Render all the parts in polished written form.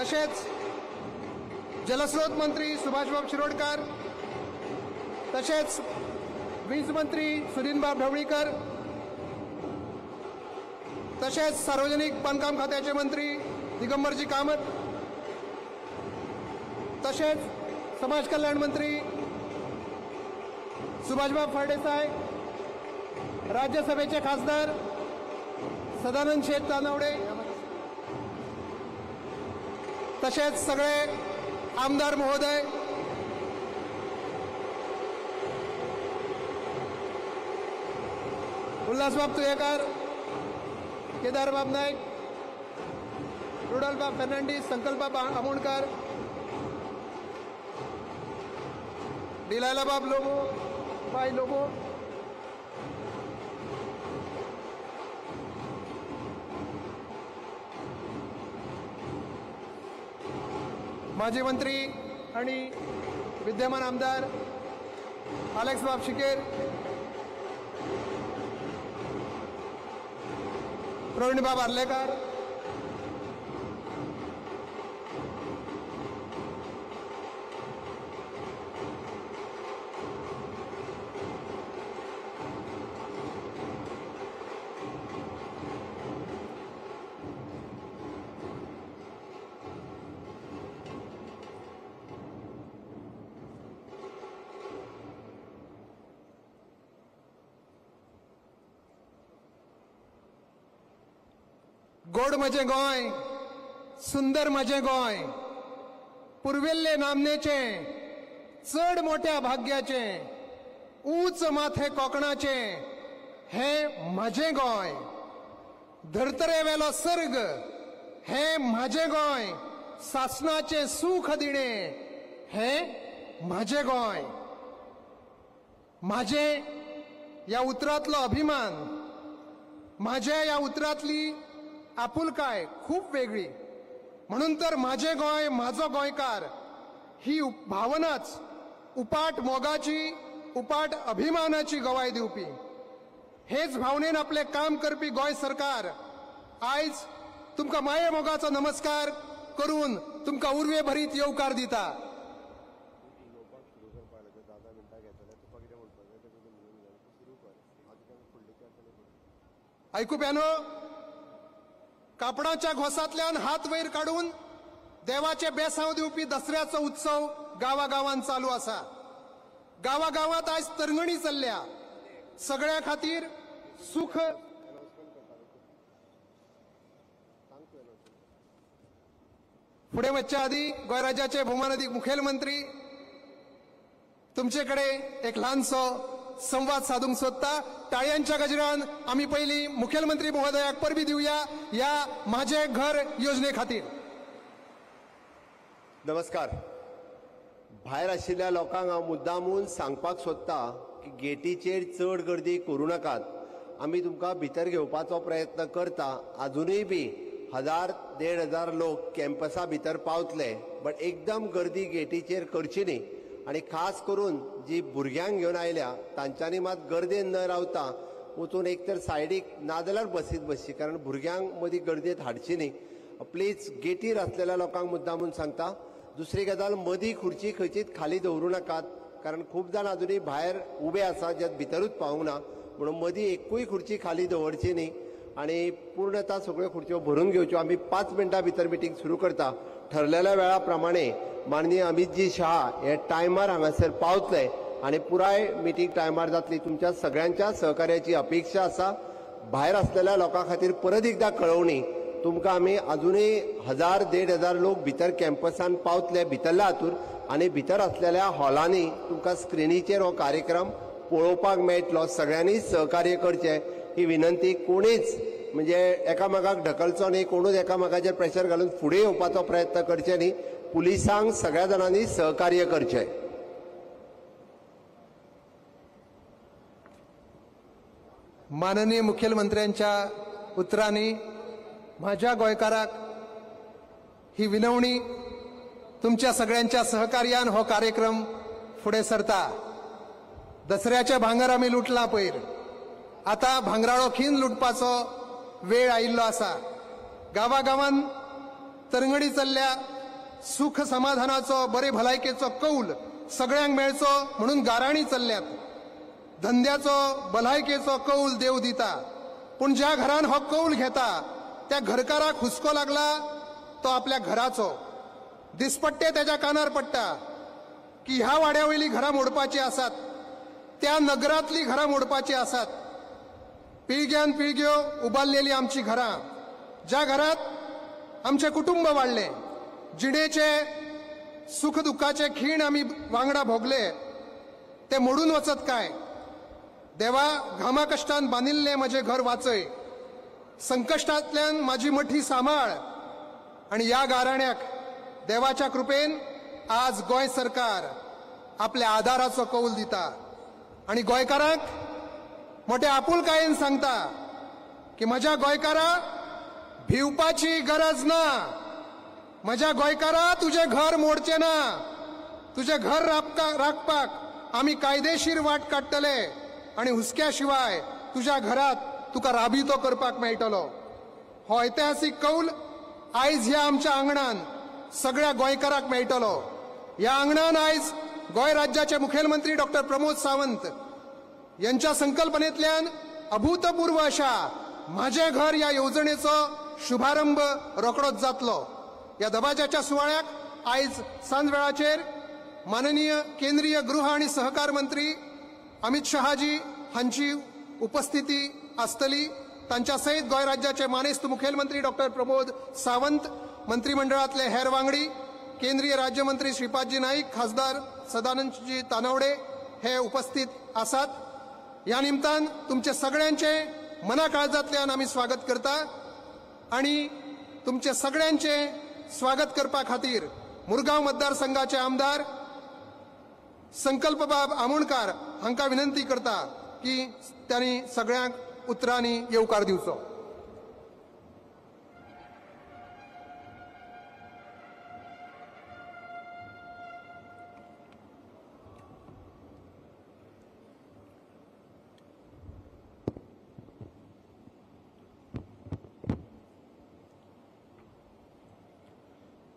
तशेंच जलस्रोत मंत्री सुभाषबाब शिरोडकर, तशेंच वीज मंत्री सुदिनबाब ढवळीकर, तशेंच सार्वजनिक बांदकाम खात्याचे मंत्री दिगंबरजी कामत, तशेंच समाज कल्याण मंत्री सुभाषबाब फळदेसाय, राज्यसभेचे खासदार सदानंद शेट तानावडे, तशेंच सगळे आमदार महोदय, उल्हासबाब तुयेकर, केदारबाब नाईक, रुडॉल्फबाब फर्नांडीस, संकल्पबाब आमोणकर, डिलायलाबाब लोबो, बाय लोबो, माजी मंत्री आणि विद्यमान आमदार आलेक्सबाब शिकेर, प्रवीणबाब आर्लेकर, गोड म्हजें गोंय, सुंदर म्हजें गोंय, पुर्विल्ले नामनेचें, चड मोट्या भाग्याचें, ऊंच माथे कोंकणाचें हें म्हजें गोंय, धर्तरेवेलो सर्ग हें म्हजें गोंय, सासणाचें सूख दिणें हें म्हजें गोंय. म्हाजें ह्या उतरांतलो अभिमान, म्हाज्या ह्या उतरांतली आपुलकाय खूब वेगळी, म्हणून तर म्हाजें गोंय म्हाजो गोंयकार ही भावनाच उपाट मोगाची, उपाट अभिमानाची गवाय दिवपी. हेच भावनेन आपलें काम करपी गोंय सरकार आयज तुमकां माये मोगाचो नमस्कार करून तुमकां उर्वे भरीत येवकार दिता. आयकुप्यानो, कापडाच्या घोसांतल्यान हात वयर काडून देवाचे बेसांव दिवपी दसऱ्याचो उत्सव गांवागांवांत चालू आसा. गांवागांवांत आयज तरंगणी चल्ल्या. सगळ्या खातीर सुख फुडें वचच्या आदी गोंय राज्याचे भोवमानादीक मुखेलमंत्री तुमचे कडेन एक ल्हानसो संवाद साधूंक सोदता. टाळयांच्या गजरान आमी पयलीं मुखेलमंत्री महोदयाक परबी दिवया ह्या म्हाजें घर योजने खातीर. नमस्कार. भायर आशिल्ल्या लोकांक हांव मुद्दामून सांगपाक सोदता की गेटीचेर चड गर्दी करूं नाकात. आमी तुमकां भितर घेवपाचो प्रयत्न करता. आजुनूय बी 1000 1500 लोक कॅम्पसा भितर पावतले, बट एकदम गर्दी गेटीचेर करची न्ही. आनी खास करून जी भुरग्यांक घेवन आयल्या तांच्यांनी मात गर्देन न रावता वचून एक तर सायडीक नाजाल्यार बसीत बसची, कारण भुरग्यांक मदीं गर्देंत हाडची न्ही. प्लीज गेटीर आसलेल्या लोकांक मुद्दामून सांगता. दुसरी गजाल, मदीं खुर्ची खंयचीच खाली दवरूं नाकात, कारण खूब जाण आजुनूय भायर उबे आसा जे भितरूच पावूंक ना, म्हणून मदीं एकूय खुर्ची खाली दवरची न्ही आनी पूर्णता सगळ्यो खुर्च्यो भरून घेवच्यो. आमी 5 मिनटां भितर मिटींग सुरू करता. ठरलेल्या वेळा प्रमाणे माननीय अमितजी शहा हे टायमार हांगासर पावतले आनी पुराय मिटींग टायमार जातली. तुमच्या सगळ्यांच्या सहकार्याची अपेक्षा आसा. भायर आसलेल्या लोकां खातीर परत एकदा कळोवणी, तुमकां आमी आजुनूय 1000 1500 लोक भितर कॅम्पसान पावतले भितरल्या हातूर आनी भितर आसलेल्या हॉलांनी तुमकां स्क्रिनीचेर हो कार्यक्रम पळोवपाक मेळटलो. सगळ्यांनी सहकार्य करचें ही विनंती. कोणीच म्हणजे एकामेकाक ढकलचो न्ही, कोणूच एकामेकाचेर प्रेशर घालून फुडें येवपाचो प्रयत्न करचे न्ही. पुलिसांक सगळ्या जाणांनी सहकार्य करचें. माननीय मुखेलमंत्र्यांच्या उतरांनी म्हाज्या गोंयकाराक ही विनवणी, तुमच्या सगळ्यांच्या सहकार्यान हो कार्यक्रम फुडें सरता. दसऱ्याचे भांगर आमी लुटला पयर, आतां भांगराळो खीन लुटपाचो वेळ आयिल्लो आसा. गांवागांवान तरंगणी चल्ल्या. सुख समाधानाचो, बरे भलायकेचो कौल सगळ्यांक मेळचो म्हणून गाराणी चल्ल्यात. धंद्याचो, भलायकेचो कौल देव दिता, पूण ज्या घरान हो कौल घेता त्या घरकाराक हुस्को लागला तो आपल्या घराचो. दिसपट्टे त्याच्या कानार पडटा की ह्या वाड्या वयली घरां मोडपाची आसात, त्या नगरांतली घरां मोडपाची आसात. पिळग्यान पिळग्यो उबारलेली आमची घरां, ज्या घरात आमचें कुटुंब वाडलें, जिणेचे सुख दुख्खाचे खीण आमी वांगडा भोगले, ते मोडून वचत काय? देवा, घामा कश्टान बांदिल्लें म्हजें घर वाचय, संकश्टांतल्यान म्हाजी मठी सांबाळ. आनी ह्या गाराण्याक देवाच्या कृपेन आज गोंय सरकार आपल्या आदाराचो कौल दिता आनी गोंयकारांक मोठ्या आपुलकायेन सांगता की म्हज्या गोंयकारा, भिवपाची गरज ना. म्हज्या गोंयकारा, तुजें घर मोडचें ना. तुजें घर राखपाक आमी कायदेशीर वाट काडटले आनी हुस्क्या शिवाय तुज्या घरात तुका राबितो करपाक मेळटलो. हो ऐतिहासीक कौल आयज ह्या आमच्या आंगणान सगळ्या गोंयकाराक मेळटलो. ह्या आंगणान आयज गोंय राज्याचे मुखेलमंत्री डॉक्टर प्रमोद सावंत यांच्या संकल्पनेंतल्यान अभूतपूर्व अशा माझे घर ह्या येवजणेचो शुभारंभ रोखडोच जातलो. ह्या दबाज्याच्या सुवाळ्याक आयज सांजवेळाचेर माननीय केंद्रीय गृह आनी सहकार मंत्री अमित शहाजी हांची उपस्थिती आसतली. तांच्या सयत गोंय राज्याचे मानेस्त मुखेलमंत्री डॉक्टर प्रमोद सावंत, मंत्रिमंडळांतले हेर वांगडी, केंद्रीय राज्यमंत्री श्रीपादजी नाईक, खासदार सदानंदजी तानावडे हे उपस्थित आसात. ह्या निमतान तुमचे सगळ्यांचे मना काळजांतल्यान आमी स्वागत करता आनी तुमचे सगळ्यांचे स्वागत करपा खातीर मुरगांव मतदारसंघाचे आमदार संकल्पबाब आमोणकार हांकां विनंती करता की तांणी सगळ्यांक उतरांनी येवकार दिवचो.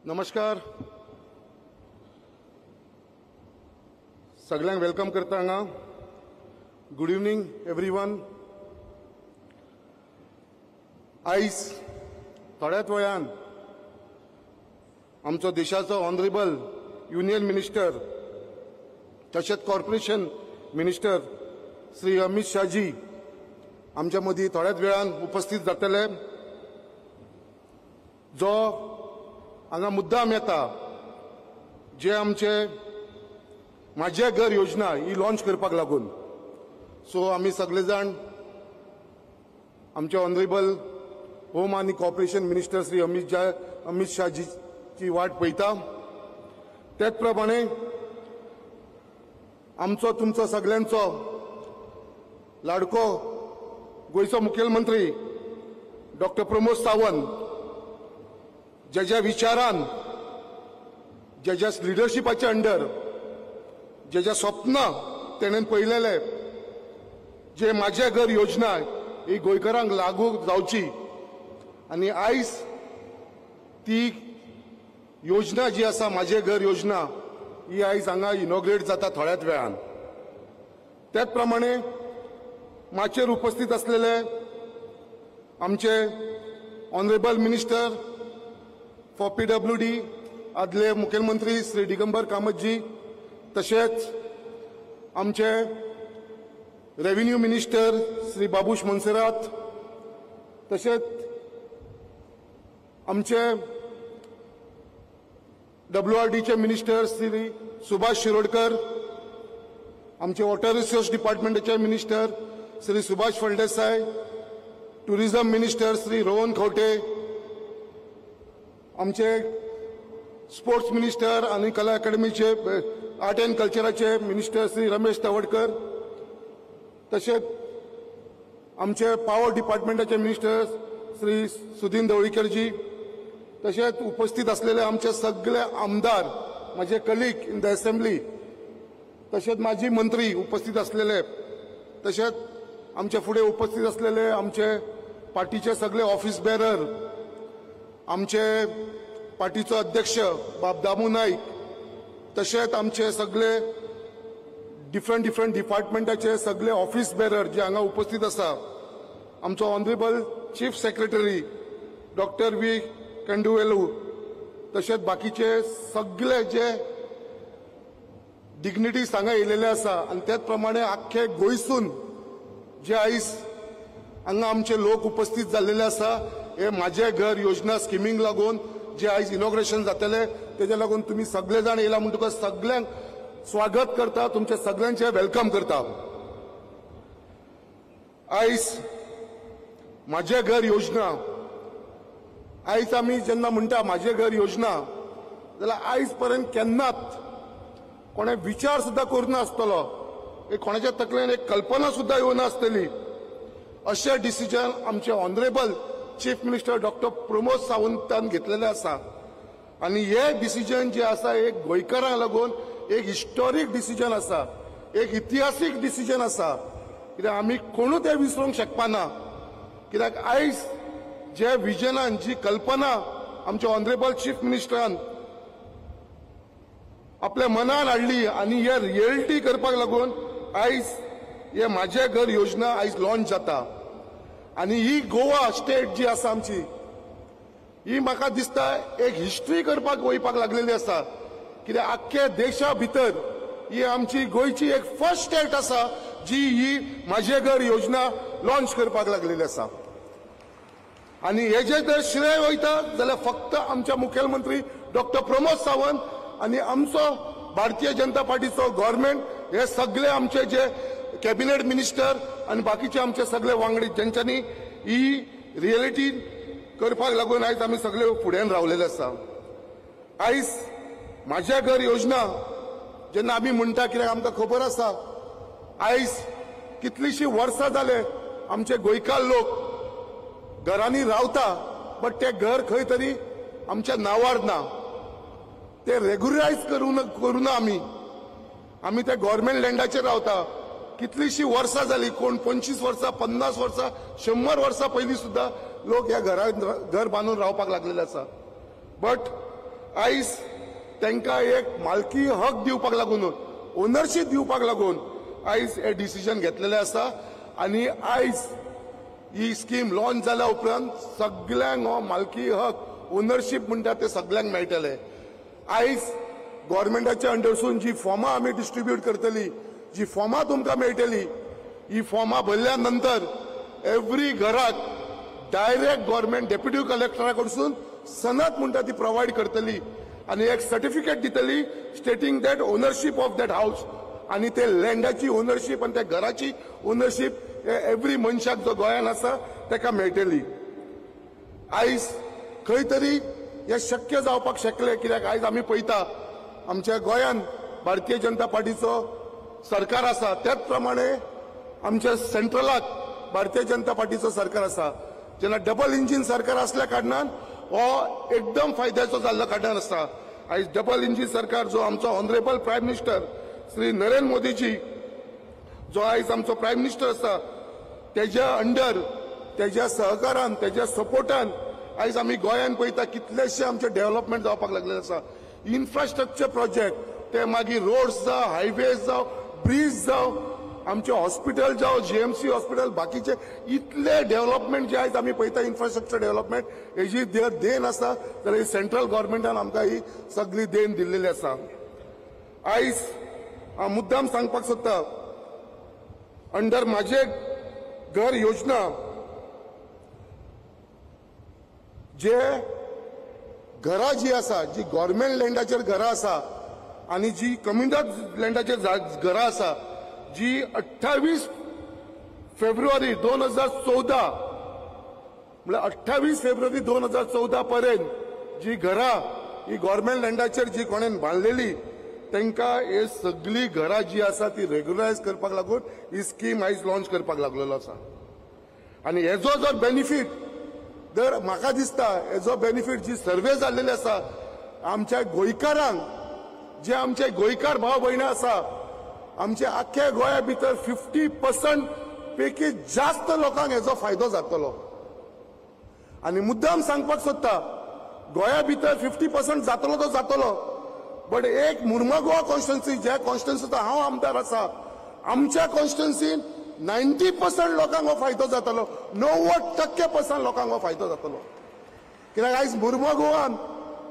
नमस्कार, सगळ्यांक welcome करता हांगा. Good evening everyone. आयज थोड्याच वेळान आमचो देशाचो ऑनरेबल युनियन मिनिस्टर तशेंच कॉर्पोरेशन मिनिस्टर श्री अमित शाहजी आमच्या मदीं थोड्याच वेळान उपस्थित जातले. जो हांगा मुद्दाम येता जे आमचे माझे घर योजना ही लॉन्च करपाक लागून. सो आमी सगळे जाण आमचे ऑनरेबल होम आनी कॉर्पोरेशन मिनिस्टर श्री अमित शहाजीची वाट पळयता. त्याच प्रमाणे आमचो तुमचो सगळ्यांचो लाडको गोंयचो मुखेलमंत्री डॉक्टर प्रमोद सावंत ज्याच्या विचारान, ज्याच्या लिडरशिपाच्या अंडर, ज्याच्या स्वप्न तेणेन पळयलेले जे माझे घर योजना ही गोंयकारांक लागू जावची आनी आयज ती योजना जी आसा माझे घर योजना ही आयज हांगा इनॉग्रेट जाता थोड्याच वेळान. त्याच प्रमाणे माचयेर उपस्थित आसलेले आमचे honourable minister for PWD आदले मुखेलमंत्री श्री दिगंबर कामतजी, तशेंच आमचे रेव्हेन्यू मिनिस्टर श्री बाबूश मोन्सेरात, तशेंच आमचे WRDचे मिनिस्टर श्री सुभाष शिरोडकर, आमचे वॉटर रिसोर्स डिपार्टमेंटाचे minister Shri Subhash Phaldesai, tourism minister Shri Rohan Khaunte, आमचे स्पोर्ट्स मिनिस्टर आनी कला अकादमीचे आर्ट अँड कल्चराचे मिनिस्टर श्री रमेश तवडकर, तशेंच आमचे पावर डिपार्टमेंटाचे मिनिस्टर श्री सुदीन ढवळीकरजी, तशेंच उपस्थित असलेले आमचे सगळे आमदार, माझे कलीग इन the assembly, तशेंच माजी मंत्री उपस्थित असलेले, तशेंच आमचे फुडें उपस्थित असलेले आमचे पार्टीचे सगळे ऑफिस बेरर, आमचे पार्टीचो अध्यक्ष बाब दामू नाईक, तशेंच आमचे सगळे डिफरंट डिफरंट डिपार्टमेंटाचे सगळे ऑफिस बेरर जे हांगा उपस्थित आसा, आमचो honourable chief secretary doctor V Kandavelu, तशेंच बाकीचे सगळे जे डिग्निटीज हांगा येयलेले आसा आनी त्याच प्रमाणे आख्खे गोंयसून जे आयज हांगा आमचे लोक उपस्थित जाल्लेले आसा, हे माझे घर योजना स्किमींक लागून जे आयज इनॉग्रेशन जातले तेज्या लागून तुमी सगळे जाण येयला म्हणटकच सगळ्यांक स्वागत करता, तुमचे सगळ्यांचे welcome करता. आयज माझे घर योजना, आयज आमी जेन्ना म्हणटा माझे घर योजना जाल्यार आयज पर्यंत केन्नाच कोणें विचार सुद्दां करूं नासतलो, एक कोणाच्या तकलेन एक कल्पना सुद्दां येवना आसतली अशें डिसिजन आमचे honourable chief minister doctor Pramod सावंतान घेतलेलें आसा. आनी हे डिसिजन जे आसा एक गोंयकारांक लागून एक हिस्टोरीक डिसिजन आसा, एक इतिहासीक डिसिजन आसा, कित्याक आमी कोणूच तें विसरूंक शकपाना. कित्याक आयज जे विजनान, जी कल्पना आमच्या ऑनरेबल चीफ मिनिस्टरान आपल्या मनान हाडली आनी हे रियलिटी करपाक लागून आयज हे माझे घर योजना आयज लॉन्च जाता. आनी ही गोवा स्टेट जी आसा आमची, ही म्हाका दिसता एक हिस्ट्री करपाक वयपाक लागलेली आसा, कित्याक आख्खे देशा भितर ही आमची गोंयची एक फर्स्ट स्टेट आसा जी ही माझे घर योजना लॉन्च करपाक लागलेली आसा. आनी हेजे जर श्रेय वयता जाल्यार फक्त आमच्या मुखेलमंत्री डॉक्टर प्रमोद सावंत आनी आमचो भारतीय जनता पार्टीचो गव्हर्मेंट, हे सगळे आमचे जे कॅबिनेट मिनिस्टर आनी बाकीचे आमचे सगळे वांगडी जेंच्यांनी ही रियलिटी करपाक लागून आयज आमी सगळे फुड्यान रावलेले आसा. आयज माझे घर योजना जेन्ना आमी म्हणटा, कित्याक आमकां खबर आसा आयज कितलींशीं वर्सां जाले आमचे गोंयकार लोक घरांनी रावता, बट ते घर खंय तरी आमच्या नांवार ना, ते रेगुलरायज करूं ना. आमी आमी ते गव्हर्मेंट लँडाचेर रावता, कितलींशीं वर्सां जाली, कोण 25 वर्सां, 50 वर्सां, 100 वर्सां पयलीं सुद्दां लोक ह्या घरांत घर बांदून रावपाक लागलेले आसा. बट आयज तांकां एक मालकी हक दिवपाक लागून, ओनरशीप दिवपाक लागून आयज हे डिसिजन घेतलेलें आसा. आनी आयज ही स्कीम लॉन्च जाल्या उपरांत सगळ्यांक हो मालकी हक, ओनरशीप म्हणटा ते सगळ्यांक मेळटले. आयज गव्हर्मेंटाच्या अंडरसून जी फॉर्मां आमी डिस्ट्रिब्यूट करतली, जी फॉर्मां तुमकां मेळटली, ही फॉर्मां भरल्या नंतर एवरी घराक डायरेक्ट गव्हर्मेंट डेप्युटी कलेक्टरा कडसून सनद म्हणटा ती प्रोवायड करतली आनी एक सर्टिफिकेट दितली stating that ownership of that house, आनी ते लँडाची ओनरशीप आनी त्या घराची ओनरशीप एवरी मनशाक जो गोंयान आसा ताका मेळटली. आयज खंय तरी हें शक्य जावपाक शकलें, कित्याक आयज आमी पळयता आमच्या गोंयान भारतीय जनता पार्टीचो सरकार आसा, त्याच प्रमाणे आमच्या सेंट्रलाक भारतीय जनता पार्टीचो सरकार आसा. जेन्ना डबल इंजीन सरकार आसल्या कारणान हो एकदम फायद्याचो जाल्लो कारणान आसा. आयज डबल इंजीन सरकार जो आमचो honourable prime minister Shri Narendra Modiji जो आयज आमचो प्रायम मिनिस्टर आसा, तेज्या अंडर, तेज्या सहकारान, तेज्या सपोर्टान आयज आमी गोंयान पळयता कितलेशे आमचे डेव्हलपमेंट जावपाक लागलेले आसा. इन्फ्रास्ट्रक्चर प्रोजेक्ट, ते मागीर रोड्स जावं, हायवेज जावं, ब्रीज जावं, आमचे हॉस्पिटल जावं, जीएमसी हॉस्पिटल, बाकीचे इतले डेव्हलपमेंट जे आयज आमी पळयता इन्फ्रास्ट्रक्चर डेव्हलपमेंट, हेजी देन आसा जाल्यार सेंट्रल गव्हर्मेंटान आमकां ही सगळी देन दिल्लेली आसा. आयज हांव मुद्दाम सांगपाक सोदता, अंडर माझे घर योजना जे घरां जी आसा, जी गव्हर्मेंट लँडाचेर घरां आसा आनी जी कम्युनिटी लँडाचेर घरां आसा, जी 28 फेब्रुवारी 2014 म्हळ्यार 28 फेब्रुवारी 2014 पर्यंत जी घरां ही गव्हर्मेंट लँडाचेर जी कोणेन बांदलेली तांकां हे सगळी घरां जी आसा ती रेगुलरायज करपाक लागून ही स्कीम आयज लॉन्च करपाक लागलेलो आसा. आनी हेजो जर बेनिफीट जर म्हाका दिसता, हेजो बेनिफीट जी सर्वे जाल्लेली आसा आमच्या गोंयकारांक, जे आमचे गोंयकार भाव भयणां आसा, आमच्या आख्ख्या गोंया भितर 50% पैकी जास्त लोकांक हेजो फायदो जातलो. आनी मुद्दाम सांगपाक सोदता, गोंया भितर 50% जातलो तो जातलो, बट एक मुर्मगोवा कॉन्स्टिट्युन्सी, ज्या कॉन्स्टिट्युन्सीचो हांव आमदार आसा, आमच्या कॉन्स्टिट्युन्सीन 90% लोकांक हो फायदो जातलो, 90% लोकांक हो फायदो जातलो. कित्याक आयज मुर्मगोवान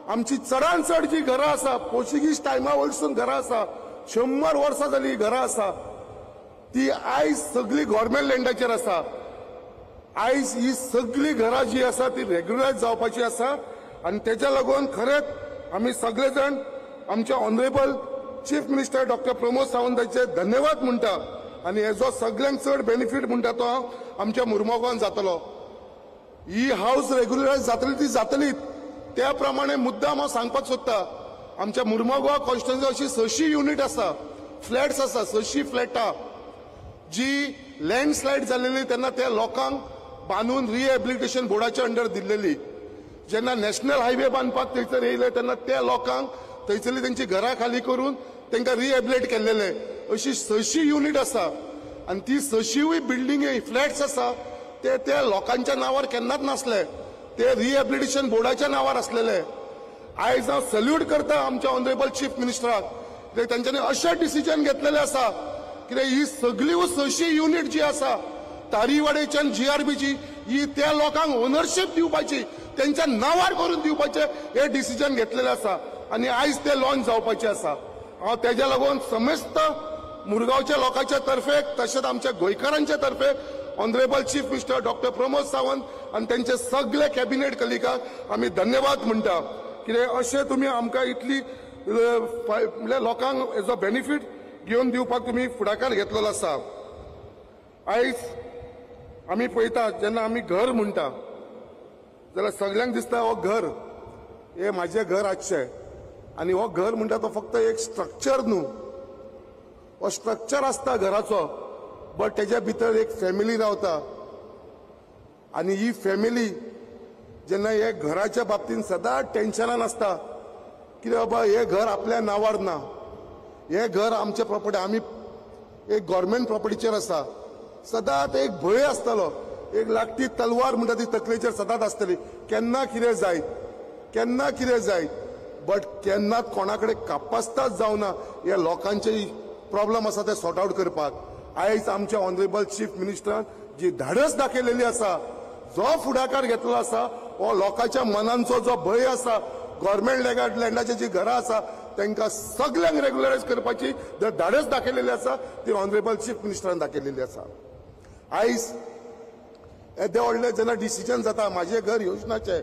आमची चडान चड जी घरां आसा, पोर्चुगीज टायमा वयरसून घरां आसा, 100 वर्सां जाली घरां आसा, ती आयज सगळी गव्हर्मेंट लँडाचेर आसा. आयज ही सगळी घरां जी आसा ती रेग्युलरायज जावपाची आसा आनी तेच्या लागून खरेंच आमी सगळे जाण आमचे honourable chief minister doctor Pramod सावंताचे धन्यवाद म्हणटा आनी हेजो सगळ्यांक चड बेनिफीट म्हणटा तो आमच्या मुर्मगांवान जातलो. ही हावस रेग्युलरायज जातली ती जातलीच. त्या प्रमाणे मुद्दाम हांव सांगपाक सोदता, आमच्या मुर्मगांव कॉन्स्टिट्युन्सी अशी 600 युनिट आसा, फ्लॅट्स आसा, 600 फ्लॅटां जी लँडस्लायड जालेली तेन्ना त्या लोकांक बांदून रिहॅबिलिटेशन बोर्डाच्या अंडर दिल्लेली. जेन्ना नॅशनल हायवे बांदपाक थंयसर येयले तेन्ना त्या लोकांक थंयसरली तेंची घरां खाली करून तांकां रिहॅबिलिटेट केल्लेले. अशी 600 युनिट आसा आनी ती 600 बिल्डिंगे फ्लॅट्स आसा ते त्या लोकांच्या नांवार केन्नाच नासले, ते रिहॅबिलिटेशन बोर्डाच्या नांवार आसलेले. आयज हांव सल्यूट करता आमच्या ऑनरेबल चीफ मिनिस्टराक, तेंच्यांनी अशें डिसिजन घेतलेलें आसा कित्याक ही सगळी 600 युनिट जी आसा तारीवाडेच्यान जीआरबीची ही त्या लोकांक ओनरशीप दिवपाची, तेंच्या नांवार करून दिवपाचें हें डिसिजन घेतलेलें आसा आनी आयज तें लॉन्च जावपाचें आसा. हांव तेज्या लागून समेस्त मुरगांवच्या लोकांच्या तर्फे तशेंच आमच्या गोंयकारांच्या तर्फे honourable chief minister doctor Pramod Sawant आनी तेंचे सगळे कॅबिनेट कलिकांक आमी धन्यवाद म्हणटा. कित्याक अशें तुमी आमकां इतली म्हणल्यार लोकांक हेजो बेनिफीट घेवन दिवपाक तुमी फुडाकार घेतलेलो आसा. आयज आमी पळयता जेन्ना आमी घर म्हणटा जाल्यार सगल्यांक दिसता हो घर हें म्हाजें घर आसचें, आनी हो घर म्हणटा तो फक्त एक स्ट्रक्चर न्हू, हो स्ट्रक्चर आसता घराचो, बट तेज्या भितर एक फॅमिली रावता आनी ही फॅमिली जेन्ना हे घराच्या बाबतीन सदांच टेन्शनान आसता कितें बाबा हें घर आपल्या नांवार ना, हें घर आमचें प्रॉपर्टी, आमी एक गव्हर्मेंट प्रॉपर्टीचेर आसा, सदांच एक भंय आसतलो, एक लागटी तलवार म्हणटा ती तकलेचेर सदांच आसतली, केन्ना कितें जायत, केन्ना कितें जायत, बट केन्नाच कोणा कडेन कापास्ताच जावना हे लोकांचे प्रॉब्लम आसा ते सॉर्ट आवट करपाक. आयज आमच्या ऑनरेबल चीफ मिनिस्टरान जी धाडस दाखयलेली आसा, जो फुडाकार घेतलेलो आसा, हो लोकांच्या मनांचो जो भंय आसा, गव्हर्मेंट लँडाची जी घरां आसा तांकां सगल्यांक रेग्युलरायज करपाची जर धाडस दाखयलेली आसा ती ऑनरेबल चीफ मिनिस्टरान दाखयलेली आसा. आयज येदे व्हडलें जेन्ना डिसिजन जाता म्हाजें घर योजनाचें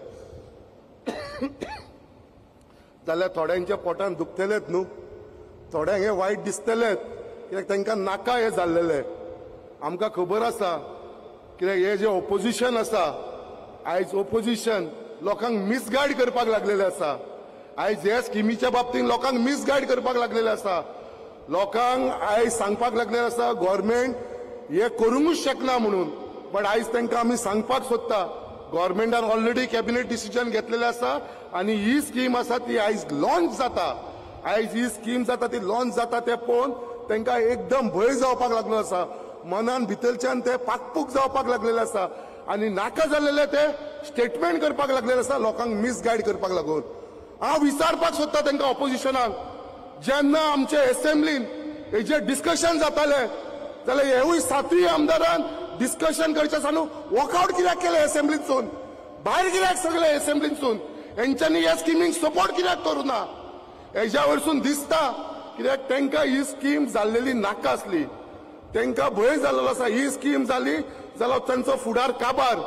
जाल्यार थोड्यांच्या पोटान दुखतलेच न्हू, थोड्यांक हें वायट दिसतलेच, कित्याक तांकां नाका हें जाल्लेलें. आमकां खबर आसा कित्याक हें जें ओपोजिशन आसा, आयज ओपोजिशन लोकांक मिसगायड करपाक लागलेलें आसा. आयज ह्या स्किमीच्या बाबतींत लोकांक मिसगायड करपाक लागलेलें आसा. लोकांक आयज सांगपाक लागलेलें आसा गव्हर्मेंट हें करूंकूच शकना म्हणून, बट आयज तांकां आमी सांगपाक सोदता गव्हर्मेंटान ऑलरेडी कॅबिनेट डिसिजन घेतलेलें आसा आनी ही स्कीम आसा ती आयज लॉन्च जाता. आयज ही स्कीम जाता ती लॉन्च जाता तें पळोवन तांकां एकदम भंय जावपाक लागलो आसा, मनान भितरच्यान ते पाकपूक जावपाक लागलेले आसा आनी नाका जाल्लेले ते स्टेटमेंट करपाक लागलेले आसा लोकांक मिसगायड करपाक लागून. हांव विचारपाक सोदता तांकां ऑपोजिशनाक, जेन्ना आमचे एसेंब्लीन हेजेर डिस्कशन जातालें जाल्यार हेवूय 7 आमदारान डिस्कशन करचे सानू वॉकआउट कित्याक केलें एसेंब्लींतसून, भायर कित्याक सगळे एसेंब्लींतसून, हेंच्यांनी ह्या स्किमींक सपोर्ट कित्याक करूं ना? हेज्या वयरसून दिसता कित्याक तांकां ही स्कीम जाल्लेली नाका आसली, तांकां भंय जाल्लो आसा ही स्कीम जाली जाल्यार तांचो फुडार काबार.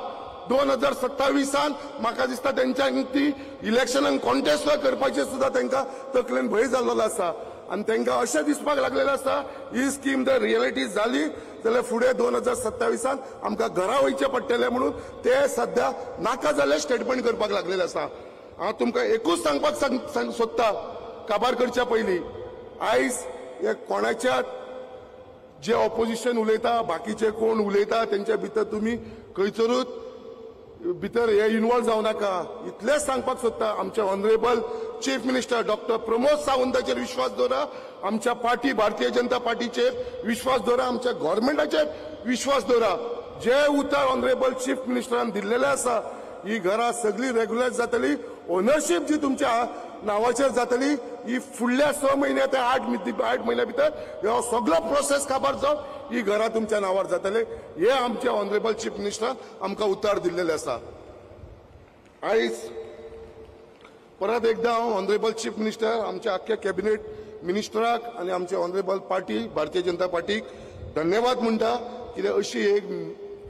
2027 म्हाका दिसता तेंच्यांनी ती इलेक्शनाक कॉन्टेस्ट करपाची सुद्दां तांकां तकलेन भंय जाल्लो आसा आनी तांकां अशें दिसपाक लागलेलें आसा ही स्कीम जर रियलिटी जाली जाल्यार फुडें 2027 आमकां घरा वयचें पडटलें म्हणून ते सद्या नाका जाल्ले स्टेटमेंट करपाक लागलेले आसा. हांव तुमकां एकूच सांगपाक सोदता काबार करच्या पयलीं, आयज हे कोणाच्या जे ऑपोजिशन उलयता, बाकीचे कोण उलयता तेंच्या भितर तुमी खंयसरूच भितर हे इन्वॉल्व जावं नाका. इतलेंच सांगपाक सोदता, आमचे honourable chief minister doctor Pramod सावंताचेर विश्वास दवरा, आमच्या पार्टी भारतीय जनता पार्टीचेर विश्वास दवरा, आमच्या गव्हर्मेंटाचेर विश्वास दवरा. जे उतर ऑनरेबल चीफ मिनिस्टरान दिल्लेलें आसा ही घरां सगळीं रेग्युलर जातली, ओनरशीप जी तुमच्या नावाचेर जातली ही फुडल्या 6 म्हयन्या ते 8 म्हयन्या भितर हो सगळो प्रोसेस काबार जावन ही घरां तुमच्या नावार जातले. हे आमचे ऑनरेबल चीफ मिनिस्टर आमकां उतार दिल्लेले आसा. आयज परत एकदा हांव ऑनरेबल चीफ मिनिस्टर, आमच्या आख्ख्या कॅबिनेट मिनिस्टराक आनी आमचे ऑनरेबल पार्टी भारतीय जनता पार्टीक धन्यवाद म्हणटा कित्याक अशी एक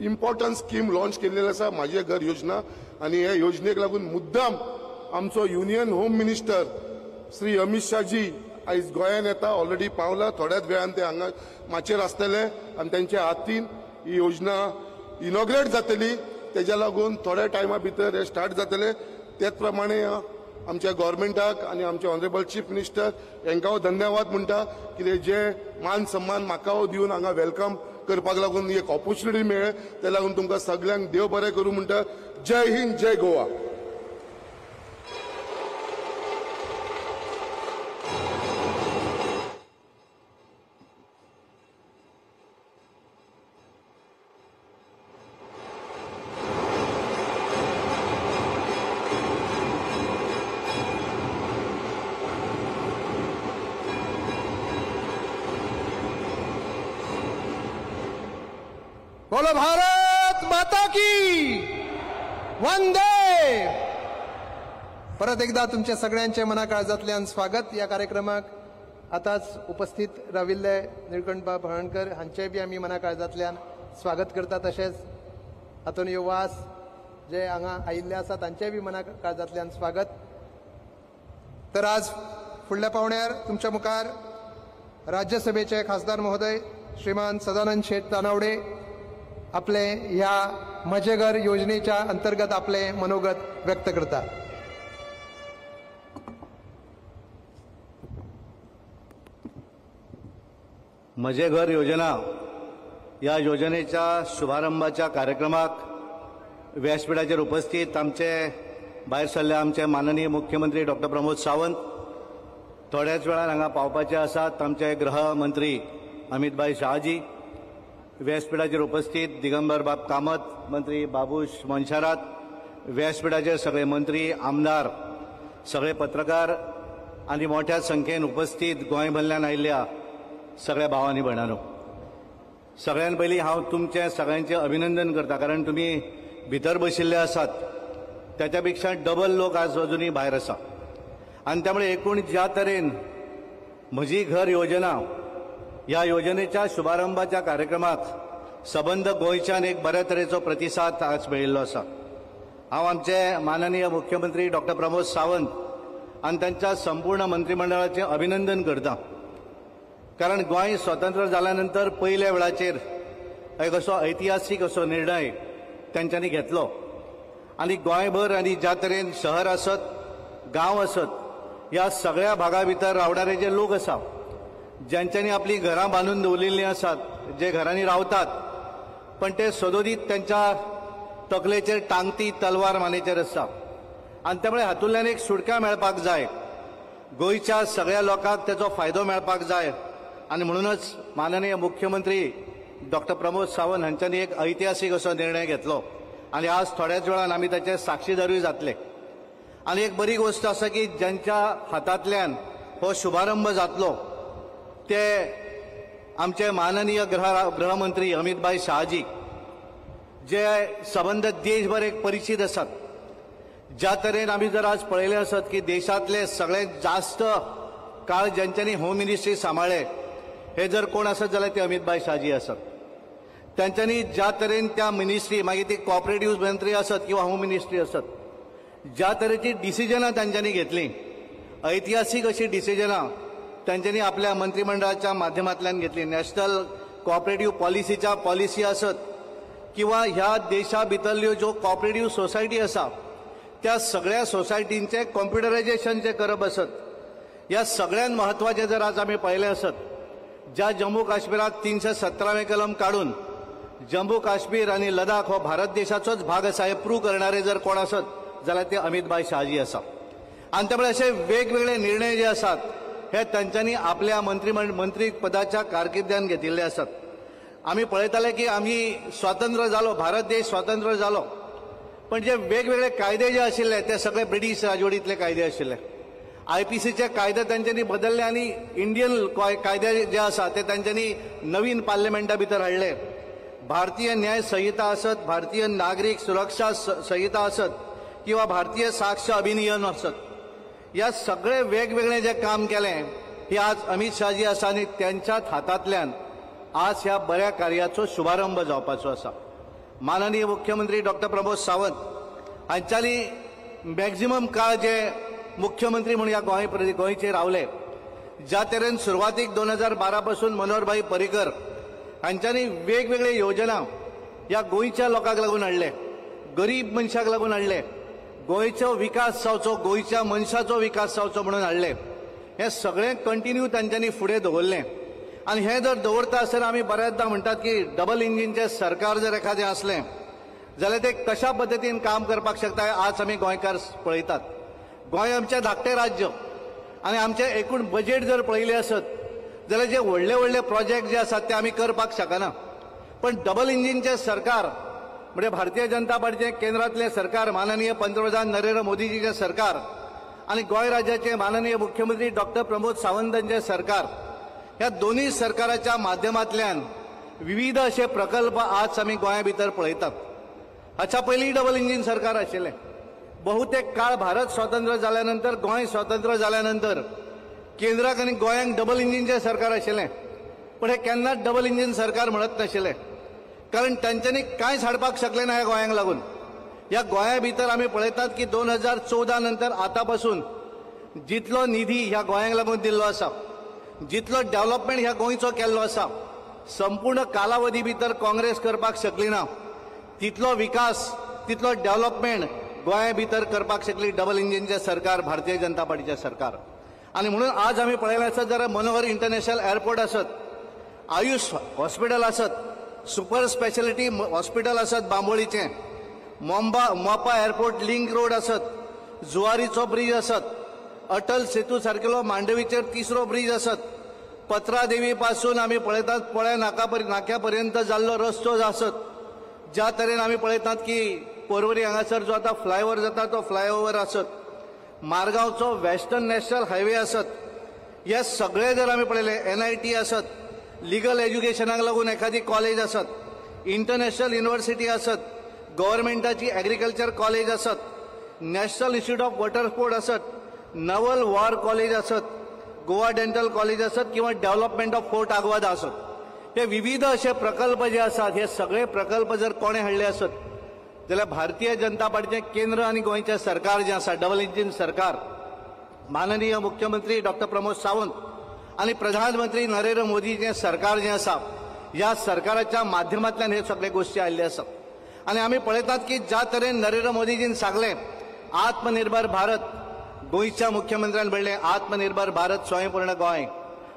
इम्पॉर्टंट स्कीम लॉन्च केल्लेली आसा, म्हाजें घर योजना. आनी हे योजनेक लागून मुद्दाम आमचो union home minister Shri Amit Shahji आयज गोंयान येता, ऑलरेडी पावला, थोड्याच वेळान ते हांगा माचयेर आसतले आनी तेंच्या हातीन ही योजना इनॉग्रेट जातली. तेज्या लागून थोड्या टायमा भितर हे स्टार्ट जातले. तेच प्रमाणे आमच्या गव्हर्मेंटाक आनी आमचे ऑनरेबल चीफ मिनिस्टर हांकां हांव धन्यवाद म्हणटा कित्याक जे मान सन्मान म्हाका दिवन हांगा welcome करपाक लागून एक ऑपॉर्च्युनिटी मेळ्ळें, ते लागून तुमकां सगळ्यांक देव बरें करूं म्हणटा. जय हिंद, जय गोवा. बोलो भारत माता की वंदे. परत एकदा तुमच्या सगळ्यांचे मना काळजांतल्यान स्वागत या कार्यक्रमाक. आतांच उपस्थित राविल्ले निळकंठबाब हळर्णकर हांचेय बी आमी मना काळजांतल्यान स्वागत करता. तशेंच आंतोनियो वास जे हांगा आयिल्ले आसा तांचेय बी मना काळजांतल्यान स्वागत. तर आज फुडल्या पावण्यार तुमच्या मुखार राज्यसभेचे खासदार महोदय श्रीमान सदानंद शेट तानावडे आपले ह्या म्हजें घर योजनेच्या अंतर्गत आपले मनोगत व्यक्त करता. म्हजें घर योजना ह्या योजनेच्या शुभारंभाच्या कार्यक्रमाक व्यासपीठाचेर उपस्थित आमचे भायर सरले आमचे माननीय मुख्यमंत्री डॉक्टर प्रमोद सावंत, थोड्याच वेळान हांगा पावपाचे आसात आमचे गृहमंत्री अमितभाई शहाजी, व्यासपीठाचेर उपस्थित दिगंबर बाब कामत, मंत्री बाबूश मोन्सेरात, व्यासपीठाचेर सगळे मंत्री, आमदार, सगळे पत्रकार आनी मोठ्या संख्येन उपस्थित गोंय भरल्यान आयिल्ल्या सगळ्या भावांनी भयणांनो, सगळ्यान पयलीं हांव तुमचें सगळ्यांचें अभिनंदन करता, कारण तुमी भितर बशिल्ले आसात त्याच्या पेक्षा डबल लोक आज अजुनूय भायर आसा. आनी त्यामुळे एकूण ज्या तरेन म्हजी घर योजना ह्या योजनेच्या शुभारंभाच्या कार्यक्रमाक सबंद गोंयच्यान एक बऱ्या तरेचो प्रतिसाद आज मेळिल्लो आसा. हांव आमचे माननीय मुख्यमंत्री डॉक्टर प्रमोद सावंत आनी तांच्या संपूर्ण मंत्रिमंडळाचें अभिनंदन करता, कारण गोंय स्वतंत्र जाल्या नंतर पयल्या वेळाचेर एक असो ऐतिहासीक असो निर्णय तांच्यांनी घेतलो आनी गोंयभर आनी ज्या तरेन शहर आसत, गांव आसत, ह्या सगळ्या भागा भितर रावणारे जे लोक आसा, ज्यांच्यांनी आपली घरां बांदून दवरिल्लीं आसात, जे घरांनी रावतात, पण ते सदोदीत त्यांच्या तकलेचेर टांगती तलवार मानेचेर आसता आनी त्यामुळे हातूंतल्यान एक सुटका मेळपाक जाय, गोंयच्या सगळ्या लोकांक तेचो फायदो मेळपाक जाय. आनी म्हणूनच माननीय मुख्यमंत्री डॉक्टर प्रमोद सावंत हांच्यांनी एक ऐतिहासीक असो निर्णय घेतलो आनी आज थोड्याच वेळान आमी ताचे साक्षीदारूय जातले. आनी एक बरी गोश्ट आसा की ज्यांच्या हातांतल्यान हो शुभारंभ जातलो ते आमचे माननीय गृहमंत्री अमितभाई शहाजी, जे सबंद देशभर एक परिचित आसात. ज्या तरेन आमी जर आज पळयलें आसत की देशांतले सगळ्यात जास्त काळ ज्यांच्यांनी होम मिनिस्ट्री सांबाळ्ळे हे जर कोण आसत जाल्यार ते अमितभाई शहाजी आसात. तांच्यांनी ज्या तरेन त्या मिनिस्ट्री, मागीर ती कॉपरेटिव्ह मंत्री आसत किंवा होम मिनिस्ट्री आसत, ज्या तरेची डिसिजनां तांच्यांनी घेतलीं, ऐतिहासीक अशी डिसिजनां तांच्यांनी आपल्या मंत्रिमंडळाच्या माध्यमांतल्यान घेतली. नॅशनल कॉपरेटिव्ह पॉलिसीच्या पॉलिसी आसत किंवा ह्या देशा भितरल्यो ज्यो कॉपरेटिव्ह सोसायटी आसा त्या सगळ्या सोसायटींचें कॉम्प्युटरायझेशन जें करप आसत, ह्या सगळ्यांत म्हत्वाचें जर आज आमी पळयलें आसत, ज्या जम्मू काश्मीराक 317वें कलम काडून जम्मू काश्मीर आनी लडाख हो भारत देशाचोच भाग आसा हें प्रूव करणारे जर कोण आसत जाल्यार ते अमितभाई शहाजी आसा. आनी त्यामुळे असे वेगवेगळे निर्णय जे आसात हे तांच्यांनी आपल्या मंत्रीपदाच्या कारकिर्दीन घेतिल्ले आसात. आमी पळयताले की आमी स्वतंत्र जालो, भारत देश स्वतंत्र जालो, पण जे वेगवेगळे कायदे जे आशिल्ले ते सगळे ब्रिटीश राजवटींतले कायदे आशिल्ले. आयपीसीचे कायदे तांच्यांनी बदलले आनी इंडियन कायदे जे आसा ते तांच्यांनी नवीन पार्लमेंटा भितर हाडले. भारतीय न्याय संहिता आसत, भारतीय नागरीक सुरक्षा संहिता आसत किंवा भारतीय साक्ष अभिनियम आसत, ह्या सगळे वेगवेगळे जे काम केलें हे आज अमित शाहजी आसा आनी त्यांच्याच हातांतल्यान आज ह्या बऱ्या कार्याचो शुभारंभ जावपाचो आसा. माननीय मुख्यमंत्री डॉक्टर प्रमोद सावंत हांच्यानी मॅक्झिमम काळ जे मुख्यमंत्री म्हणून ह्या गोंय गोंयचेर रावले, ज्या तरेन सुरवातीक 2012 पासून मनोहरभाई पर्रीकर हांच्यांनी वेगवेगळे योजना ह्या गोंयच्या लोकांक लागून हाडले, गरीब मनशाक लागून हाडले, गोंयचो विकास जावचो, गोंयच्या मनशाचो विकास जावचो म्हणून हाडले. हें सगळें कंटिन्यू तांच्यांनी फुडें दवरलें. आनी हें जर दवरता आसतना आमी बऱ्याचदा म्हणटात की डबल इंजिनचें सरकार जर एखादें आसलें जाल्यार तें कशा पद्दतीन काम करपाक शकता आज आमी गोंयकार पळयतात. गोंय आमचें धाकटें राज्य आनी आमचें एकूण बजेट जर पळयलें आसत जाल्यार जे व्हडले व्हडले प्रोजेक्ट जे आसात ते आमी करपाक शकना. पण डबल इंजिनचें सरकार म्हणजे भारतीय जनता पार्टीचें केंद्रांतलें सरकार, माननीय पंतप्रधान नरेंद्र मोदीजीचें सरकार आनी गोंय राज्याचे माननीय मुख्यमंत्री डॉक्टर प्रमोद सावंतांचें सरकार, ह्या दोनूय सरकाराच्या माध्यमांतल्यान विविध अशे प्रकल्प आज आमी गोंया भितर पळयतात. हाच्या पयलीं डबल इंजीन सरकार आशिल्लें. बहुतेक काळ भारत स्वतंत्र जाल्या नंतर, गोंय स्वतंत्र जाल्या नंतर केंद्राक आनी गोंयांक डबल इंजिनचें सरकार आशिल्लें. पण हे केन्नाच डबल इंजीन सरकार म्हणत नाशिल्लें, कारण तांच्यांनी कांयच हाडपाक शकलें ना ह्या गोंयांक लागून. ह्या गोंया भितर आमी पळयतात की 2014 नंतर आतां पासून जितलो निधी ह्या गोंयांक लागून दिल्लो आसा, जितलो डेव्हलपमेंट ह्या गोंयचो केल्लो आसा, संपूर्ण कालावधी भितर काँग्रेस करपाक शकली ना तितलो विकास, तितलो डेव्हलपमेंट गोंया भितर करपाक शकली डबल इंजिनचें सरकार, भारतीय जनता पार्टीचें सरकार. आनी म्हणून आज आमी पळयलें आसत जाल्यार मनोहर इंटरनॅशनल एअरपोर्ट आसत, आयुष हॉस्पिटल आसत, सुपर स्पेशलिटी हॉस्पिटल आसत बांबोळीचें, मोपा एअरपोर्ट लिंक रोड आसत, जुवारीचो ब्रीज आसत, अटल सेतू सारकेलो मांडवीचेर तिसरो ब्रीज आसत, पत्रादेवी पासून आमी पळयतात पळ्या नाक्या पर्यंत जाल्लो रस्तो आसत, ज्या तरेन आमी पळयतात की पोरवरी हांगासर जो आतां फ्लायओवर जाता तो फ्लायओवर आसत, मारगांवचो वेस्टर्न नॅशनल हायवे आसत, हे सगळे जर आमी पळयले, NIT आसत, लिगल एज्युकेशनाक लागून एखादी कॉलेज आसत, इंटरनॅशनल युनिवर्सिटी आसत, गव्हर्मेंटाची एग्रीकल्चर कॉलेज आसत, national institute of water sport आसत, नवल वॉर कॉलेज आसत, गोवा डेंटल कॉलेज आसत किंवा डेव्हलपमेंट ऑफ फोर्ट आगवाद आसत, हे विविध अशे प्रकल्प जे आसात हे सगळे प्रकल्प जर कोणें हाडले आसत जाल्यार भारतीय जनता पार्टीचें केंद्र आनी गोंयचें सरकार जें आसा, डबल इंजीन सरकार, माननीय मुख्यमंत्री डॉक्टर प्रमोद सावंत आनी प्रधानमंत्री नरेंद्र मोदीचें सरकार जें आसा, ह्या सरकाराच्या माध्यमांतल्यान हे सगळे गोश्टी आयिल्ले आसात. आनी आमी पळयतात की ज्या तरेन नरेंद्र मोदीजीन सांगलें आत्मनिर्भर भारत, गोंयच्या मुख्यमंत्र्यान म्हणलें आत्मनिर्भर भारत, स्वयंपूर्ण गोंय,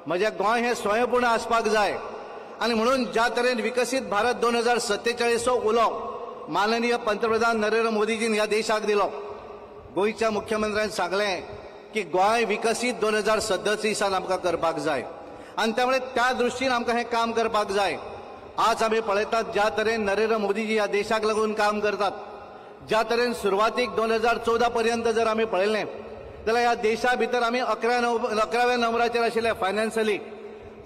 म्हजें गोंय हें स्वयंपूर्ण आसपाक जाय. आनी म्हणून ज्या तरेन विकसीत भारत 2047चो उलो माननीय पंतप्रधान नरेंद्र मोदीजीन ह्या देशाक दिलो, गोंयच्या मुख्यमंत्र्यान सांगलें की गोंय विकसीत 2037 आमकां करपाक जाय आनी त्यामुळे त्या दृश्टीन आमकां हें काम करपाक जाय. आज आमी पळयतात ज्या तरेन नरेंद्र मोदीजी ह्या देशाक लागून काम करतात, ज्या तरेन सुरवातीक 2014 पर्यंत जर आमी पळयलें जाल्यार ह्या देशा भितर आमी 11व्या नंबराचेर आशिल्ले फायनान्शियली,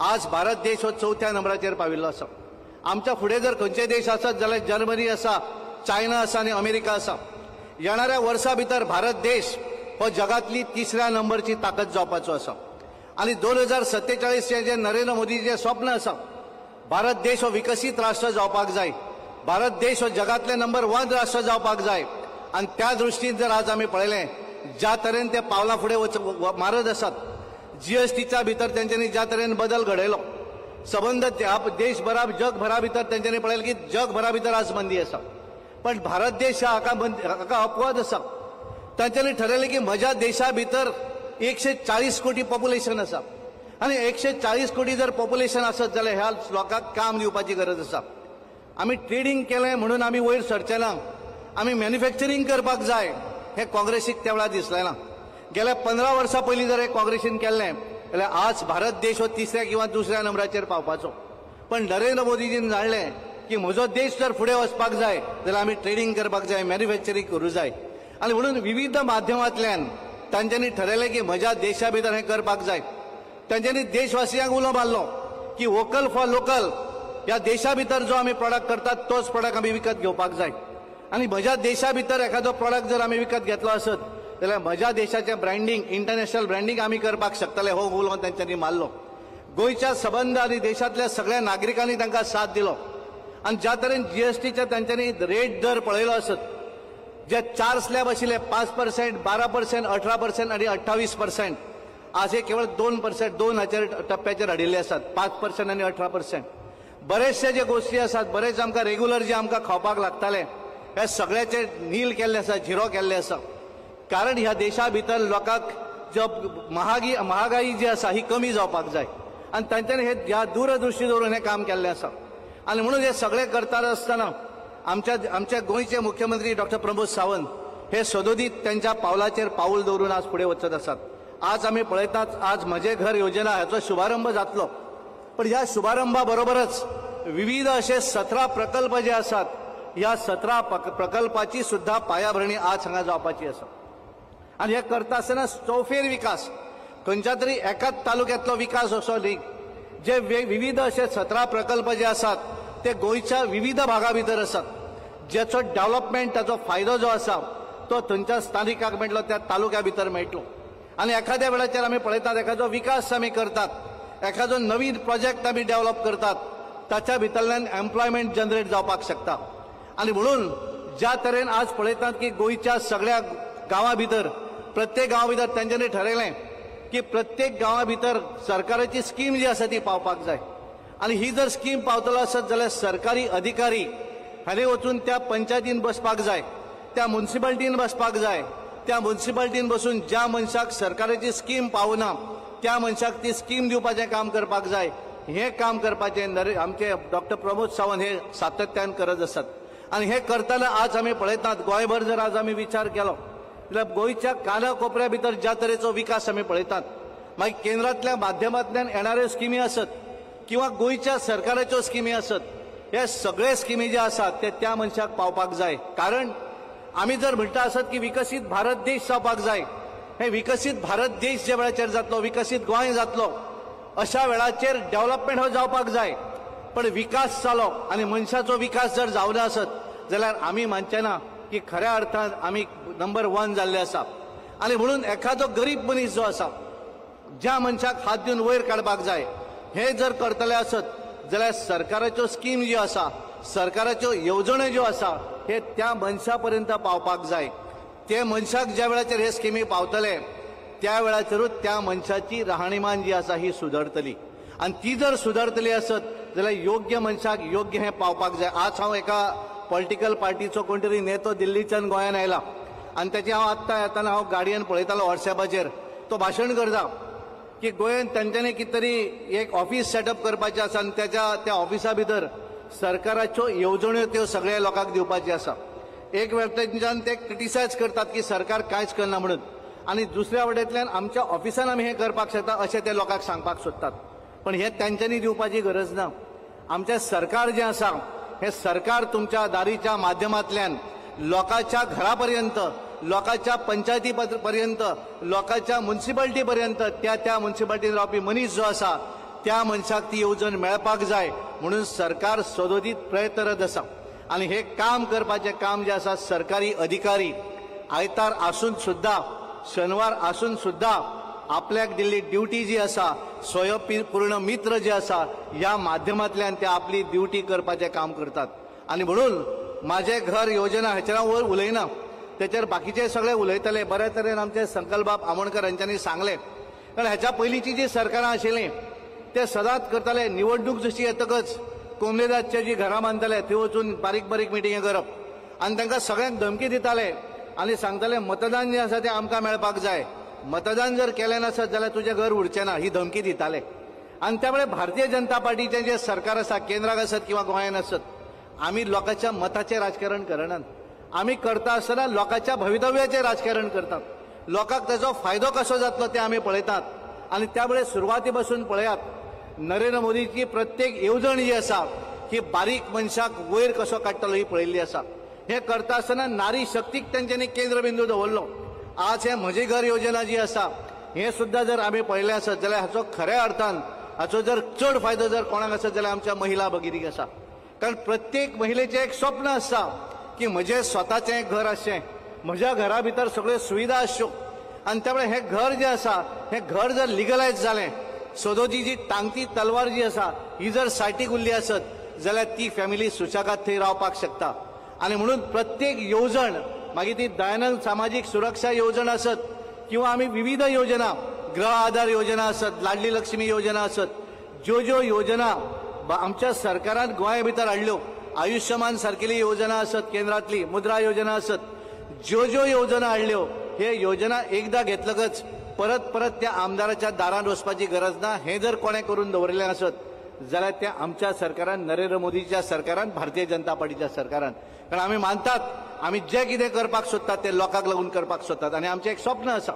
आज भारत देश हो 4थ्या नंबराचेर पाविल्लो आसा. आमच्या फुडें जर खंयचे देश आसत जाल्यार जर्मनी आसा, चायना आसा आनी अमेरिका आसा. येणाऱ्या वर्सा भितर भारत देश हो जगातली 3ऱ्या नंबरची ताकद जावपाचो आसा. आनी 2047 जे नरेंद्र मोदीचें स्वप्न आसा, भारत देश हो विकसीत राष्ट्र जावपाक जाय, भारत देश हो जगातले नंबर 1 राष्ट्र जावपाक जाय. आनी त्या दृश्टीन जर आज आमी पळयलें ज्या तरेन ते पावलां फुडें मारत आसात, GSTच्या भितर तेंच्यांनी ज्या तरेन बदल घडयलो, सबंद देशभरा जगभरा भितर तेंच्यांनी पळयलें की जगभरा भितर आज मंदी आसा, पण भारत देश हाका अपवाद आसा. तांच्यांनी ठरयलें की म्हज्या देशा भितर 140 कोटी पॉप्युलेशन आसा आनी 140 कोटी जर पॉप्युलेशन आसत जाल्यार ह्या लोकांक काम दिवपाची गरज आसा. आमी ट्रेडींग केलें म्हणून आमी वयर सरचे ना, आमी मॅन्युफॅक्चरींग करपाक जाय हें काँग्रेसीक त्या वेळार दिसलें ना. गेल्या 15 वर्सां पयलीं जर हें काँग्रेसीन केल्लें जाल्यार आज भारत देश हो 3ऱ्या किंवा 2ऱ्या नंबराचेर पावपाचो. पण नरेंद्र मोदीजीन जाणलें की म्हजो देश जर फुडें वचपाक जाय जाल्यार आमी ट्रेडींग करपाक जाय, मॅन्युफॅक्चरींग करूं जाय. आनी म्हणून विविध माध्यमांतल्यान तांच्यांनी ठरयलें की म्हज्या देशा भितर हें करपाक जाय. तांच्यांनी देशवासियांक उलो मारलो की वोकल फॉर लोकल, ह्या देशा भितर जो आमी प्रोडक्ट करतात तोच प्रोडक्ट आमी विकत घेवपाक जाय. आनी म्हज्या देशा भितर एखादो प्रोडक्ट जर आमी विकत घेतलो आसत जाल्यार म्हज्या देशाचें ब्रँडींग, इंटरनॅशनल ब्रँडींग आमी करपाक शकतले, हो उलो तांच्यांनी मारलो. गोंयच्या सबंद आनी देशांतल्या सगळ्या नागरिकांनी तांकां साथ दिलो. आनी ज्या तरेन जीएसटीच्या तांच्यांनी रेट दर पळयलो आसत, जे 4 स्लॅब आशिल्ले 5%, 12%, 18% आनी 28%, आज हे केवळ 2%, 2 हाचेर टप्प्याचेर हाडिल्ले आसात, 5% आनी 18%. बरेचशे जे गोश्टी आसात, बरेच आमकां रेगुलर जे आमकां खावपाक लागताले हे सगळ्याचे नील केल्ले आसा, झिरो केल्ले आसा. कारण ह्या देशा भितर लोकांक जो महागाई जी आसा ही कमी जावपाक जाय आनी तांच्यांनी हे ह्या दूरदृश्टी दवरून हें काम केल्लें आसा. आनी म्हणून हे सगळें करता आसतना आमच्या गोंयचे मुख्यमंत्री डॉक्टर प्रमोद सावंत हे सदोदीत त्यांच्या पावलाचेर पावल दवरून आज फुडें वचत आसात. आज आमी पळयतात, आज म्हजें घर योजना हाचो शुभारंभ जातलो, पण ह्या शुभारंभा बरोबरच विविध असे 17 प्रकल्प जे आसात ह्या 17 प्रकल्पाची सुद्धा पायाभरणी आज हांगा जावपाची आसा. आनी हे करता आसतना चौफेर विकास, खंयच्या तरी एकाच तालुक्यांतलो विकास असो न्ही, जे विविध असे 17 प्रकल्प जे आसात ते गोंयच्या विविध भागा भितर आसात, ज्याचो डेव्हलपमेंट, ताचो फायदो जो आसा तो थंयच्या स्थानिकाक मेळटलो, त्या तालुक्या भितर मेळटलो. आनी एखाद्या वेळाचेर आमी पळयतात एखादो विकास आमी करतात, एखादो नवीन प्रोजेक्ट आमी डेव्हलप करतात, ताच्या भितरल्यान एम्प्लॉयमेंट जनरेट जावपाक शकता. आनी म्हणून ज्या तरेन आज पळयतात की गोंयच्या सगळ्या गांवां भितर, प्रत्येक गांवा भितर तांच्यांनी ठरयलें की प्रत्येक गांवा भितर सरकाराची स्कीम जी आसा ती पावपाक जाय. आनी ही जर स्कीम पावतलो आसत जाल्यार सरकारी अधिकारी हांणी वचून त्या पंचायतीन बसपाक जाय, त्या मुन्सिपाल्टीन बसपाक जाय, त्या मुन्सिपाल्टीन बसून ज्या मनशाक सरकाराची स्कीम पावना त्या मनशाक ती स्कीम दिवपाचें काम करपाक जाय. हें काम करपाचें आमचे डॉक्टर प्रमोद सावंत हे सातत्यान करत आसात. आनी हें करतना आज आमी पळयतात, गोंयभर जर आज आमी विचार केलो जाल्यार गोंयच्या काना कोपऱ्या भितर ज्या तरेचो विकास आमी पळयतात, मागीर केंद्रांतल्या माध्यमांतल्यान येणाऱ्यो स्किमी आसत किंवा गोंयच्या सरकाराच्यो स्किमी आसत, हे सगळे स्किमी जे आसात ते त्या मनशाक पावपाक जाय. कारण आमी जर म्हणटा आसत की विकसीत भारत देश जावपाक जाय, हे विकसीत भारत देश ज्या वेळाचेर जातलो, विकसीत गोंय जातलो, अशा वेळाचेर डेव्हलपमेंट हो जावपाक जाय. पण विकास जालो आनी मनशाचो विकास जर जावना आसत जाल्यार आमी मानचे ना की खऱ्या अर्थान आमी नंबर 1 जाल्ले आसा. आनी म्हणून एखादो गरीब मनीस जो आसा, ज्या मनशाक हात दिवन वयर काडपाक जाय, हे जर करतले आसत जाल्यार सरकाराच्यो स्कीम ज्यो आसा, सरकाराच्यो येवजण्यो ज्यो आसा हे त्या मनशा पर्यंत पावपाक जाय. ते मनशाक ज्या वेळाचेर हे स्किमी पावतले त्या वेळाचेरूच त्या मनशाची राहणीमान जी आसा ही सुदरतली. आनी ती जर सुदरतली आसत जाल्यार योग्य मनशाक योग्य हें पावपाक जाय. आज हांव एका पॉलिटिकल पार्टीचो कोण तरी नेतो दिल्लीच्यान गोंयान आयला आनी तेची हांव आत्तां येतना हांव गाडयेन पळयतालो वॉट्सॅपाचेर, तो भाशण करता की गोंयांत तांच्यांनी कितें तरी एक ऑफीस सेटअप करपाचें आसा आनी तेच्या त्या ऑफिसा भितर सरकाराच्यो येवजण्यो त्यो सगळ्या लोकांक दिवपाच्यो आसा. एक वटेनच्यान ते क्रिटिसायज करतात की सरकार कांयच करना म्हणून, आनी दुसऱ्या वटेंतल्यान आमच्या ऑफिसान आमी हें करपाक शकता अशें ते लोकांक सांगपाक सोदतात. पण हें तांच्यांनी दिवपाची गरज ना. आमचें सरकार जें आसा हें सरकार तुमच्या दारीच्या माध्यमांतल्यान लोकांच्या घरा पर्यंत, लोकांच्या पंचायती पर्यंत, लोकांच्या मुन्सिपाल्टी पर्यंत, त्या त्या मुन्सिपाल्टीन रावपी मनीस जो आसा त्या मनशाक ती येवजण मेळपाक जाय म्हणून सरकार सदोदीत प्रयत्नरत आसा. आनी हें काम करपाचें काम जें आसा, सरकारी अधिकारी आयतार आसून सुद्दां, शनिवार आसून सुद्दां आपल्याक दिल्ली ड्युटी जी आसा, स्वयंपूर्ण मित्र जे आसा ह्या माध्यमांतल्यान ते आपली ड्युटी करपाचें काम करतात. आनी म्हणून माझे घर योजना हाचेर हांव वयर उलयना, तेचेर बाकीचे सगळे उलयतले. बऱ्या तरेन आमचे संकल्पबाब आमोणकर हांच्यांनी सांगलें. कारण ह्याच्या पयलींची जी सरकारां आशिल्लीं ते सदांच करताले, निवडणूक जशी येतकच कोमलेदादचे जी घरां बांदताले थंय वचून बारीक बारीक मिटिंगी करप आनी तांकां सगळ्यांक धमकी दिताले आनी सांगताले मतदान जें आसा तें आमकां मेळपाक जाय, मतदान जर केलें नासत जाल्यार तुजें घर उरचें ना, ही धमकी दिताले. आनी त्यामुळे भारतीय जनता पार्टीचें जें सरकार आसा, केंद्राक आसत किंवा गोंयांत आसत, आमी लोकांच्या मताचें राजकारण करनात. आमी करता आसतना लोकांच्या भवितव्याचें राजकारण करतात. लोकांक ताचो फायदो कसो जातलो तें आमी पळयतात. आनी त्यामुळे सुरवाती पासून पळयात, नरेंद्र मोदीची प्रत्येक येवजण जी आसा की बारीक मनशाक वयर कसो काडटलो ही पळयल्ली आसा. हें करता आसतना नारी शक्तीक तेंच्यांनी केंद्रबिंदू दवरलो. आज हें म्हजें घर योजना जी आसा हें सुद्दां जर आमी पळयलें आसत जाल्यार हाचो खऱ्या अर्थान हाचो जर चड फायदो जर कोणाक आसत जाल्यार आमच्या महिला भगिनीक आसा. कारण प्रत्येक महिलेचें एक स्वप्न आसता की म्हजें स्वताचें घर आसचें, म्हज्या घरा भितर सगळ्यो सुविधा आसच्यो आनी त्यामुळे हें घर जें आसा हें घर जर लिगलायज जालें, सदोची जी टांगती तलवार जी आसा ही जर सायटीक उरली आसत जाल्यार ती फॅमिली सुशेगाद थंय रावपाक शकता. आनी म्हणून प्रत्येक येवजण मागीर ती दयानंद सामाजीक सुरक्षा येवजण आसत किंवा आमी विविध योजना, गृह आधार योजना आसत, लाडली लक्ष्मी योजना आसत, ज्यो ज्यो योजना आमच्या सरकारान गोंया भितर हाडल्यो, आयुष्यमान सारकेली योजना आसत, केंद्रांतली मुद्रा योजना आसत, ज्यो ज्यो योजना हाडल्यो हे योजना एकदां घेतलकच परत परत त्या आमदाराच्या दारान वचपाची गरज ना. हें जर कोणें करून दवरिल्लें आसत जाल्यार त्या आमच्या सरकारान, नरेंद्र मोदीच्या सरकारान, भारतीय जनता पार्टीच्या सरकारान. कारण आमी मानतात आमी जें कितें करपाक सोदतात तें लोकांक लागून करपाक सोदतात आनी आमचें एक स्वप्न आसा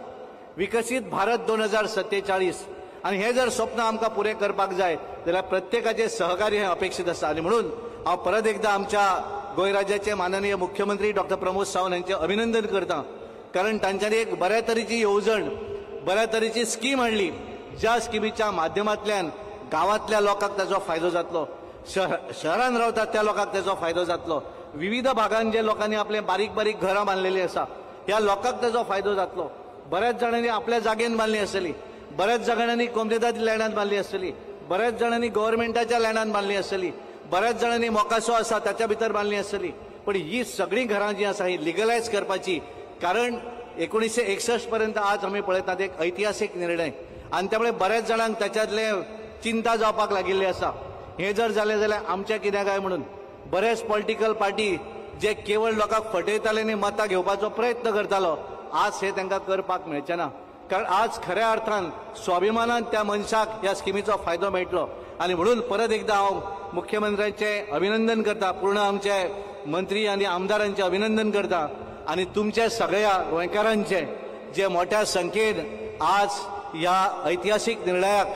विकसीत भारत 2047 आनी हें जर स्वप्न आमकां पुरें करपाक जाय जाल्यार प्रत्येकाचें सहकार्य हें अपेक्षीत आसा. आनी म्हणून हांव परत एकदां आमच्या गोंय राज्याचे माननीय मुख्यमंत्री डॉक्टर प्रमोद सावंत हांचें अभिनंदन करता, कारण तांच्यांनी एक बऱ्या तरेची येवजण, बऱ्या तरेची स्कीम हाडली ज्या स्किमीच्या माध्यमांतल्यान गांवांतल्या लोकांक ताचो फायदो जातलो, शहरान रावतात त्या लोकांक ताचो फायदो जातलो, विविध भागान जे लोकांनी आपले बारीक बारीक घरां बांदलेली आसा ह्या लोकांक ताचो फायदो जातलो. बऱ्याच जाणांनी आपल्या जागेन बांदली आसतली, बऱ्याच जाणांनी कोमतेदाद लँडान बांदली आसतली, बऱ्याच जाणांनी गव्हर्मेंटाच्या लँडान बांदली आसतली, बऱ्याच जाणांनी मोकासो आसा ताच्या भितर बांदली आसतली. पण ही सगळीं घरां जी आसा ही लिगलायज करपाची, कारण 1961 पर्यंत आज आमी पळयतात एक ऐतिहासीक निर्णय आनी त्यामुळे बऱ्याच जाणांक ताच्यातले चिंता जावपाक लागिल्ली आसा. हें जर जालें जाल्यार आमचें कितें काय म्हणून बरेच पॉलिटिकल पार्टी जे केवळ लोकांक फटयताले आनी मतां घेवपाचो प्रयत्न करतालो आज हे तांकां करपाक मेळचें ना. कारण आज खऱ्या अर्थान स्वाभिमानान त्या मनशाक ह्या स्किमीचो फायदो मेळटलो. आनी म्हणून परत एकदां हांव मुख्यमंत्र्यांचें अभिनंदन करता, पूर्ण आमचे मंत्री आनी आमदारांचें अभिनंदन करता आनी तुमच्या सगळ्या गोंयकारांचें जे मोठ्या संख्येन आज ह्या ऐतिहासीक निर्णयाक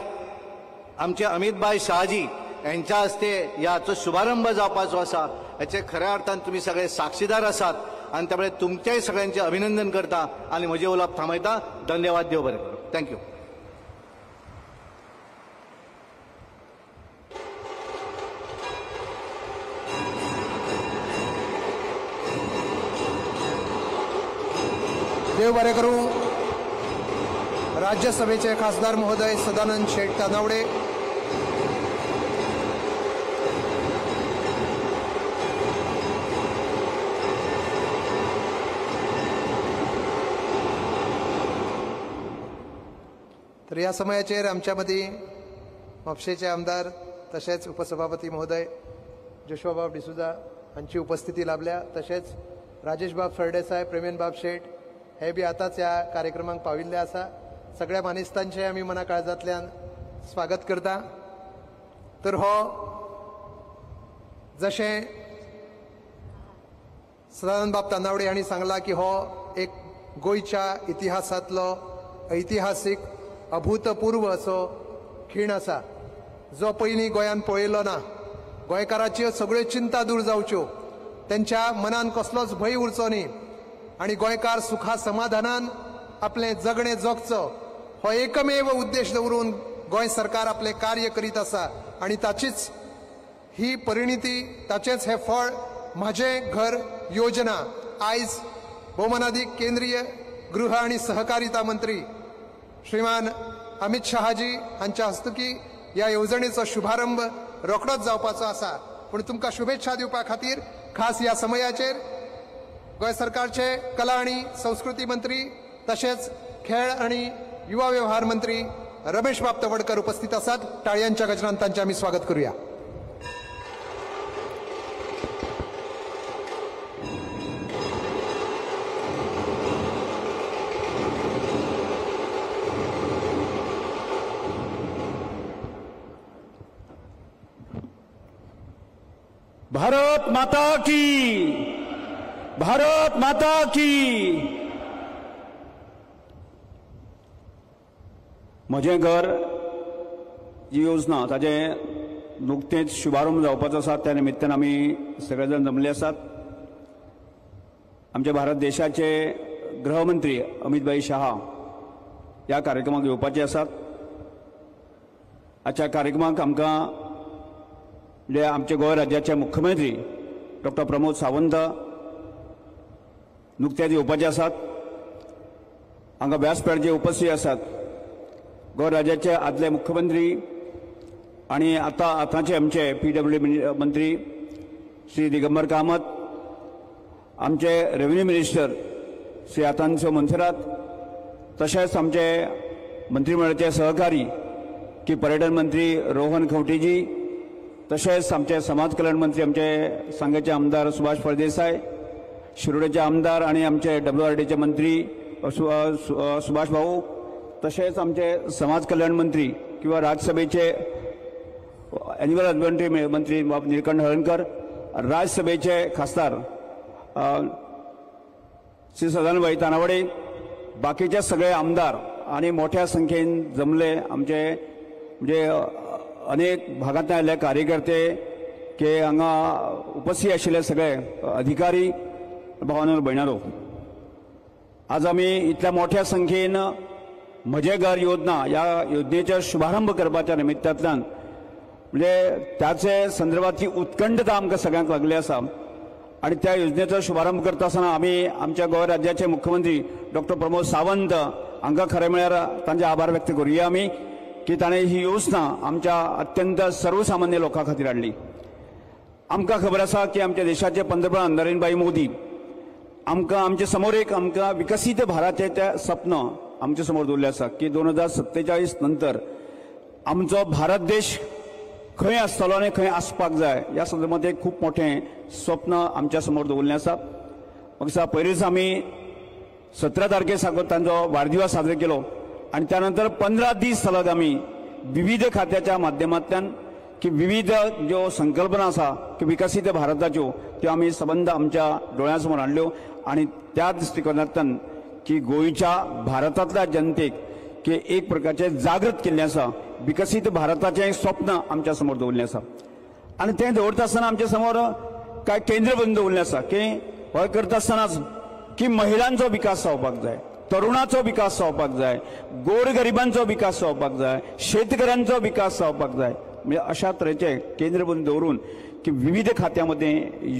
आमचे अमितभाई शहाजी यांच्या हस्ते ह्याचो शुभारंभ जावपाचो आसा हाचे खऱ्या अर्थान तुमी सगळे साक्षीदार आसात आनी त्यामुळे तुमच्याय सगळ्यांचें अभिनंदन करता आनी म्हजें उलोवप थांबयता. धन्यवाद, देव बरें करूं. Thank you. देव बरें करूं. राज्यसभेचे खासदार महोदय सदानंद शेट तानावडे, तर ह्या समयाचेर आमच्या मदीं म्हापशेचे आमदार तशेंच उपसभापती महोदय जोशुआबाब डिसुजा हांची उपस्थिती लाभल्या, तशेंच राजेशबाब सरदेसाय, प्रेमेनबाब शेट हे बी आतांच ह्या कार्यक्रमाक पाविल्ले आसा. सगळ्या मानेस्तांचें आमी मना काळजांतल्यान स्वागत करता. तर हो जशें सदानंदबाब तानावडे हांणी सांगलां की हो एक गोंयच्या इतिहासांतलो ऐतिहासीक अभूतपूर्व असो खीण आसा जो पयलीं गोंयान पळयलो ना. गोंयकाराच्यो सगळ्यो चिंता दूर जावच्यो, तेंच्या मनान कसलोच भंय उरचो न्ही आनी गोंयकार सुखा समाधानान आपलें जगणें जगचो हो एकमेव उद्देश दवरून गोंय सरकार आपलें कार्य करीत आसा आनी ताचीच ही परिणिती, ताचेंच हें फळ म्हजें घर योजना आयज भोवमानादीक केंद्रीय गृह आनी सहकारिता मंत्री श्रीमान अमित शहाजी हांच्या हस्तुकी ह्या येवजणेचो शुभारंभ रोखडोच जावपाचो आसा. पूण तुमकां शुभेच्छा दिवपा खातीर खास ह्या समयाचेर गोंय सरकारचे कला आनी संस्कृती मंत्री तशेंच खेळ आनी युवा व्यवहार मंत्री रमेशबाब तवडकर उपस्थित आसात. टाळयांच्या गजरान तांचें आमी स्वागत करूया. भारत माता की, भारत माता की। म्हजें घर जी योजना ताजें नुकतेंच शुभारंभ जावपाचो आसा त्या निमित्तान आमी सगळे जाण जमले आसात. आमच्या भारत देशाचे गृहमंत्री अमित भाई शहा ह्या कार्यक्रमाक येवपाचे आसात. आजच्या कार्यक्रमाक आमकां म्हणजे आमचे गोंय राज्याचे मुख्यमंत्री डॉक्टर प्रमोद सावंत नुकतेच येवपाचे आसात. हांगा व्यासपीठाचेर उपस्थित आसात गोंय राज्याचे आदले मुख्यमंत्री आनी आतां आतांचे आमचे PWD मंत्री श्री दिगंबर कामत, आमचे रेव्हेन्यू मिनिस्टर श्री आतांसो मोन्सेरात, तशेंच आमचे मंत्रिमंडळाचे सहकारी की पर्यटन मंत्री रोहन खंवटेजी, तशेंच आमचे समाज कल्याण मंत्री आमचे सांगेचे आमदार सुभाष फळदेसाय, शिरोडेचे आमदार आनी आमचे WRDचे मंत्री सुभाष भाऊ, तशेंच आमचे समाज कल्याण मंत्री किंवा राज्यसभेचे एनिमल हजबंडरी मंत्री बाब निळकंठ हळर्णकर, राज्यसभेचे खासदार श्री सदानंद तानावडे, बाकीचे सगळे आमदार आनी मोठ्या संख्येन जमले आमचे म्हणजे अनेक भागांतल्यान आयिल्ले कार्यकर्ते की हांगा उपस्थित आशिल्ले सगळे अधिकारी भावानो भयणारो, आज आमी इतल्या मोठ्या संख्येन म्हजें घर योजना ह्या योजनेचो शुभारंभ करपाच्या निमित्तांतल्यान म्हणजे त्याचे संदर्भातली उत्कंठता आमकां सगळ्यांक लागली आसा. आनी त्या योजनेचो शुभारंभ करता आसतना आमी आमच्या गोंय राज्याचे मुख्यमंत्री डॉक्टर प्रमोद सावंत हांकां खरें म्हळ्यार तांचे आभार व्यक्त करुया आमी की ताणें ही योजना आमच्या अत्यंत सर्वसामान्य लोकां खातीर हाडली. आमकां खबर आसा की आमच्या देशाचे पंतप्रधान नरेंद्रभाई मोदी आमकां आमचे समोर एक आमकां विकसीत भारताचें तें सपन आमचे समोर दवरलें आसा की 2047 नंतर आमचो भारत देश खंय आसतलो आनी खंय आसपाक जाय ह्या संदर्भात एक खूब मोठें स्वप्न आमच्या समोर दवरलें आसा. म्हाका पयलींच आमी 17 तारखे साकून तांचो वाडदिवस साजरो केलो आनी त्यानंतर 15 दीस सलग आमी विविध खात्याच्या माध्यमांतल्यान की विविध ज्यो संकल्पना आसा की विकसीत भारताच्यो त्यो आमी सबंद आमच्या दोळ्यां समोर हाडल्यो आनी त्या दृश्टिकोनांतल्यान की गोंयच्या भारतांतल्या जनतेक की एक प्रकारचें जागृत केल्लें आसा, विकसीत भारताचें स्वप्न आमच्या समोर दवरलें आसा. आनी तें दवरता आसतना आमच्या समोर कांय केंद्रबंद दवरलें आसा की हय करता आसतनाच की महिलांचो विकास जावपाक जाय, तरुणाचो विकास जावपाक जाय, गोरगरिबांचो विकास जावपाक जाय, शेतकऱ्यांचो विकास जावपाक जाय. म्हणजे अशा तरेचे केंद्रबंद दवरून की विविध खात्यामध्ये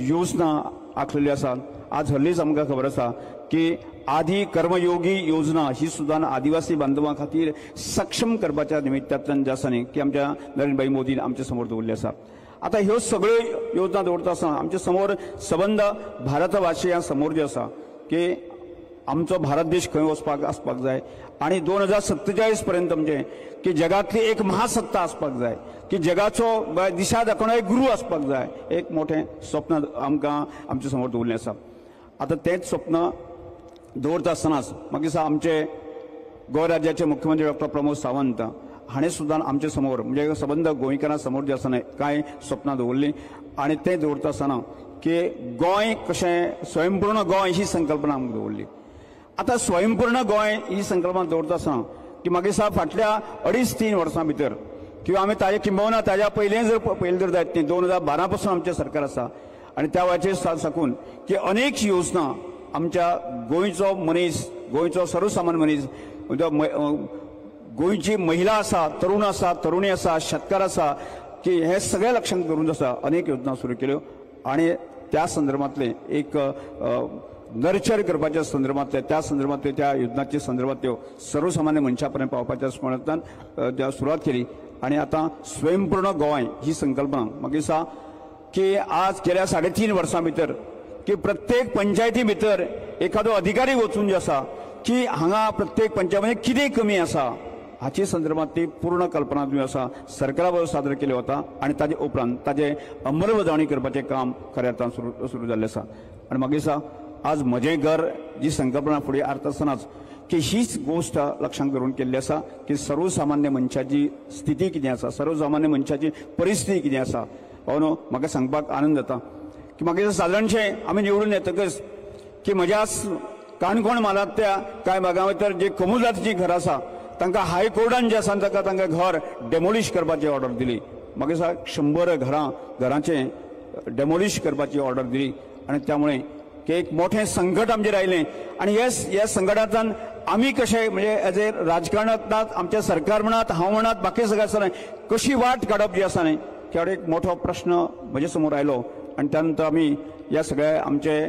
योजना आखलेल्यो आसात. आज हल्लीच आमकां खबर आसा की आदी कर्मयोगी योजना ही सुद्दां आदिवासी बांधवां खातीर सक्षम करपाच्या निमित्तांतल्यान जे आसा न्ही की आमच्या नरेंद्रभाई मोदीन आमच्या समोर दवरल्ली आसा. आतां ह्यो सगळ्यो योजना दवरता आसतना आमच्या समोर सबंद भारतवासियां समोर जे आसा की आमचो भारत देश खंय वचपाक आसपाक जाय आनी 2047 पर्यंत म्हणजे की जगांतली एक महासत्ता आसपाक जाय, की जगाचो दिशा दाखोवणारो एक गुरू आसपाक जाय, एक मोठें स्वप्न आमकां आमच्या समोर दवरलें आसा. आतां तेंच स्वप्न दवरता आसतनाच मागीर आमचे गोंय राज्याचे मुख्यमंत्री डॉक्टर प्रमोद सावंत हाणें सुद्दां आमचे समोर म्हणजे सबंद गोंयकारां समोर जे आसतना कांय स्वप्नां दवरलीं आनी तें दवरता आसतना की गोंय कशें स्वयंपूर्ण गोंय ही संकल्पना आमकां दवरली. आतां स्वयंपूर्ण गोंय ही संकल्पना दवरता आसतना की मागीर साहेब फाटल्या 2.5-3 वर्सां भितर किंवा आमी ताजे किंबहुना ताज्या पयलें जर पयलें जर जायत न्ही 2012 पासून आमचें सरकार आसा आनी त्या वेळाचेर साकून की अनेक योजना आमच्या गोंयचो मनीस, गोंयचो सर्वसामान्य मनीस, गोंयची महिला आसा, तरुण आसा, तरुणी आसा, शेतकार आसा की हे सगळे लक्षांत धरून आसा अनेक योजना सुरू केल्यो आनी त्या संदर्भांतलें एक नर्चर करपाच्या संदर्भांतले त्या संदर्भांतले त्या योजनाच्या संदर्भांतल्यो सर्वसामान्य मनशा पर्यंत पावपाच्या स्मरणांतल्यान सुरवात केली आनी आतां स्वयंपूर्ण गोंय ही संकल्पना मागीर दिसता की आज गेल्या 3.5 वर्सां भितर की प्रत्येक पंचायती भितर एखादो अधिकारी वचून जे आसा की हांगा प्रत्येक पंचायतीमध्ये कितें कमी आसा हाचे संदर्भात ती पूर्ण कल्पना जी आसा सरकारा बरोबर सादर केली वता आनी ताजे उपरांत ताजे अंमलबजावणी करपाचें काम खऱ्या अर्थान सुरू जाल्लें आसा. आनी मागीर दिसता आज म्हजें घर जी संकल्पना फुडें हाडटा आसतनाच की हीच गोश्ट लक्षांत धरून केल्ली आसा की सर्वसामान्य मनशाची स्थिती कितें आसा, सर्वसामान्य मनशाची परिस्थिती कितें आसा. भावनो म्हाका सांगपाक आनंद जाता की मागीर सादारणशें आमी निवडून येतकच की म्हज्या काणकोण म्हालांतल्या कांय भागां भितर जे कोमुजातीचीं घरां आसा तांकां हायकोर्टान जे आसा तांकां तांकां घर डेमोलिश करपाची ऑर्डर दिली. म्हाका दिसता 100 घरां घरांचें डेमोलिश करपाची ऑर्डर दिली आनी त्यामुळे की एक मोठें संकट आमचेर आयलें. आनी ह्या संकटांतल्यान आमी कशें म्हणजे एज ए राजकारणांत आमचें सरकार म्हणात, हांव म्हणात, बाकी सगळें आसा न्ही, कशी वाट काडप जी आसा न्ही, त्या एक मोठो प्रश्न म्हजे समोर आयलो. आनी त्या नंतर आमी ह्या सगळ्या आमचे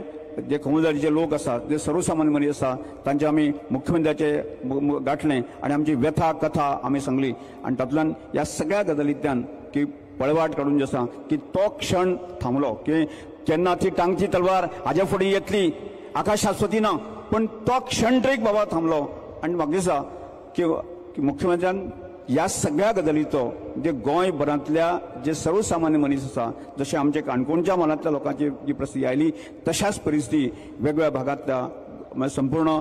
जे कमुलदारीचे लोक आसात, जे सर्वसामान्य मनीस आसा, तांचे आमी मुख्यमंत्र्याचे गांठलें आनी आमची व्यथा कथा आमी सांगली. आनी तातूंतल्यान ह्या सगळ्या गजालींतल्यान की पळवाट काडून जे आसा की तो क्षण थांबलो की केन्ना ती टांगची तलवार हाज्या फुडें येतली आका शाश्वती ना, पण तो क्षण तरी बाबा थांबलो. आनी म्हाका दिसता की मुख्यमंत्र्यान ह्या सगळ्या गजालीचो जे गोंयभरांतल्या जे सर्वसामान्य मनीस आसा, जशें आमचे काणकोणच्या म्हालांतल्या लोकांची जी परिस्थिती आयली तशाच परिस्थिती वेगवेगळ्या भागांतल्या म्हणजे संपूर्ण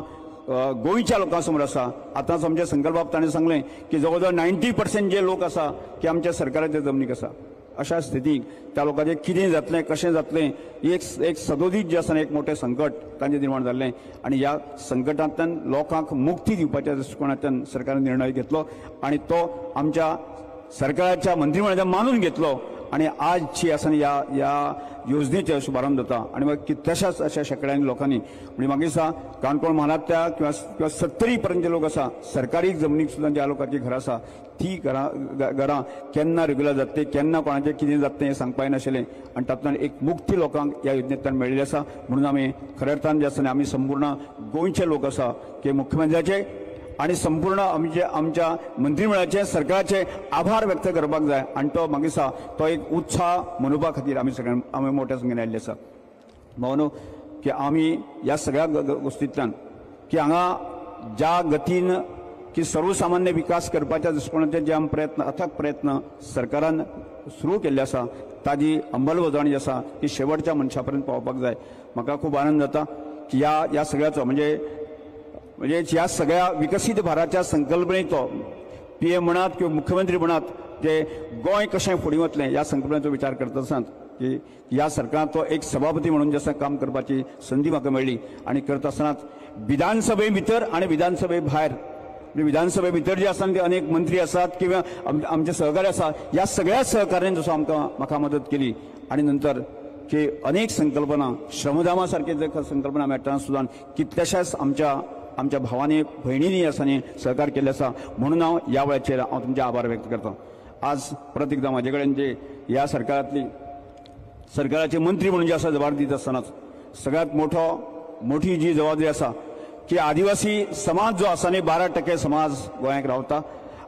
गोंयच्या लोकां समोर आसा. आतांच आमच्या संकल्पाक ताणें सांगलें की जवळ जवळ 90% जे लोक आसा की आमच्या सरकाराच्या जमनीक आसा. अशा स्थितीक त्या लोकांचें कितें जातलें, कशें जातलें, एक सदोदीत जें आसा एक मोठें संकट तांचें निर्माण जाल्लें. आनी ह्या संकटांतल्यान लोकांक मुक्ती दिवपाच्या दृश्टिकोनांतल्यान सरकारान निर्णय घेतलो आनी तो आमच्या सरकाराच्या मंत्रिमंडळान मानून घेतलो. आनी आज जी आसा न्ही ह्या योजनेचो शुभारंभ जाता. आनी मागीर कितल्याशाच अशा शेंकड्यांनी लोकांनी म्हणजे म्हाका दिसता काणकोण म्हालांतल्या किंवा 70 पर्यंत लोक आसा सरकारी जमनीक सुद्दां ज्या लोकांची घरां आसा ती घरां केन्ना रेगुलर जातली, केन्ना कोणाचें कितें जातलें हें सांगपा येनाशिल्लें. आनी तातूंतल्यान एक मुक्ती लोकांक ह्या योजनेंतल्यान मेळिल्ली आसा. म्हणून आमी खऱ्या अर्थान जे आसा न्ही आमी संपूर्ण गोंयचे लोक आसा की मुख्यमंत्र्याचे आनी संपूर्ण आमच्या मंत्रिमंडळाचे सरकाराचे आभार व्यक्त करपाक जाय. आनी तो म्हाका दिसता तो एक उत्साह मनोवपा खातीर आमी सगळ्यां आमी मोठ्या संख्येन आयिल्ले आसा. भावनो की आमी ह्या सगळ्या गोश्टींतल्यान की हांगा ज्या गतीन की सर्वसामान्य विकास करपाच्या दृश्टिकोनांतल्यान जे आमी प्रयत्न अथक प्रयत्न सरकारान सुरू केल्ले आसा ताजी अंमलबजावणी जी आसा ती शेवटच्या मनशा पर्यंत पावपाक जाय. म्हाका खूब आनंद जाता की ह्या सगळ्याचो म्हणजे म्हणजे ह्या सगळ्या विकसीत भारताच्या संकल्पनेचो पीएम म्हणात किंवा मुख्यमंत्री म्हणात जे गोंय कशें फुडें वतलें ह्या संकल्पनेचो विचार करता आसतना की ह्या सरकाराचो एक सभापती म्हणून जसं काम करपाची संदी म्हाका मेळ्ळी. आनी करता आसतनाच विधानसभे भितर आनी विधानसभे भायर, विधानसभे भितर जे आसा ते अनेक मंत्री आसात किंवा आमचे सहकारी आसा, ह्या सगळ्या सहकार्यान जसो आमकां म्हाका मदत केली. आनी नंतर की अनेक संकल्पना श्रमदामा सारखे जे संकल्पना मेळटना सुद्दां कितल्याशाच आमच्या आमच्या भावांनी भयणींनी आसा न्ही सहकार केल्ले आसा. म्हणून हांव ह्या वेळाचेर हांव तुमचे आभार व्यक्त करता. आज परत एकदां म्हाजे कडेन जे ह्या सरकारांतली सरकाराचे मंत्री म्हणून जे आसा जबाबदारी दित आसतनाच सगळ्यांत मोठी जी जबाबदारी आसा की आदिवासी समाज जो आसा न्ही 12% समाज गोंयांत रावता.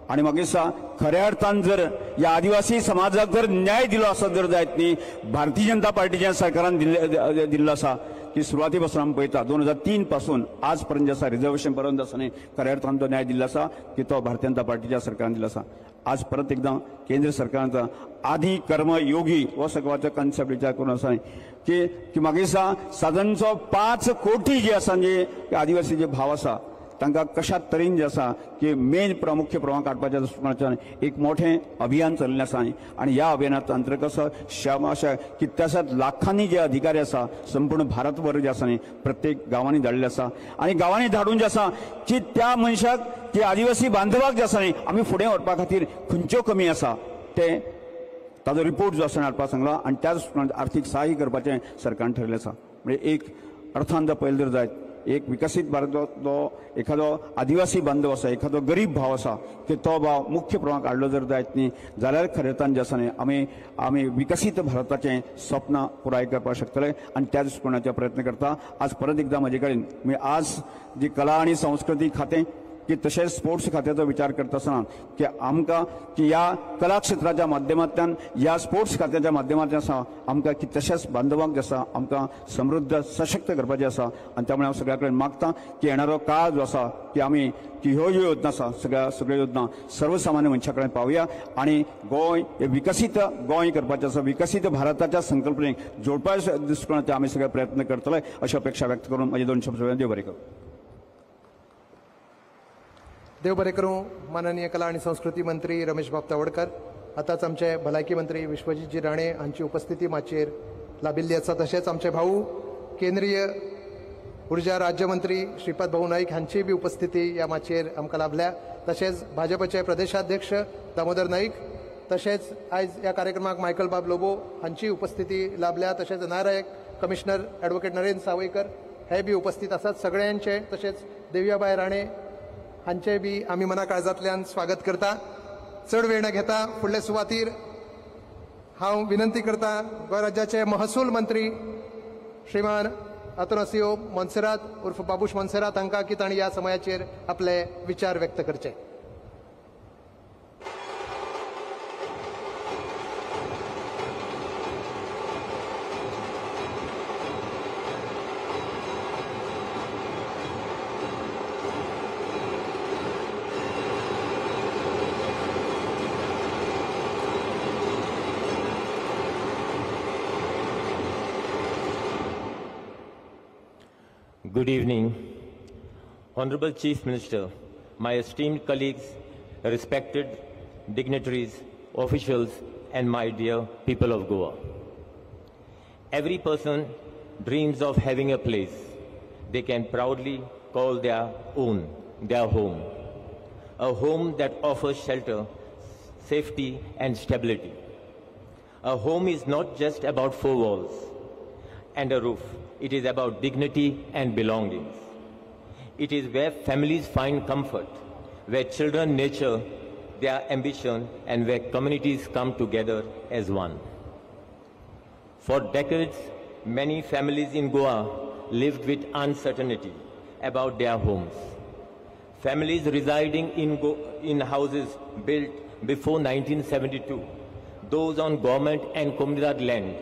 आनी म्हाका दिसता खऱ्या अर्थान जर ह्या आदिवासी समाजाक जर न्याय दिलो आसत जर जायत न्ही भारतीय जनता पार्टीच्या सरकारान दिल्लो आसा की सुरवाती पासून आमी पळयता 2003 पासून आज पर्यंत आसा रिजर्वेशन पर्यंत आसा न्ही खऱ्या अर्थान तो न्याय दिल्लो आसा की तो भारतीय जनता पार्टीच्या सरकारान दिल्लो आसा. आज परत एकदां केंद्र सरकारांचा आदी कर्म योगी हो सगळ्याचो कॉन्सेप्ट विचार करून आसा की की म्हाका दिसता सादारणचो 5 कोटी जे आसा जे आदिवासी जे भाव आसा तांकां कशा तरेन जे आसा की मेन मुख्य प्रवाह काडपाच्या दृश्टिकोनाच्यान एक मोठें अभियान चलिल्लें आसा. आनी ह्या अभियानांत अंतर्गत अशा कितल्याशाच लाखांनी जे अधिकारी आसा संपूर्ण भारतभर जे आसा न्ही प्रत्येक गांवांनी धाडिल्ले आसा. आनी गांवांनी धाडून जे आसा की त्या मनशाक की आदिवासी बांधवाक जे आसा न्ही आमी फुडें व्हरपा खातीर खंयच्यो कमी आसा ते ताजो रिपोर्ट जो आसा हाडपाक सांगला. आनी त्या दृश्टिकोनान आर्थीक सहाय्य करपाचें सरकारान ठरयलें आसा. म्हणजे एक अर्थान जर पळयलें जर जायत एक विकसीत भारत जो एखादो आदिवासी बांधव आसा, एखादो गरीब भाव आसा की तो भाव मुख्य प्रवाहाक हाडलो जर जायत न्ही जाल्यार खऱ्या अर्थान जे आसा न्ही आमी आमी विकसीत भारताचें स्वप्न पुराय करपाक शकतले. आनी त्या दृश्टिकोनाचे प्रयत्न करता. आज परत एकदां म्हजे कडेन म्हणजे आज जी कला आनी संस्कृती खातें की तशेंच स्पोर्ट्स खात्याचो विचार करता आसतना की आमकां की ह्या कला क्षेत्राच्या माध्यमांतल्यान ह्या स्पोर्ट्स खात्याच्या माध्यमांतल्यान आसा आमकां कितल्याशाच बांधवांक जे आसा आमकां समृद्ध सशक्त करपाचें आसा. आनी त्यामुळे हांव सगळ्या कडेन मागता की येणारो काळ जो आसा की आमी की ह्यो ज्यो योजना आसा सगळ्यो योजना सर्वसामान्य मनशा कडेन पावया आनी गोंय हे विकसीत गोंय करपाचें आसा, विकसीत भारताच्या संकल्पनेक जोडपाच्या दृश्टिकोनांतल्यान आमी सगळे प्रयत्न करतले अशी अपेक्षा व्यक्त करून म्हजे 2 शब्द देव बरें करूं. देव बरें करूं. माननीय कला आनी संस्कृती मंत्री रमेश बाब तवडकर, आतांच आमचे भलायकी मंत्री विश्वजीतजी राणे हांची उपस्थिती माचयेर लाभिल्ली आसा. तशेंच आमचे भाऊ केंद्रीय ऊर्जा राज्यमंत्री श्रीपाद भाऊ नाईक हांची बी उपस्थिती ह्या माचयेर आमकां लाभल्या. तशेंच भाजपचे प्रदेशाध्यक्ष दामोदर नाईक, तशेंच आयज ह्या कार्यक्रमाक मायकल बाब लोबो हांची उपस्थिती लाभल्या. तशेंच NRI commissioner advocate Narendra Sawaikar हे बी उपस्थित आसात. सगळ्यांचे तशेंच देवियाबाय राणे हांचे बी आमी मना काळजांतल्यान स्वागत करता. चड वेळ न घेता फुडले सुवातीर हांव विनंती करता गोंय राज्याचे महसूल मंत्री श्रीमान आतोनासियो मोन्सेरात उर्फ बाबूश मोन्सेरात हांकां की तांणी ह्या समयाचेर आपले विचार व्यक्त करचे. Good evening, Honorable Chief Minister, my esteemed colleagues, respected dignitaries, officials, and my dear people of Goa. Every person dreams of having a place they can proudly call their own, their home. A home that offers shelter, safety, and stability. A home is not just about four walls and a roof. It is about dignity and belongings. It is where families find comfort, where children nurture their ambition, and where communities come together as one. For decades, many families in Goa lived with uncertainty about their homes. Families residing in houses built before 1972, those on government and Comunidad land,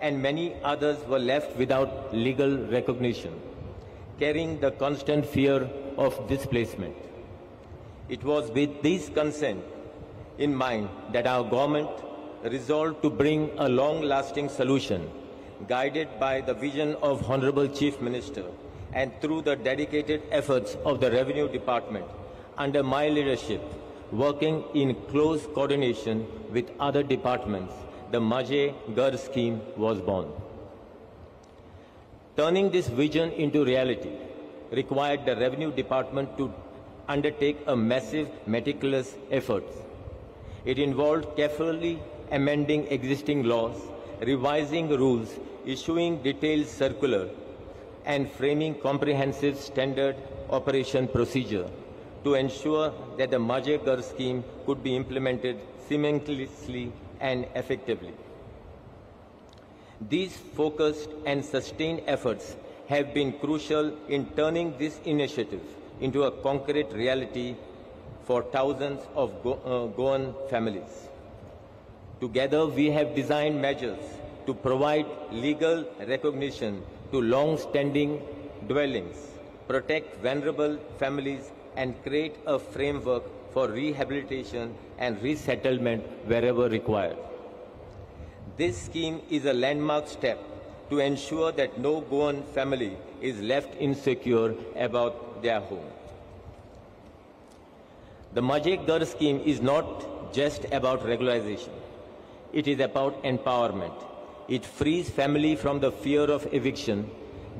and many others were left without legal recognition, carrying the constant fear of displacement. It was with this consent in mind that our government resolved to bring a long-lasting solution, guided by the vision of Honorable Chief Minister and through the dedicated efforts of the Revenue Department under my leadership, working in close coordination with other departments, the Mhaje Ghar scheme was born. Turning this vision into reality required the Revenue Department to undertake a massive, meticulous effort. It involved carefully amending existing laws, revising rules, issuing detailed circular, and framing comprehensive standard operation procedure to ensure that the Mhaje Ghar scheme could be implemented seamlessly and effectively. These focused and sustained efforts have been crucial in turning this initiative into a concrete reality for thousands of Goan families. Together, we have designed measures to provide legal recognition to long-standing dwellings, protect vulnerable families, and create a framework for rehabilitation and resettlement wherever required. This scheme is a landmark step to ensure that no Goan family is left insecure about their home. The Mhaje Ghar scheme is not just about regularization. It is about empowerment. It frees family from the fear of eviction,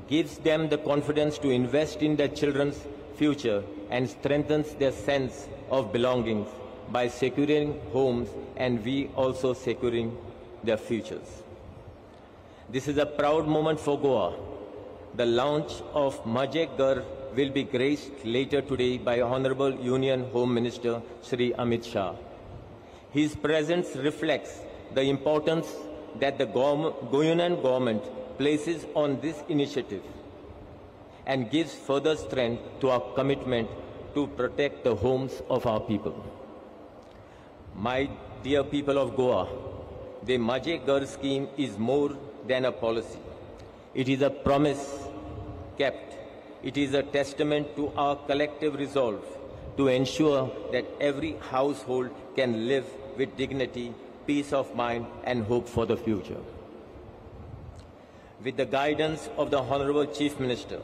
gives them the confidence to invest in their children's future, and strengthens their sense of belongings by securing homes and we also securing their futures. This is a proud moment for Goa. The launch of Mhaje Ghar will be graced later today by Honorable Union Home Minister Shri Amit Shah. His presence reflects the importance that the Goan government places on this initiative and gives further strength to our commitment to protect the homes of our people. My dear people of Goa, the Mhaje Ghar scheme is more than a policy. It is a promise kept. It is a testament to our collective resolve to ensure that every household can live with dignity, peace of mind, and hope for the future. With the guidance of the Honorable Chief Minister,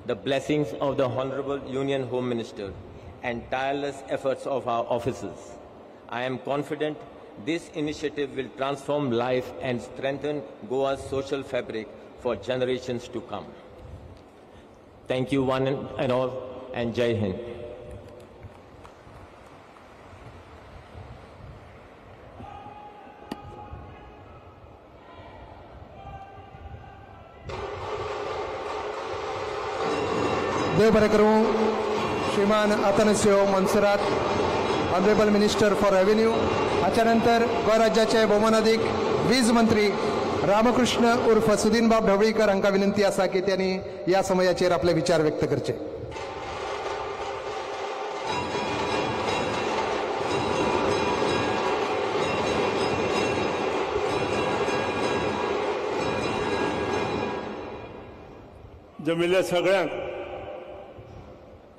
the blessings of the Honorable Union Home Minister, and tireless efforts of our officers, I am confident this initiative will transform life and strengthen Goa's social fabric for generations to come. Thank you one and all, and Jai Hind. देव बरें करूं. श्रीमान Atanasio Monserrate, honourable minister for revenue. हाच्या नंतर गोंय राज्याचे भोवमानादीक वीज मंत्री रामकृष्ण उर्फ सुदीनबाब ढवळीकर हांकां विनंती आसा की त्यांनी ह्या समयाचेर आपले विचार व्यक्त करचे. जमिल्ल्या सगळ्यांक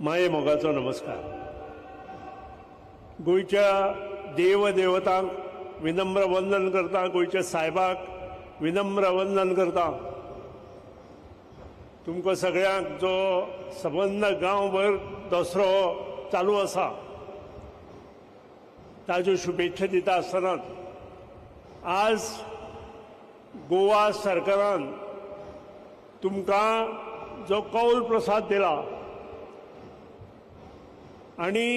माये मोगाचो नमस्कार. गोंयच्या देवदेवतांक विनम्र वंदन करता, गोंयच्या सायबाक विनम्र वंदन करता. तुमकां सगळ्यांक जो सबंद गांवभर दसरो चालू आसा ताज्यो शुभेच्छा दिता आसतनाच आज गोवा सरकारान तुमकां जो कौल प्रसाद दिला आनी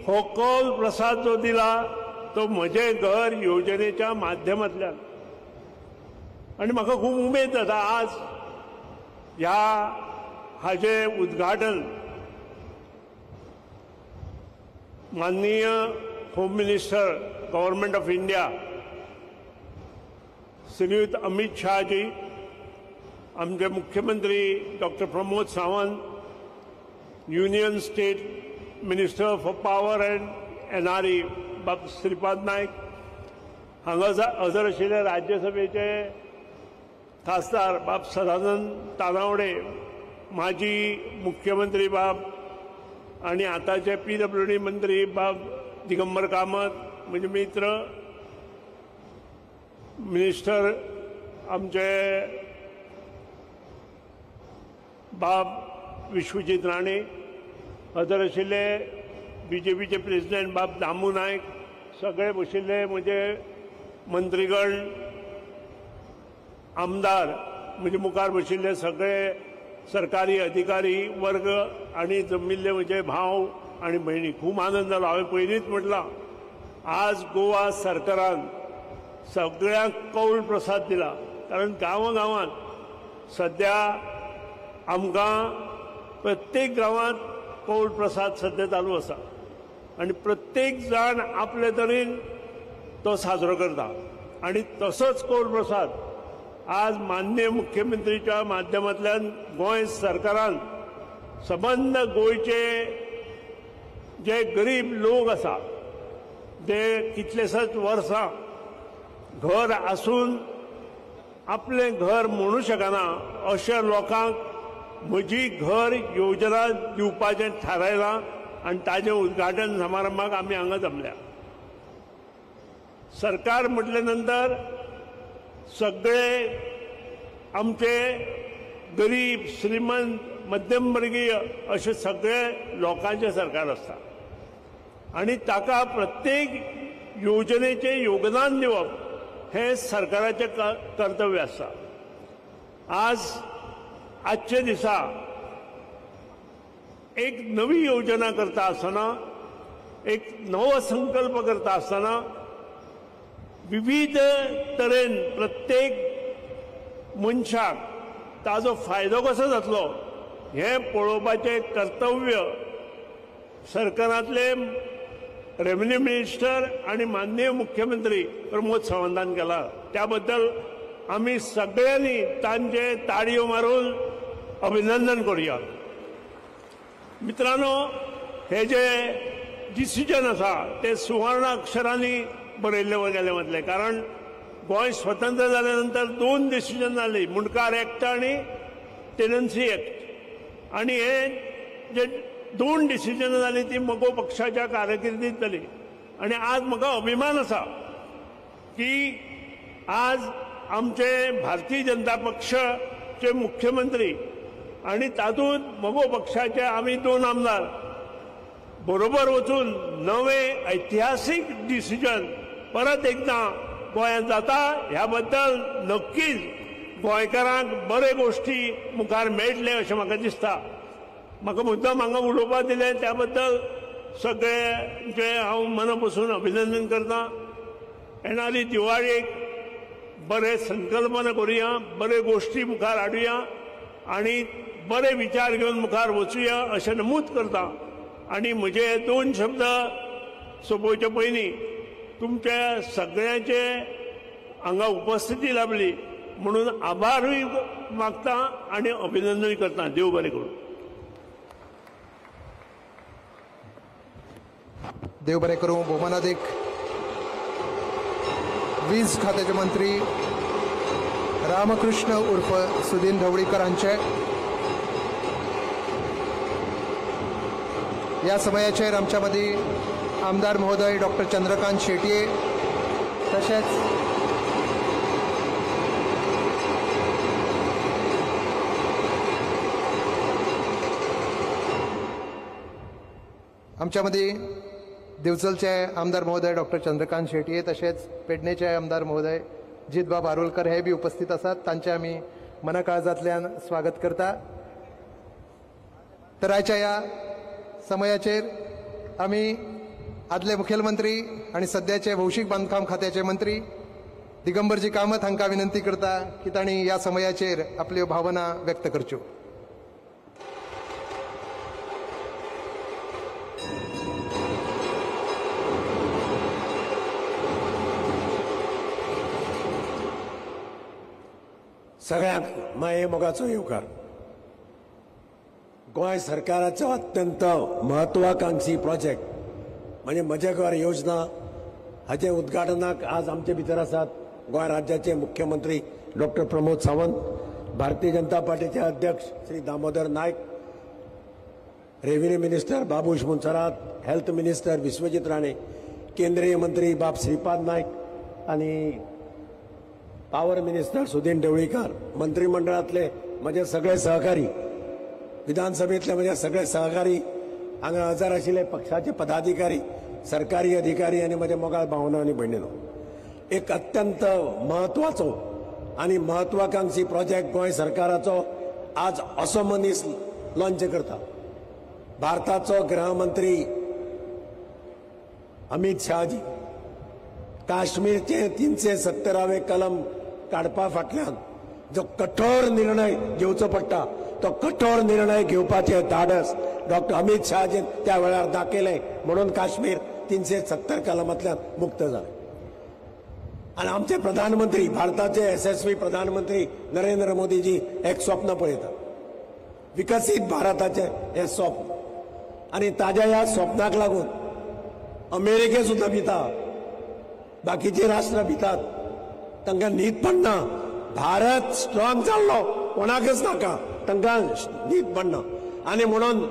हो कौल प्रसाद जो दिला तो म्हजें घर योजनेच्या माध्यमांतल्यान, आनी म्हाका खूब उमेद जाता आज ह्या हाजें उद्घाटन माननीय home minister government of India श्रीयुत अमित शहाजी, आमचे मुख्यमंत्री doctor Pramod Sawant, union state minister for power and NRE बाब श्रीपाद नायक, हांगा हजर आशिल्ले राज्यसभेचे खासदार बाब सदानंद तानावडे, माजी मुख्यमंत्री बाब आनी आतांचे PWD मंत्री बाब दिगंबर कामत, म्हजे मित्र मिनिस्टर आमचे बाब विश्वजीत राणे, हजर आशिल्ले BJPचे प्रेसिडेंट बाब दामू नायक, सगळे बशिल्ले म्हजे मंत्रीगण, आमदार, म्हजे मुखार बशिल्ले सगळे सरकारी अधिकारी वर्ग आनी जमिल्ले म्हजे भाव आनी भयणी. खूब आनंद जालो. हांवें पयलींच म्हटलां आज गोवा सरकारान सगळ्यांक कौल प्रसाद दिला, कारण गांवां गांवांत सद्या आमकां प्रत्येक गांवांत कौल प्रसाद सद्या चालू आसा आनी प्रत्येक जाण आपले तरेन तो साजरो करता. आनी तसोच कौल प्रसाद आज माननीय मुख्यमंत्रीच्या माध्यमांतल्यान गोंय सरकारान सबंद गोंयचे जे गरीब लोक आसा, जे कितलेशेच वर्सां घर आसून आपलें घर म्हणू शकना अशा लोकांक म्हजी घर योजना दिवपाचें थारायलां आनी ताजें उद्घाटन समारंभाक आमी हांगा जमल्या. सरकार म्हटले नंतर सगळे आमचे गरीब, श्रीमंत, मध्यमवर्गीय अशे सगळे लोकांचें सरकार आसता आनी ताका प्रत्येक योजनेचें योगदान दिवप हें सरकाराचें कर्तव्य आसता. आज आजचे दिसा एक नवी योजना करता आसतना, एक नवो संकल्प करता आसतना विविध तरेन प्रत्येक मनशाक ताजो फायदो कसो जातलो हें पळोवपाचें कर्तव्य सरकारांतले रेव्हेन्यू मिनिस्टर आनी माननीय मुख्यमंत्री प्रमोद सावंतान केला. त्या बद्दल आमी सगळ्यांनी तांचे ताळयो मारून अभिनंदन करूया. मित्रांनो, हे जे डिसिजन आसा ते सुवर्ण अक्षरांनी बरयल्ले गेले वतले, कारण गोंय स्वतंत्र जाल्या नंतर दोन डिसिजन जाली, मुंडकार एक्ट आनी टेनन्सी एक्ट. आनी हे जे दोन डिसिजन जाली ती मगो पक्षाच्या कारकिर्दीत जाली. आनी आज म्हाका अभिमान आसा की आज आमचे भारतीय जनता पक्षाचे मुख्यमंत्री आनी तातूंत मगो पक्षाचे आमी दोन आमदार बरोबर वचून नवे ऐतिहासीक डिसिजन परत एकदां गोंयांत जाता. ह्या बद्दल नक्कीच गोंयकारांक बरे गोश्टी मुखार मेळटले अशें म्हाका दिसता. म्हाका मुद्दाम हांगा उलोवपाक दिलें त्या बद्दल सगळ्यांचें हांव मना पसून अभिनंदन करता. येणारी दिवाळेक बरे संकल्पना करुया, बरे गोश्टी मुखार हाडुया आनी बरे विचार घेवन मुखार वचुया अशें नमूद करता. आनी म्हजे दोन शब्द सोंपोवचे पयलीं तुमच्या सगळ्यांचे हांगा उपस्थिती लाभली म्हणून आभारूय मागता आनी अभिनंदनूय करता. देव बरें करूं. देव बरें करूं. भोवमानादीक वीज खात्याचे मंत्री रामकृष्ण उर्फ सुदीन ढवळीकर हांचे ह्या समयाचेर आमच्या मदीं आमदार महोदय डॉक्टर चंद्रकांत शेटये, तशेंच आमच्या मदीं दिवचलचे आमदार महोदय डॉक्टर चंद्रकांत शेटये, तशेंच पेडणेचे आमदार महोदय जितबाब आरोलकर हे बी उपस्थित आसात. तांचे आमी मनाकाळजांतल्यान स्वागत करता. तर आयच्या ह्या समयाचेर आमी आदले मुखेलमंत्री आनी सद्याचे भौशीक बांदकाम खात्याचे मंत्री दिगंबरजी कामत हांकां विनंती करता की तांणी ह्या समयाचेर आपल्यो भावना व्यक्त करच्यो. सगळ्यांक माये मोगाचो येवकार. गोंय सरकाराचो अत्यंत महत्वाकांक्षी प्रोजेक्ट म्हणजे म्हजें घर योजना हाचे उद्घाटनाक आज आमचे भितर आसात गोंय राज्याचे मुख्यमंत्री डॉक्टर प्रमोद सावंत, भारतीय जनता पार्टीचे अध्यक्ष Shri Damodar Naik, revenue minister Babush Monserrate, health minister Vishwajit Rane, केंद्रीय मंत्री बाब श्रीपाद नायक आनी पावर मिनिस्टर सुदीन ढवळीकर, मंत्रिमंडळांतले म्हजे सगळे सहकारी, विधानसभेतले म्हजे सगळे सहकारी, हांगा हजर आशिल्ले पक्षाचे पदाधिकारी, सरकारी अधिकारी आनी म्हजे मोगाळ भावना आनी भयणीनो, एक अत्यंत म्हत्वाचो आनी महत्वाकांक्षी प्रोजेक्ट गोंय सरकाराचो आज असो मनीस लॉन्च करता. भारताचो गृहमंत्री अमित शहाजी काश्मीरचे 370वे कलम काडपा फाटल्यान जो कठोर निर्णय घेवचो पडटा तो कठोर निर्णय घेवपाचे धाडस डॉक्टर अमित शहाजीन त्या वेळार दाखयलें म्हणून काश्मीर 370 कलमांतल्यान मुक्त जालें. आनी आमचे प्रधानमंत्री, भारताचे यशस्वी प्रधानमंत्री नरेंद्र मोदीजी एक स्वप्न पळयतात, विकसीत भारताचें हें स्वप्न. आनी ताज्या ह्या स्वप्नाक लागून अमेरिके सुद्दां भिता, बाकीचे राष्ट्र भितात, तांकां न्हीद पडना. भारत स्ट्रॉंग जाल्लो कोणाकच नाका, तांकां न्हीद पडना. आनी म्हणून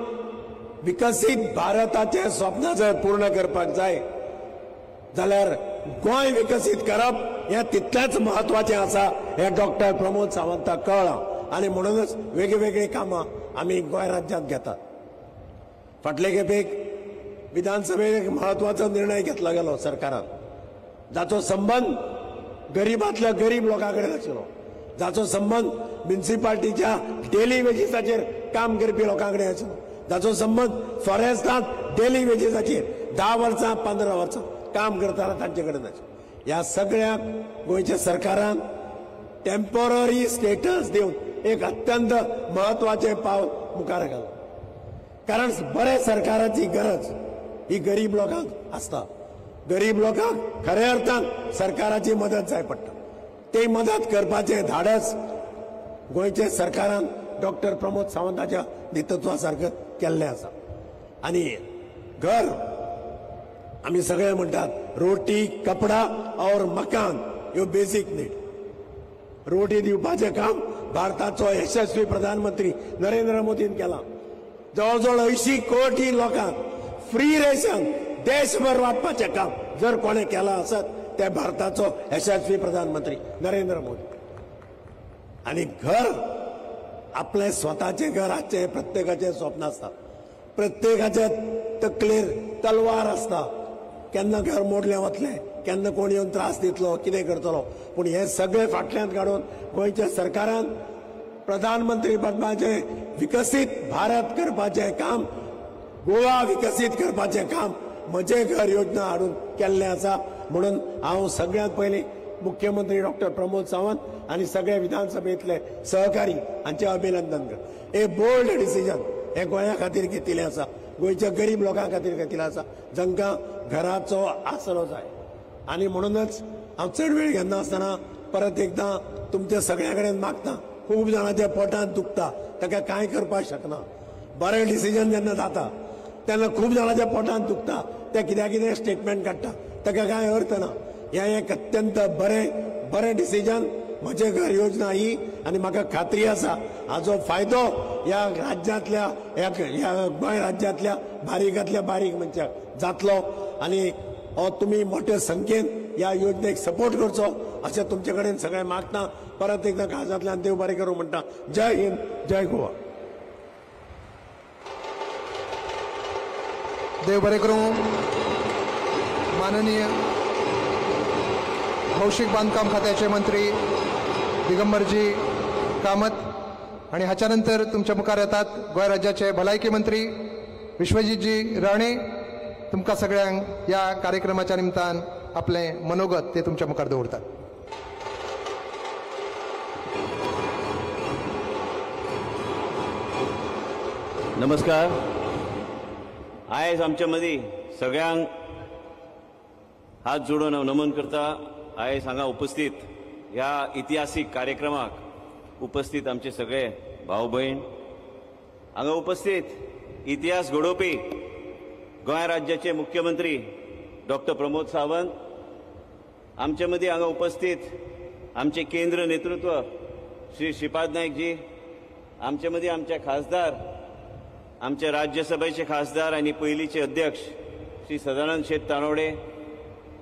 विकसीत भारताचें स्वप्न जर पूर्ण करपाक जाय जाल्यार गोंय विकसीत करप हें तितलेंच म्हत्वाचें आसा हें डॉक्टर प्रमोद सावंताक कळ्ळां. आनी म्हणूनच वेगवेगळीं कामां आमी गोंय राज्यांत घेतात. फाटले खेपेक विधानसभेत एक म्हत्वाचो निर्णय घेतलो गेलो सरकारान, जाचो संबंद गरीबांतल्या गरीब लोकां कडेन आशिल्लो, जाचो संबंद म्युनिसिपालिटीच्या डेली वेजीसाचेर काम करपी लोकां कडेन आशिल्लो, जाचो संबंद फॉरेस्टांत डेली वेजीसाचेर 10 वर्सां 15 वर्सां काम करतना तांचे कडेन आशिल्लो. ह्या सगळ्यांक गोंयच्या सरकारान टेम्पोररी स्टेटस दिवन एक अत्यंत म्हत्वाचें पावल मुखार घालां. कारण बऱ्या सरकाराची गरज ही गरीब लोकांक आसता. गरीब लोकांक खऱ्या अर्थान सरकाराची मदत जाय पडटा. ते मदत करपाचें धाडस गोंयच्या सरकारान डॉक्टर प्रमोद सावंताच्या नेतृत्वा सारकें केल्लें आसा. आनी घर आमी सगळे म्हणटात रोटी, कपडा और मकान ह्यो बेसीक नीड. रोटी दिवपाचें काम भारताचो यशस्वी प्रधानमंत्री नरेंद्र मोदीन केलां. जवळ जवळ 80 कोटी लोकांक फ्री रेशन देशभर वांटपाचें काम जर कोणें केलां आसत ते भारताचो यशस्वी प्रधानमंत्री नरेंद्र मोदी. आनी घर, आपलें स्वताचें घर आसचें प्रत्येकाचें स्वप्न आसता. प्रत्येकाच्या तकलेर तलवार आसता, केन्ना घर मोडलें वतलें, केन्ना कोण येवन त्रास दितलो, कितें करतलो. पूण हें सगळें फाटल्यान काडून गोंयच्या सरकारान प्रधानमंत्री पदाचें विकसीत भारत करपाचें काम, गोवा विकसीत करपाचें काम म्हजें घर योजना हाडून केल्लें आसा. म्हणून हांव सगळ्यांत पयलीं मुख्यमंत्री डॉक्टर प्रमोद सावंत आनी सगळे विधानसभेंतले सहकारी हांचें अभिनंदन करता. ए बोल्ड डिसिजन हे गोंया खातीर घेतिल्लें आसा, गोंयच्या गरीब लोकां खातीर घेतिल्लें आसा, जांकां घराचो आसरो जाय. आनी म्हणूनच हांव चड वेळ घेनासतना परत एकदां तुमच्या सगळ्यां कडेन मागता. खूब जाणांच्या पोटांत दुखता, ताका कांय करपाक शकना. बरें डिसिजन जेन्ना जाता तेन्ना खूब जाणांच्या पोटांत दुखता, ते कित्याक कितें स्टेटमेंट काडटा, ताका कांय अर्थ ना. हें एक अत्यंत बरें बरें डिसिजन म्हजें घर योजना ही, आनी म्हाका खात्री आसा हाजो फायदो ह्या राज्यांतल्या ह्या गोंय राज्यांतल्या बारीकांतल्या बारीक मनशाक जातलो. आनी हो तुमी मोठे संख्येन ह्या योजनेक सपोर्ट करचो अशें तुमचे कडेन सगळें मागता. परत एकदां काळजांतल्यान देव बरें करूं म्हणटा. जय हिंद, जय गोवा. देव बरें करूं. माननीय भौशीक बांदकाम खात्याचे मंत्री दिगंबरजी कामत आणि हाच्या नंतर तुमच्या मुखार येतात गोंय राज्याचे भलायकी मंत्री विश्वजीतजी राणे. तुमकां सगळ्यांक ह्या कार्यक्रमाच्या निमतान आपलें मनोगत ते तुमच्या मुखार दवरतात. नमस्कार. आयज आमच्या मदीं सगळ्यांक हात जोडून हांव नमन करता. आयज हांगा उपस्थित ह्या इतिहासीक कार्यक्रमाक उपस्थित आमचे सगळे भाव भयण, हांगा उपस्थित इतिहास घडोवपी गोंय राज्याचे मुख्यमंत्री डॉक्टर प्रमोद सावंत, आमचे मदीं हांगा उपस्थित आमचे केंद्र नेतृत्व श्री श्रीपाद नायकजी, आमचे मदीं आमचे खासदार, आमचे राज्यसभेचे खासदार आनी पयलींचे अध्यक्ष श्री सदानंद शेट तानवडे,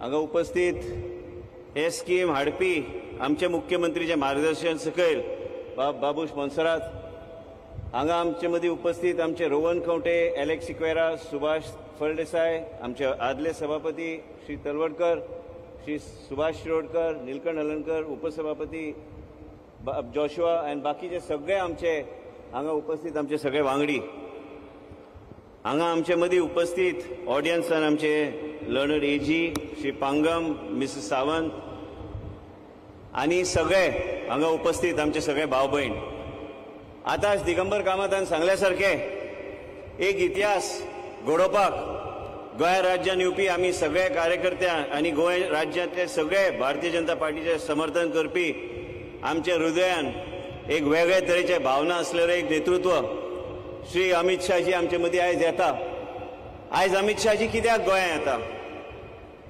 हांगा उपस्थित हे स्कीम हाडपी आमचे मुख्यमंत्रीचे मार्गदर्शन सकयल बाबूश मोन्सेरात, हांगा आमचे मदीं उपस्थित आमचे रोहन खंवटे, एलेक्स सिक्वेरा, सुभाष फळदेसाय, आमचे आदले सभापती श्री तलवडकर, श्री सुभाष शिरोडकर, निलकंठ हलनकर, उपसभापती जॉशुआ आनी बाकीचे सगळे आमचे हांगा उपस्थित आमचे सगळे वांगडी, हांगा आमचे मदीं उपस्थित ऑडियन्सान आमचे learned AG Shri Pangam, Mrs Sawant आनी सगळे हांगा उपस्थित आमचे सगळे भाव भयण. आतांच दिगंबर कामतान सांगल्या सारकें एक इतिहास घडोवपाक गोंय राज्यान येवपी आमी सगळे कार्यकर्त्यांक आनी गोंय राज्यांतले सगळे भारतीय जनता पार्टीचें समर्थन करपी आमच्या हृदयान एक वेगळे तरेचे भावना आसलेलें एक नेतृत्व श्री अमित शाहजी आमचे मदीं आयज येता. आयज अमित शाहजी कित्याक गोंयांत येता?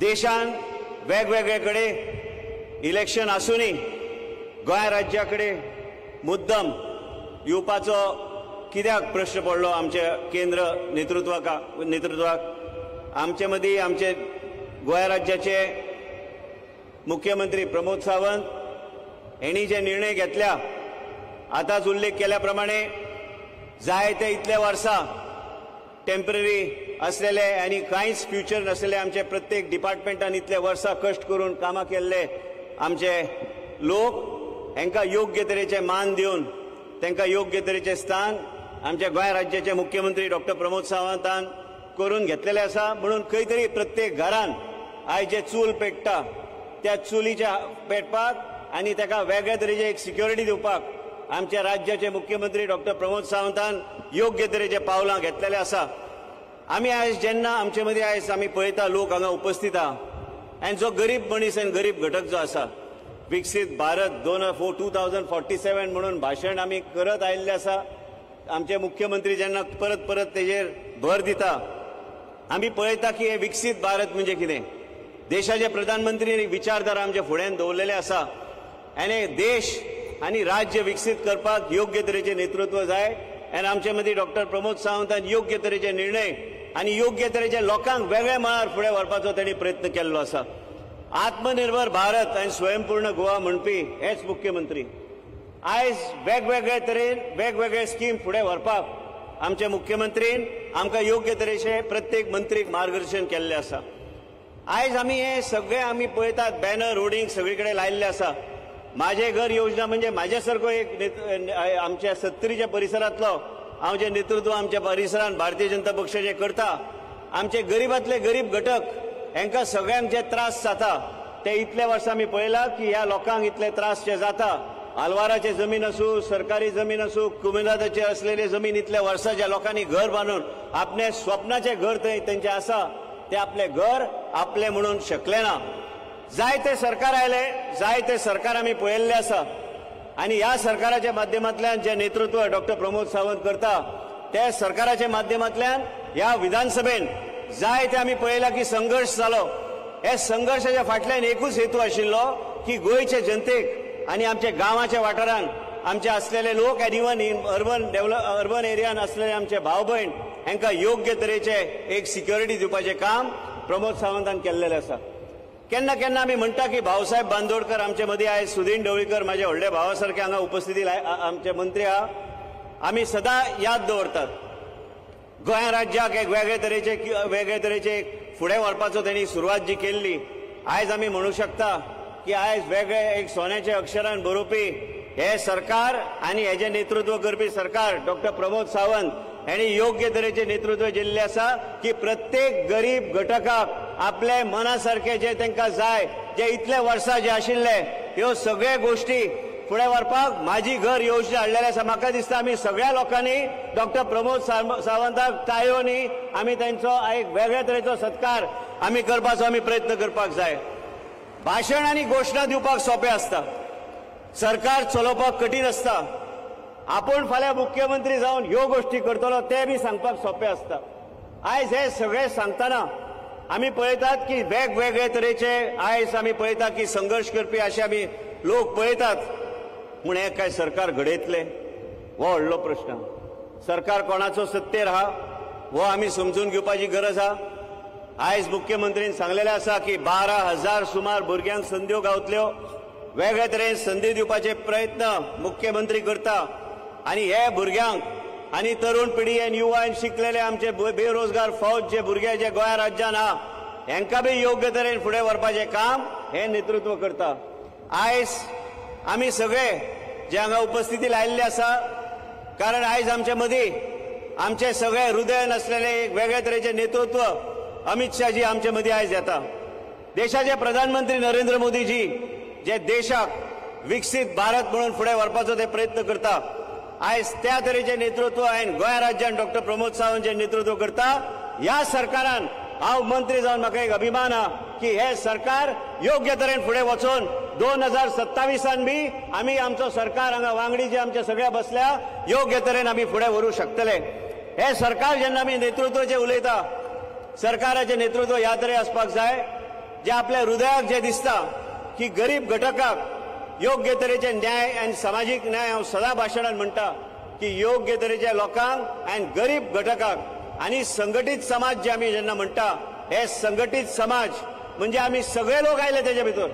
देशान वेगवेगळे कडेन इलेक्शन आसूनय गोंय राज्या कडेन मुद्दम येवपाचो कित्याक प्रश्न पडलो आमच्या केंद्र नेतृत्वाक? आमचे मदीं आमचे गोंय राज्याचे मुख्यमंत्री प्रमोद सावंत हेणी जे निर्णय घेतल्या, आतांच उल्लेख केल्या प्रमाणे जाय ते इतले वर्सां टेम्पररी आसलेले आनी कांयच फ्युचर नासलेले आमचे प्रत्येक डिपार्टमेंटान इतले वर्सां कश्ट करून कामां केल्ले आमचे लोक हेंकां योग्य तरेचे मान दिवन तांकां योग्य तरेचें स्थान आमच्या गोंय राज्याचे मुख्यमंत्री डॉक्टर प्रमोद सावंतान करून घेतलेलें आसा. म्हणून खंय तरी प्रत्येक घरान आयज जे चूल पेट्टा त्या चुलीच्या पेटपाक आनी ताका वेगळे तरेचे एक सिक्युरिटी दिवपाक आमच्या राज्याचे मुख्यमंत्री डॉक्टर प्रमोद सावंतान योग्य तरेचे पावलां घेतलेले आसा. आमी आयज जेन्ना आमचे मदीं आयज आमी पळयता लोक हांगा उपस्थित आहा आनी जो गरीब मनीस आनी गरीब घटक जो आसा, विकसीत भारत 2047 म्हणून भाशण आमी करत आयिल्लें आसा. आमचे मुख्यमंत्री जेन्ना परत परत तेजेर भर दिता, आमी पळयता की हे विकसीत भारत म्हणजे कितें. देशाचे प्रधानमंत्री विचारधारा आमच्या फुड्यान दवरलेले आसा आनी देश आनी राज्य विकसीत करपाक योग्य तरेचें नेतृत्व जाय आनी आमचे मदीं डॉक्टर प्रमोद सावंतान योग्य तरेचे निर्णय आनी योग्य तरेचे लोकांक वेगळ्या मळार फुडें व्हरपाचो तांणी प्रयत्न केल्लो आसा. आत्मनिर्भर भारत आनी स्वयंपूर्ण गोवा म्हणपी हेच मुख्यमंत्री आयज वेगवेगळे तरेन वेगवेगळे स्कीम फुडें व्हरपाक आमच्या मुख्यमंत्रीन आमकां योग्य तरेचे प्रत्येक मंत्रीक मार्गदर्शन केल्लें आसा. आयज आमी हे सगळे आमी पळयतात बॅनर होर्डिंग सगळे कडेन लायिल्ले आसा. माझे घर योजना म्हणजे माझ्या सारको एक आमच्या सत्तरीच्या परिसरांतलो हांव जें नेतृत्व आमच्या परिसरांत भारतीय जनता पक्षाचें करता, आमचे गरिबांतले गरीब घटक हेंकां सगळ्यांक जे त्रास जाता ते इतले वर्सां आमी पळयला की ह्या लोकांक इतले त्रास जे जाता, आलवाराचे जमीन आसूं, सरकारी जमीन आसूं, कुमिनादाचे असलेले जमीन, इतले वर्सां ज्या लोकांनी घर बांदून आपले स्वप्नाचें घर थंय तेंचें आसा ते आपलें घर आपलें म्हणून शकले ना. जायते सरकार आयले, जायते सरकार आमी पळयल्ले आसा आनी ह्या सरकाराच्या माध्यमांतल्यान जे नेतृत्व डॉक्टर प्रमोद सावंत करता त्या सरकाराच्या माध्यमांतल्यान ह्या विधानसभेन जायते आमी पळयला की संघर्श जालो. हे संघर्शाच्या फाटल्यान एकूच हेतू आशिल्लो की गोंयचे जनतेक आनी आमच्या गांवाच्या वाठारान आमचे असलेले लोक आनी इवन इन अर्बन एरियान असलेले आमचे भाव भयण हांकां योग्य तरेचे एक सिक्युरिटी दिवपाचें काम प्रमोद सावंतान केल्लेलें आसा. केन्ना केन्ना आमी म्हणटा की भाऊसाहेब बांदोडकर आमचे मदीं आयज, सुदीन ढवळीकर माझे व्हडले भावा सारखे हांगा उपस्थिती आमचे मंत्री आहा, आमी सदां याद दवरतात. गोंय राज्याक एक वेगळे तरेचे फुडें व्हरपाचो तेणी सुरवात जी केल्ली, आयज आमी म्हणू शकता की आयज वेगळे एक सोन्याच्या अक्षरान बरोवपी हे सरकार आनी हेजें नेतृत्व करपी सरकार डॉक्टर प्रमोद सावंत हांणी योग्य तरेचें नेतृत्व दिल्लें आसा की प्रत्येक गरीब घटकाक आपले मना सारकें जे तांकां जाय, जे इतले वर्सां जे आशिल्ले ह्यो सगळे गोश्टी फुडें व्हरपाक माझी घर योजना हाडलेली आसा. म्हाका दिसता आमी सगळ्या लोकांनी डॉक्टर प्रमोद सावंताक टाळयोनी आमी तांचो एक वेगळे तरेचो सत्कार आमी करपाचो आमी प्रयत्न करपाक जाय. भाशण आनी घोशणा दिवपाक सोंपें आसता, सरकार चलोवपाक कठीण आसता. आपूण फाल्यां मुख्यमंत्री जावन ह्यो गोश्टी करतलो ते बी सांगपाक सोंपें आसता. आयज हे सगळे सांगतना आमी पळयतात की वेगवेगळे तरेचे आयज आमी पळयता की संघर्श करपी अशे आमी लोक पळयतात. म्हूण हें काय सरकार घडयतलें हो व्हडलो प्रश्न. सरकार कोणाचो सत्तेर आहा हो आमी समजून घेवपाची गरज आहा. आयज मुख्यमंत्रीन सांगलेलें आसा की 12,000 सुमार भुरग्यांक संद्यो गावतल्यो, वेगळे तरेन संदी दिवपाचे प्रयत्न मुख्यमंत्री करता आनी हे भुरग्यांक आनी तरुण पिढी आनी युवा शिकलेले आमचे बेरोजगार फौज जे भुरगे जे गोंया राज्यान आहा हेंकां बी योग्य तरेन फुडें व्हरपाचें काम हें नेतृत्व करता. आयज आमी सगळे जे हांगा उपस्थिती लायिल्ले आसा, कारण आयज आमचे मदीं आमचे सगळे हृदय नासलेले एक वेगळे तरेचें नेतृत्व अमित शाहजी आमचे मदीं आयज येता. देशाचे प्रधानमंत्री नरेंद्र मोदीजी जे देशाक विकसीत भारत म्हणून फुडें व्हरपाचो ते प्रयत्न करता, आयज त्या तरेचें नेतृत्व आनी गोंय राज्यान डॉक्टर प्रमोद सावंत जे नेतृत्व करता ह्या सरकारान हांव मंत्री जावन म्हाका एक अभिमान आहा की हे सरकार योग्य तरेन फुडें वचून 2027 बी आमी आमचो सरकार हांगा वांगडी जे आमचे सगळे बसल्या योग्य तरेन आमी फुडें व्हरूंक शकतले. हे सरकार जेन्ना आमी नेतृत्व जे उलयता, सरकाराचें नेतृत्व ह्या तरेन आसपाक जाय जे आपल्या हृदयाक जे दिसता की गरीब घटकाक योग्य तरेचे न्याय आनी समाजीक न्याय. हांव सदां भाशणान म्हणटा की योग्य तरेच्या लोकांक आनी गरीब घटकाक आनी संघटीत समाज जे आमी जेन्ना म्हणटा, हे संघटीत समाज म्हणजे आमी सगळे लोक आयले तेजे भितर.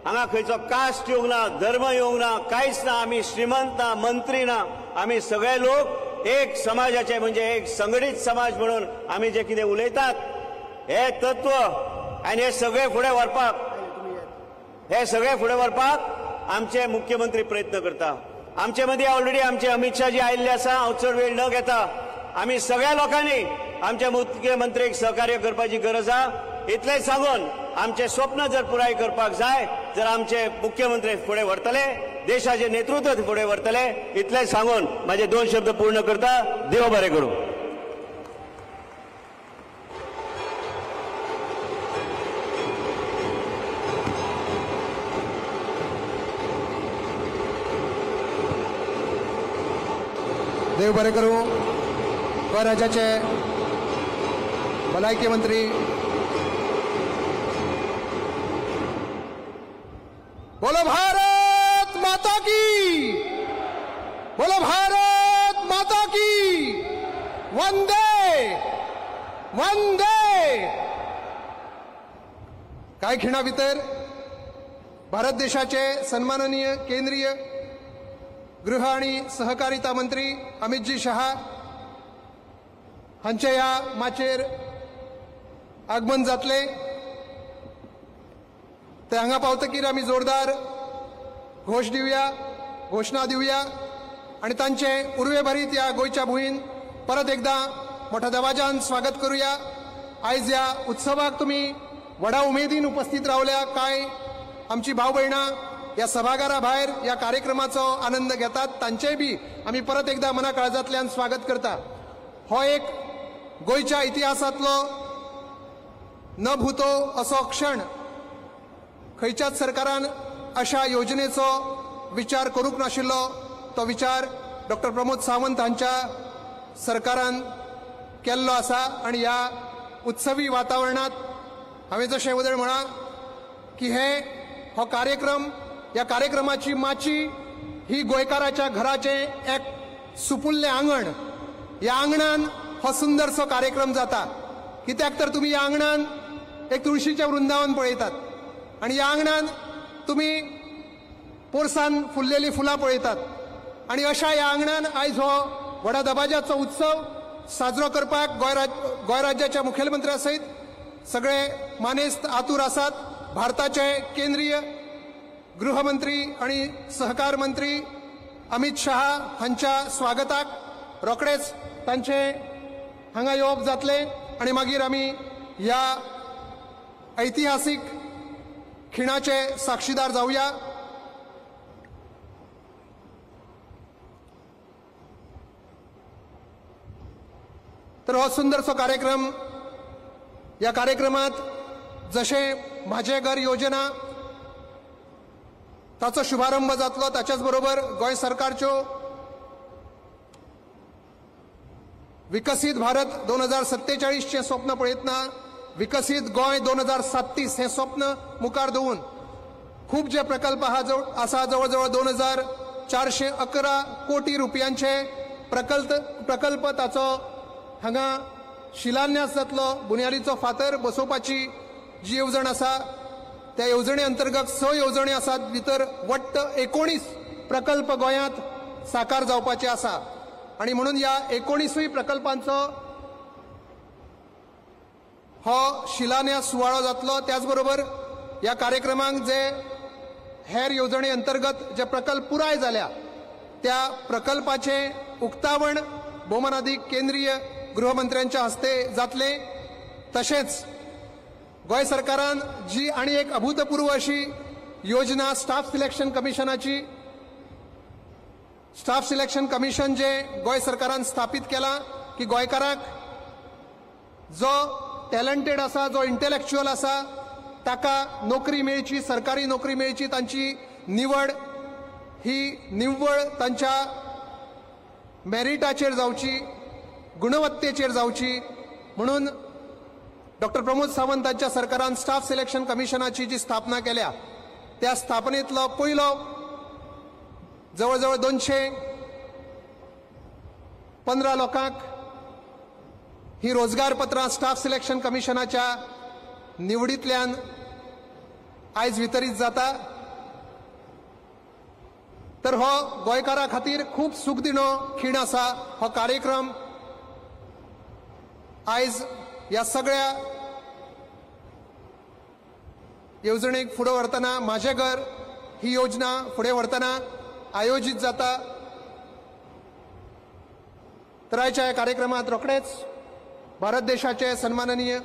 हांगा खंयचो कास्ट येवंक ना, धर्म येवंक ना, कांयच ना, आमी श्रीमंत ना, मंत्री ना, आमी सगळे लोक एक समाजाचे म्हणजे एक संघटीत समाज म्हणून आमी जे कितें उलयतात हे तत्व आनी हे सगळे फुडें व्हरपाक, हे सगळे फुडें व्हरपाक आमचे मुख्यमंत्री प्रयत्न करता. आमचे मदीं ऑलरेडी आमचे अमित शाहजी आयिल्ले आसा. हांव चड वेळ न घेता आमी सगळ्या लोकांनी आमच्या मुख्यमंत्रीक सहकार्य करपाची गरज आहा. इतलेंच सांगून आमचें स्वप्न जर पुराय करपाक जाय जर आमचे मुख्यमंत्री फुडें व्हरतले, देशाचें नेतृत्व फुडें व्हरतले, इतलेंच सांगून म्हाजे 2 शब्द पूर्ण करता. देव बरें करूं. देव बरें करूं. गोंय राज्याचे भलायकी मंत्री बोलो भारत माता की, बोलो भारत माता की, वंदे वंदे. काय खिणा भितर भारत देशाचे सन्माननीय केंद्रीय गृह आणि सहकारिता मंत्री अमितजी शहा हांचे ह्या माचयेर आगमन जातले. ते हांगा पावतकीर आमी जोरदार घोश दिवया, घोशणा दिवया आनी तांचे उर्वेभरीत ह्या गोंयच्या भुंयेन परत एकदां मोठ्या दबाज्यान स्वागत करूया. आयज ह्या उत्सवाक तुमी व्हडा उमेदीन उपस्थित रावल्या. कांय आमची भाव भयणां ह्या सभाघरा भायर ह्या कार्यक्रमाचो आनंद घेतात, तांचेय बी आमी परत एकदा मना काळजांतल्यान स्वागत करता. हो एक गोंयच्या इतिहासांतलो न भूतो असो क्षण. खंयच्याच सरकारान अशा योजनेचो विचार करूंक नाशिल्लो, तो विचार डॉक्टर प्रमोद सावंत हांच्या सरकारान केल्लो आसा. आनी ह्या उत्सवी वातावरणांत हांवें जशें वदळ म्हळां की हे हो कार्यक्रम, ह्या कार्यक्रमाची माची ही गोंयकाराच्या घराचें एक सुपुल्लें आंगण. ह्या आंगणान हो सुंदरसो कार्यक्रम जाता, कित्याक तर तुमी ह्या आंगणान एक तुळशीचें वृंदावन पळयतात आनी ह्या आंगणान तुमी पोरसान फुल्लेलीं फुलां पळयतात. आनी अशा ह्या आंगणान आयज हो व्हडा दबाज्याचो उत्सव साजरो करपाक गोंय राज्याच्या मुखेलमंत्र्या सयत सगळे मानेस्त आतूर आसात. भारताचे केंद्रीय गृहमंत्री आनी सहकार मंत्री अमित शहा हांच्या स्वागताक रोखडेच तांचे हांगा येवप जातलें आनी मागीर आमी ह्या ऐतिहासीक खिणाचे साक्षीदार जावया. तर हो सुंदरसो कार्यक्रम, ह्या कार्यक्रमात जशें म्हाजें घर योजना ताचो शुभारंभ जातलो, ताच्याच बरोबर गोंय सरकारच्यो विकसीत भारत 2047चें स्वप्न पळयतना विकसीत गोंय 2037 हें स्वप्न मुखार दवरून खूब जे प्रकल्प आसा, जवळ जवळ 2411 कोटी रुपयांचे प्रकल्प ताचो हांगा शिलान्यास जातलो. बुन्यादीचो फातर बसोवपाची जी येवजण आसा त्या येवजणे अंतर्गत 6 येवजण्यो आसात, भितर वट्ट 19 प्रकल्प गोंयांत साकार जावपाचे आसा. आनी म्हणून ह्या 19 प्रकल्पांचो हो शिलान्यास सुवाळो जातलो. त्याचबरोबर ह्या कार्यक्रमांक जे हेर येवजणे अंतर्गत जे प्रकल्प पुराय जाल्या त्या प्रकल्पाचें उक्तावण भोवमानादीक केंद्रीय गृहमंत्र्यांच्या हस्ते जातलें. तशेंच गोंय सरकारान जी आनी एक अभूतपूर्व अशी योजना स्टाफ सिलेक्शन कमिशनाची, स्टाफ सिलेक्शन कमिशन जे गोंय सरकारान स्थापीत केलां की गोंयकारांक जो टॅलंटेड आसा, जो इंटेलेक्च्युअल आसा ताका नोकरी मेळची, सरकारी नोकरी मेळची, तांची निवड ही निव्वळ तांच्या मेरिटाचेर जावची, गुणवत्तेचेर जावची. म्हणून डॉक्टर प्रमोद सावंत हांच्या सरकारान स्टाफ सिलेक्शन कमिशनाची जी स्थापना केल्या त्या स्थापनेतलो पयलो जवळ जवळ 215 लोकांक ही रोजगार पत्रां स्टाफ सिलेक्शन कमिशनाच्या निवडींतल्यान आयज वितरीत जाता. तर हो गोंयकारां खातीर खूब सुखदिणो खीण आसा. हो कार्यक्रम आयज ह्या सगळ्या येवजणेक फुडें व्हरतना, म्हाजें घर ही योजना फुडें व्हरतना आयोजीत जाता. तर आयच्या ह्या कार्यक्रमांत रोखडेच भारत देशाचे सन्माननीय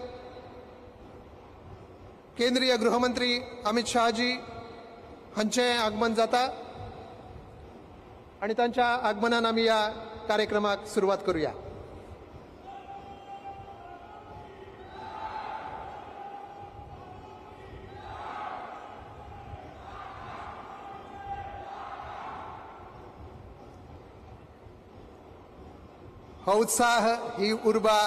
केंद्रीय गृहमंत्री अमित शहाजी हांचें आगमन जाता आनी तांच्या आगमनान आमी ह्या कार्यक्रमाक सुरवात करूया. हो उत्साह, ही उर्बा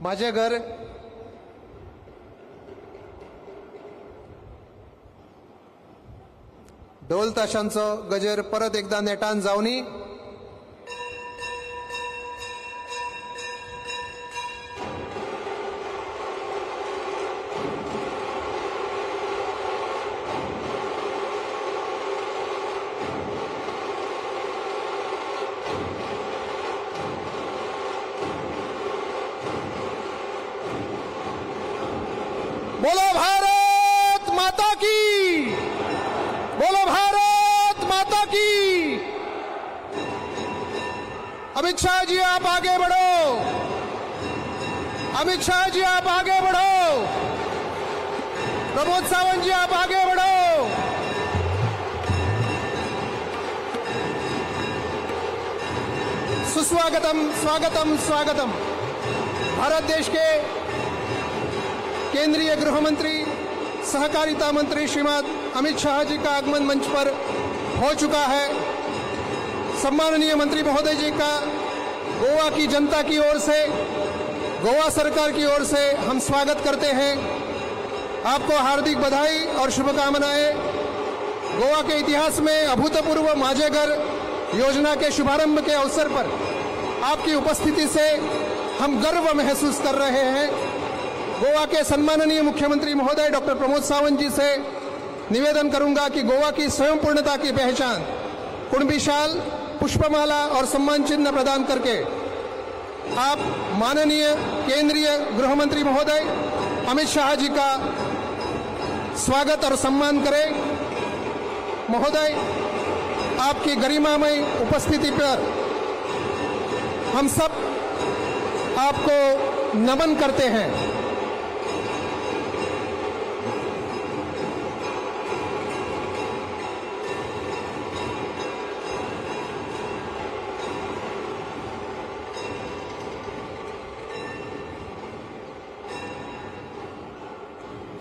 म्हाजें घर ढोल ताशांचो गजर परत एकदा नेटान जावनी. की, बोलो भारत माता की। अमित शाह जी आप आगे बढ़ो, अमित शाह जी आप आगे बढ़ो, प्रमोद सावंत जी आप आगे बढ़ो। सुस्वागतम, स्वागतम, स्वागतम। भारत देश के केंद्रीय गृह मंत्री, सहकारिता मंत्री श्रीमान अमित शाह जी का आगमन मंच पर हो चुका है। सम्माननीय मंत्री महोदय जी का गोवा की जनता की ओर से, गोवा सरकार की ओर से हम स्वागत करते हैं। आपको हार्दिक बधाई और शुभकामनाएं। गोवा के इतिहास में अभूतपूर्व माझे घर योजना के शुभारंभ के अवसर पर आपकी उपस्थिति से हम गर्व महसूस कर रहे हैं। गोवा के सम्माननीय मुख्यमंत्री महोदय डॉक्टर प्रमोद सावंत जी से निवेदन करूंगा कि गोवा की स्वयंपूर्णता की पहचान कुणबी शाल, पुष्पमाला और सम्मान चिन्ह प्रदान करके आप माननीय केंद्रीय गृह मंत्री महोदय अमित शाह जी का स्वागत और सम्मान करें। महोदय, आपकी गरिमामय उपस्थिति पर हम सब आपको नमन करते हैं।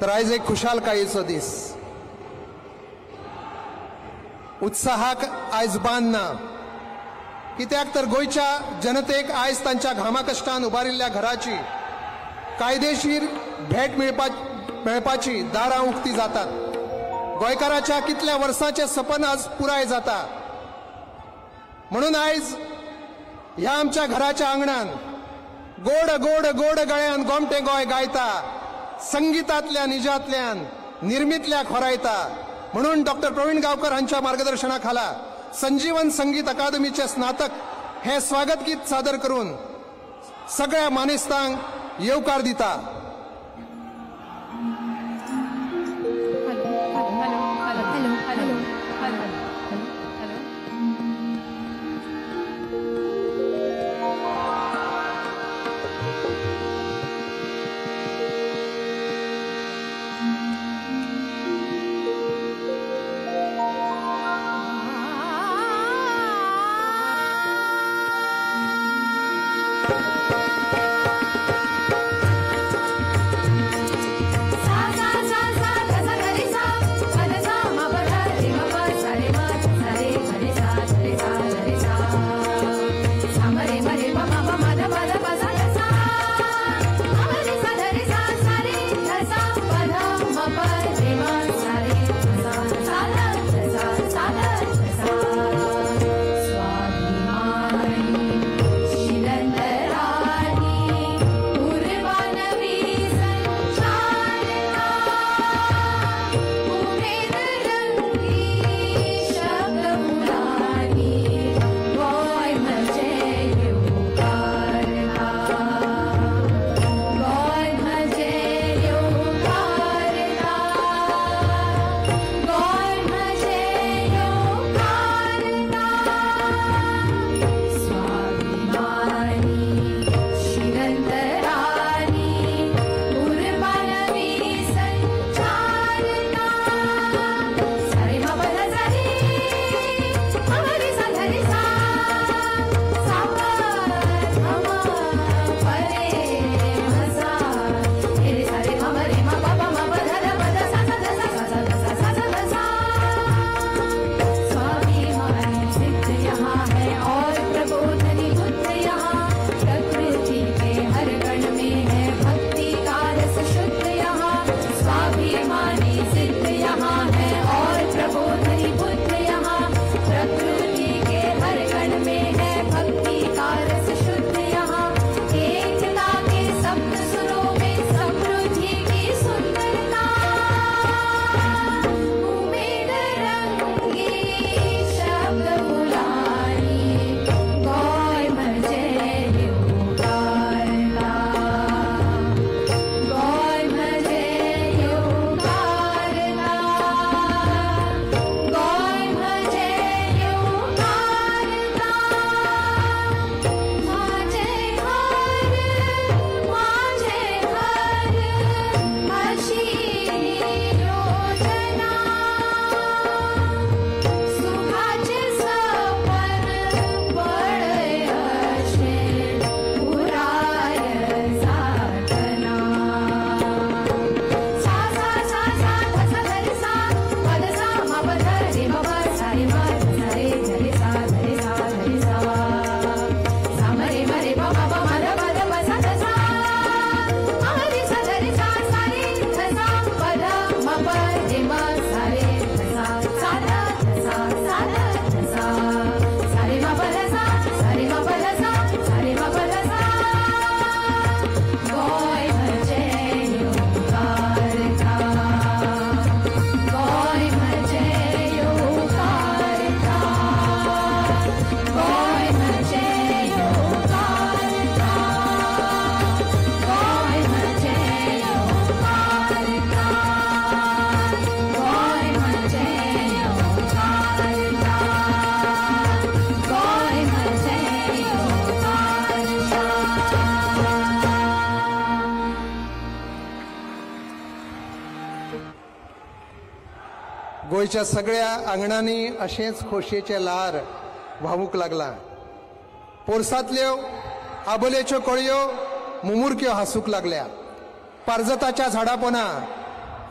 तर आयज एक खुशालकायेचो दीस, उत्साहाक आयज बांद ना, कित्याक तर गोंयच्या जनतेक आयज तांच्या घामा कश्टान उबारिल्ल्या घराची कायदेशीर भेट मेळपाची दारां उक्ती जातात। गोंयकाराच्या कितल्या वर्सांचें सपन आज पुराय जाता। म्हणून आयज ह्या आमच्या घराच्या आंगणान गोड गोड गोड गळ्यान गोमटे गोंय गायता, संगीतांतल्या निजांतल्यान निर्मितल्या खोरायता। म्हणून डॉक्टर प्रवीण गावकर हांच्या मार्गदर्शनाखाला संजीवन संगीत अकादमीचे स्नातक हे स्वागत गीत सादर करून सगळ्या मानेस्तांक येवकार दिता। Thank you. रे म सा रे सा सा ध सा सा ध सा सा रे म प ध सा सा रे म प ध सा सा रे म प ध सा गोंय म्हजें येवकारता गोंय म्हजें येवकारता गोंय म्हजें येवकारता गोंय म्हजें येवकारता गोंय म्हजें येवकारता गोंय म्हजें येवकारता. गोंयच्या सगळ्या आंगणांनी अशेंच खोशयेचें ल्हार व्हांवूंक लागलां. पोरसांतल्यो आबोलेच्यो कळयो मुमुरक्यो हांसूंक लागल्या. पारजताच्या झाडापोना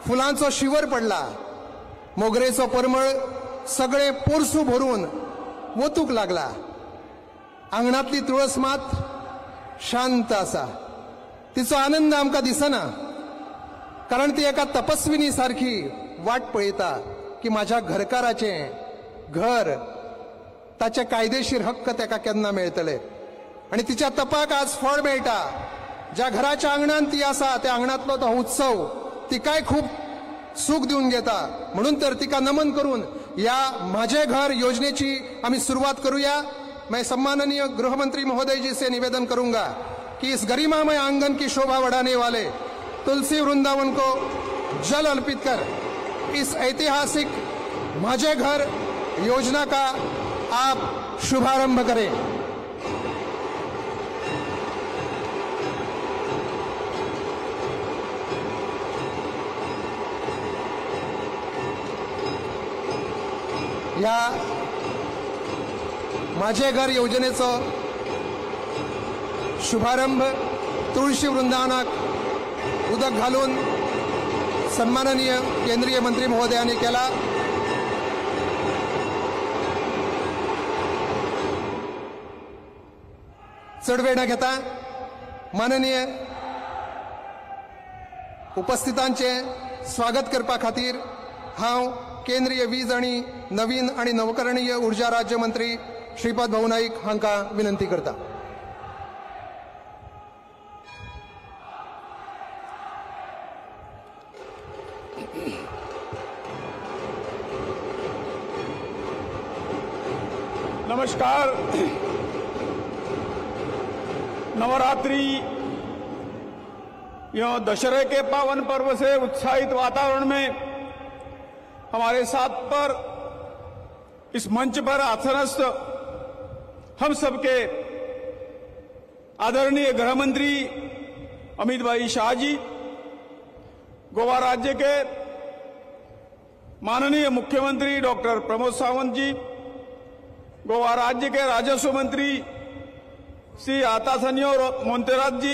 फुलांचो शिवर पडला. मोगरेचो परमळ सगळें पोरसूं भरून वतूंक लागला. आंगणांतली तुळस मात शांत आसा. तिचो आनंद आमकां दिसना, कारण ती एका तपस्विनी सारखी वाट पळयता की माझ्या घरकाराचें घर, ताचे कायदेशीर हक्क ताका केन्ना मेळटले. आनी तिच्या तपाक आज फळ मेळटा. ज्या घराच्या आंगणान ती आसा त्या आंगणांतलो तो उत्सव तिकाय खूब सूख दिवन घेता. म्हणून तर तिका नमन करून या माझे घर योजनेची आमी सुरवात करूया. मैं सम्माननीय गृहमंत्री महोदय जी से निवेदन करूंगा कि इस गरिमामय आंगन की शोभा बढ़ाने वाले तुलसी वृंदावन को जल अर्पित कर इस ऐतिहासिक माझे घर योजना का आप शुभारंभ करें. या माझे घर योजनेचो शुभारंभ तुळशी वृंदावनाक उदक घालून सन्माननीय केंद्रीय मंत्री महोदयांनी केला. चड वेळ न घेता माननीय उपस्थितांचे स्वागत करपा खातीर हांव केंद्रीय वीज आणि नवीन आणि नवकरणीय ऊर्जा राज्यमंत्री श्रीपाद भाऊ नाईक हांकां विनंती करता. नमस्कार. नवरात्रि यो दशहरे के पावन पर्व से उत्साहित वातावरण में हमारे साथ पर इस मंच पर आसनस्थ हम सबके आदरणीय गृह मंत्री अमित भाई शाह जी, गोवा राज्य के माननीय मुख्यमंत्री डॉक्टर प्रमोद सावंत जी, गोवा राज्य के राजस्व मंत्री श्री आतासनियो मोन्तेरात जी,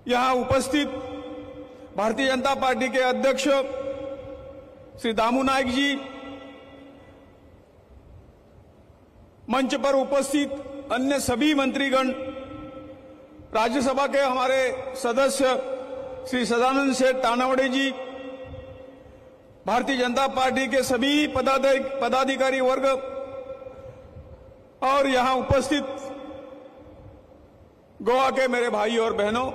यहां उपस्थित भारतीय जनता पार्टी के अध्यक्ष श्री दामू नाइक जी, मंच पर उपस्थित अन्य सभी मंत्रीगण, राज्यसभा के हमारे सदस्य श्री सदानंद शेठ तानावड़े जी, भारतीय जनता पार्टी के सभी पदाधिकारी वर्ग और यहां उपस्थित गोवा के मेरे भाई और बहनों,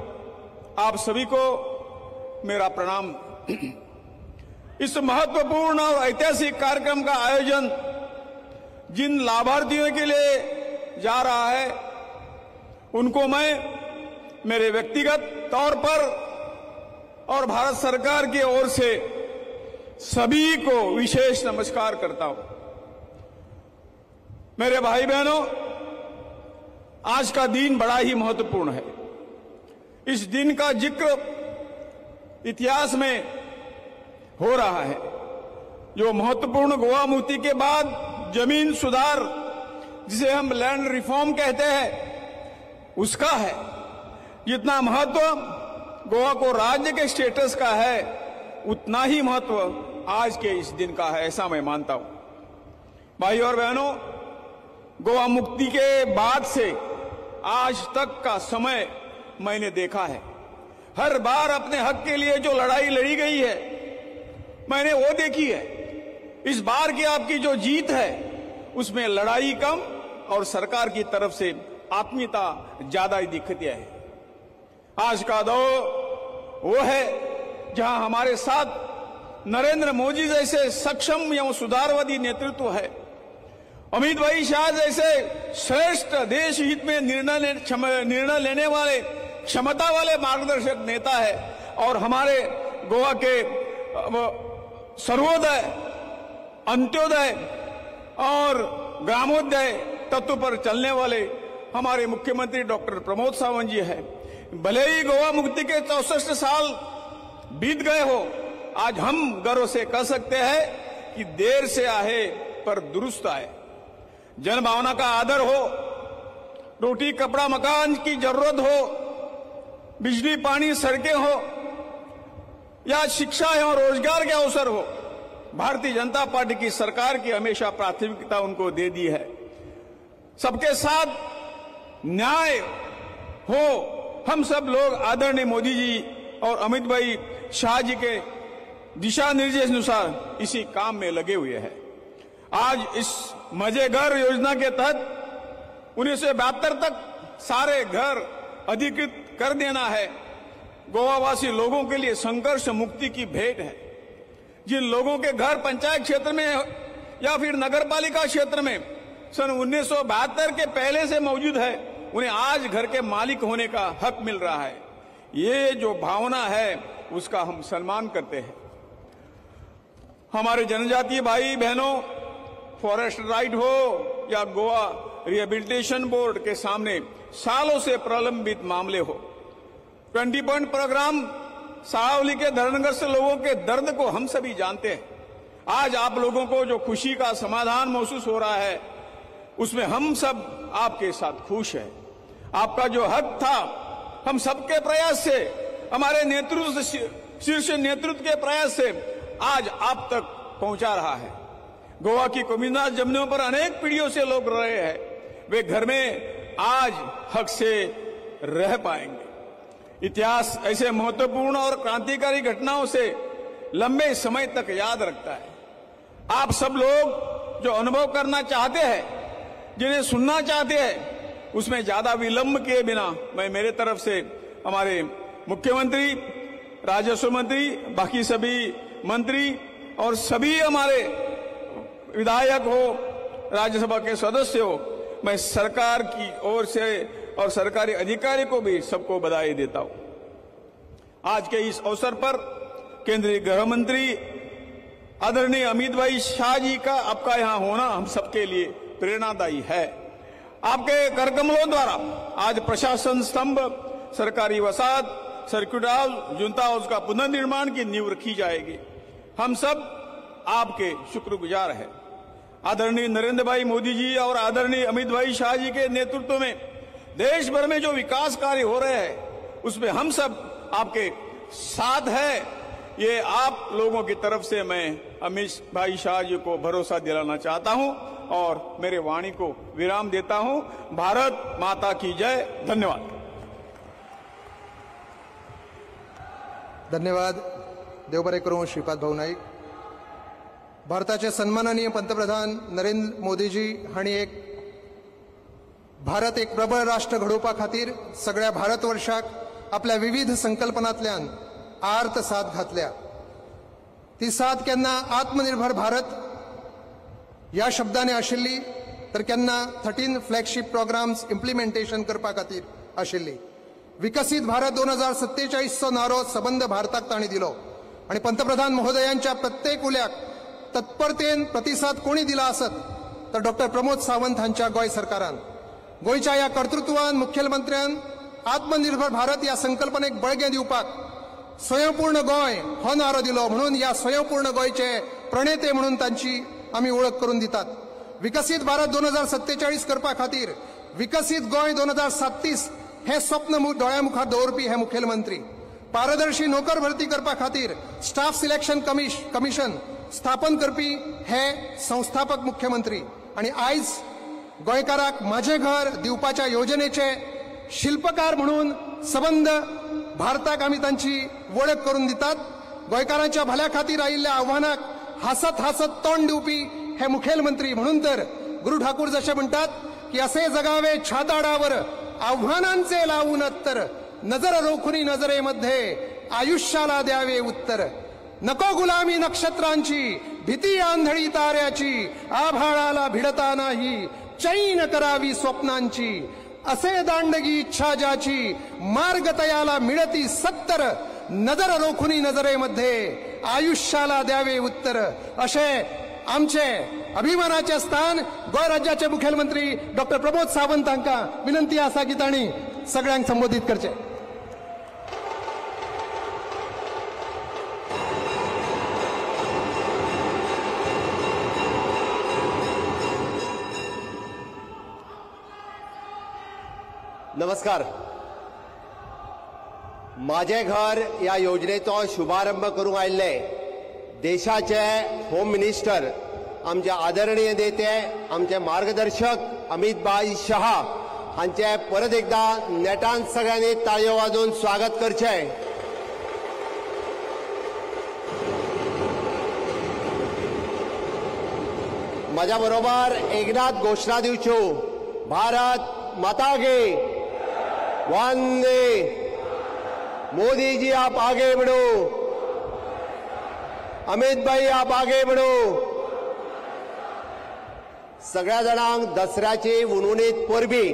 आप सभी को मेरा प्रणाम। इस महत्वपूर्ण और ऐतिहासिक कार्यक्रम का आयोजन जिन लाभार्थियों के लिए जा रहा है उनको मैं मेरे व्यक्तिगत तौर पर और भारत सरकार की ओर से सभी को विशेष नमस्कार करता हूं। मेरे भाई बहनों, आज का दिन बड़ा ही महत्वपूर्ण है। इस दिन का जिक्र इतिहास में हो रहा है। जो महत्वपूर्ण गोवा मुक्ति के बाद जमीन सुधार, जिसे हम लैंड रिफॉर्म कहते हैं, उसका है। जितना महत्व गोवा को राज्य के स्टेटस का है, उतना ही महत्व आज के इस दिन का है, ऐसा मैं मानता हूं। भाई और बहनों, गोवा मुक्ति के बाद से आज तक का समय मैंने देखा है। हर बार अपने हक के लिए जो लड़ाई लड़ी गई है मैंने वो देखी है। इस बार की आपकी जो जीत है उसमें लड़ाई कम और सरकार की तरफ से आत्मीयता ज्यादा ही दिखती है। आज का दौर वो है जहां हमारे साथ नरेंद्र मोदी जैसे सक्षम एवं सुधारवादी नेतृत्व है, अमित भाई शाह जैसे श्रेष्ठ देश हित में निर्णय लेने वाले क्षमता वाले मार्गदर्शक नेता है, और हमारे गोवा के सर्वोदय, अंत्योदय और ग्रामोदय तत्व पर चलने वाले हमारे मुख्यमंत्री डॉक्टर प्रमोद सावंत जी है। भले ही गोवा मुक्ति के 64 साल बीत गए हो, आज हम गर्व से कह सकते हैं कि देर से आए पर दुरुस्त आए। जन भावना का आदर हो, रोटी कपड़ा मकान की जरूरत हो, बिजली पानी सड़कें हो, या शिक्षा एवं रोजगार के अवसर हो, भारतीय जनता पार्टी की सरकार की हमेशा प्राथमिकता उनको दे दी है। सबके साथ न्याय हो, हम सब लोग आदरणीय मोदी जी और अमित भाई शाह जी के दिशा निर्देश अनुसार इसी काम में लगे हुए हैं। आज इस मजे घर योजना के तहत 1972 तक सारे घर अधिकृत कर देना है। गोवावासी लोगों के लिए संघर्ष मुक्ति की भेंट है। जिन लोगों के घर पंचायत क्षेत्र में या फिर नगरपालिका क्षेत्र में सन 1972 के पहले से मौजूद है, उन्हें आज घर के मालिक होने का हक मिल रहा है। ये जो भावना है उसका हम सम्मान करते हैं। हमारे जनजातीय भाई बहनों, फॉरेस्ट राइट हो या गोवा रिहेबिलिटेशन बोर्ड के सामने सालों से प्रलंबित मामले हो, 20 पॉइंट प्रोग्राम सावली के धरणग्रस्त लोगों के दर्द को हम सभी जानते हैं। आज आप लोगों को जो खुशी का समाधान महसूस हो रहा है उसमें हम सब आपके साथ खुश हैं। आपका जो हक था हम सबके प्रयास से, हमारे नेतृत्व, शीर्ष नेतृत्व के प्रयास से आज आप तक पहुंचा रहा है। गोवा की कम्युनिस्ट जमीनों पर अनेक पीढ़ियों से लोग रहे हैं, वे घर में आज हक से रह पाएंगे। इतिहास ऐसे महत्वपूर्ण और क्रांतिकारी घटनाओं से लंबे समय तक याद रखता है। आप सब लोग जो अनुभव करना चाहते हैं, जिन्हें सुनना चाहते हैं, उसमें ज्यादा विलंब किए बिना मैं मेरे तरफ से हमारे मुख्यमंत्री, राजस्व मंत्री, बाकी सभी मंत्री और सभी हमारे विधायक हो, राज्यसभा के सदस्य हो, मैं सरकार की ओर से और सरकारी अधिकारी को भी सबको बधाई देता हूं। आज के इस अवसर पर केंद्रीय गृह मंत्री आदरणीय अमित भाई शाह जी का आपका यहां होना हम सबके लिए प्रेरणादायी है। आपके करकमलों द्वारा आज प्रशासन स्तंभ, सरकारी वसाहत, सर्किट हाउस, जुनता हाउस का पुनर्निर्माण की नींव रखी जाएगी। हम सब आपके शुक्रगुजार हैं। आदरणीय नरेंद्र भाई मोदी जी और आदरणीय अमित भाई शाह जी के नेतृत्व में देश भर में जो विकास कार्य हो रहे हैं उसमें हम सब आपके साथ हैं। ये आप लोगों की तरफ से मैं अमित भाई शाह जी को भरोसा दिलाना चाहता हूं और मेरे वाणी को विराम देता हूं। भारत माता की जय। धन्यवाद। धन्यवाद। देव बरें करूं श्रीपाद भाऊ नाईक। भारताचे सन्माननीय पंतप्रधान नरेंद्र मोदीजी हांणी एक भारत एक प्रबळ राष्ट्र घडोवपा खातीर सगळ्या भारतवर्षाक आपल्या विविध संकल्पनांतल्यान आर्त साथ घातल्या। ती साथ केन्ना आत्मनिर्भर भारत ह्या शब्दांनी आशिल्ली तर केन्ना 13 फ्लॅगशीप प्रोग्राम्स इम्प्लिमेंटेशन करपा खातीर आशिल्ली। विकसीत भारत 2047चो नारो सबंद भारताक तांणी दिलो आनी पंतप्रधान महोदयांच्या प्रत्येक उल्याक तत्परतेन प्रतिसाद कोणी दिला आसत तर डॉक्टर प्रमोद सावंत हांच्या गोंय सरकारान। गोंयच्या ह्या कर्तृत्वान मुख्यमंत्र्यान आत्मनिर्भर भारत ह्या संकल्पनेक बळगें दिवपाक स्वयंपूर्ण गोंय हो नारो दिलो, म्हणून ह्या स्वयंपूर्ण गोंयचे प्रणेते म्हणून तांची आमी वळख करून दितात। विकसीत भारत 2047 करपा खातीर विकसीत गोंय 2037 हे स्वप्न दोळ्या मुखार दवरपी हे मुखेलमंत्री। पारदर्शी नोकर भरती करपा खातीर स्टाफ सिलेक्शन कमिशन स्थापन करपी हे संस्थापक मुख्यमंत्री आनी आयज गोंयकाराक माझे घर दिवपाच्या योजनेचे शिल्पकार म्हणून सबंद भारताक आमी तांची वळख करून दितात। गोंयकारांच्या भल्या खातीर आयिल्ल्या आव्हानाक हासत हासत तोंड दिवपी हे मुखेलमंत्री. म्हणून तर गुरु ठाकूर जसे म्हणतात की असे जगावे छाताडावर आव्हानांचे लावून उत्तर, नजर रोखुनी नजरेमध्ये आयुष्याला द्यावे उत्तर. नको गुलामी नक्षत्रांची, भीती आंधळी ताऱ्याची, आभाळाला भिडता नाही चैन करावी स्वप्नांची. असे दांडगी इच्छा ज्याची, मार्ग तयाला मिळती 70, नजर रोखुनी नजरेमध्ये आयुष्याला द्यावे उत्तर. असे आमचे अभिमानाचे स्थान गोंय राज्याचे मुखेलमंत्री डॉक्टर प्रमोद सावंत हांकां विनंती आसा की तांणी सगळ्यांक संबोधीत करचे. नमस्कार. माझे घर ह्या योजनेचो शुभारंभ करूंक आयिल्ले देशाचे होम मिनिस्टर आमचे आदरणीय नेते आमचे मार्गदर्शक अमित भाई शहा हांचे परत एकदा नेटान सगळ्यांनी ताळयो वाजोवन स्वागत करचें. म्हज्या बरोबर एकनाथ घोशणा दिवच्यो, भारत माता की वंदे, मोदी जी आप आगे बढ़ो, अमित भाई आप आगे बढ़ो. सगळ्या जाणांक दसऱ्याची हुनहुनीत परबी.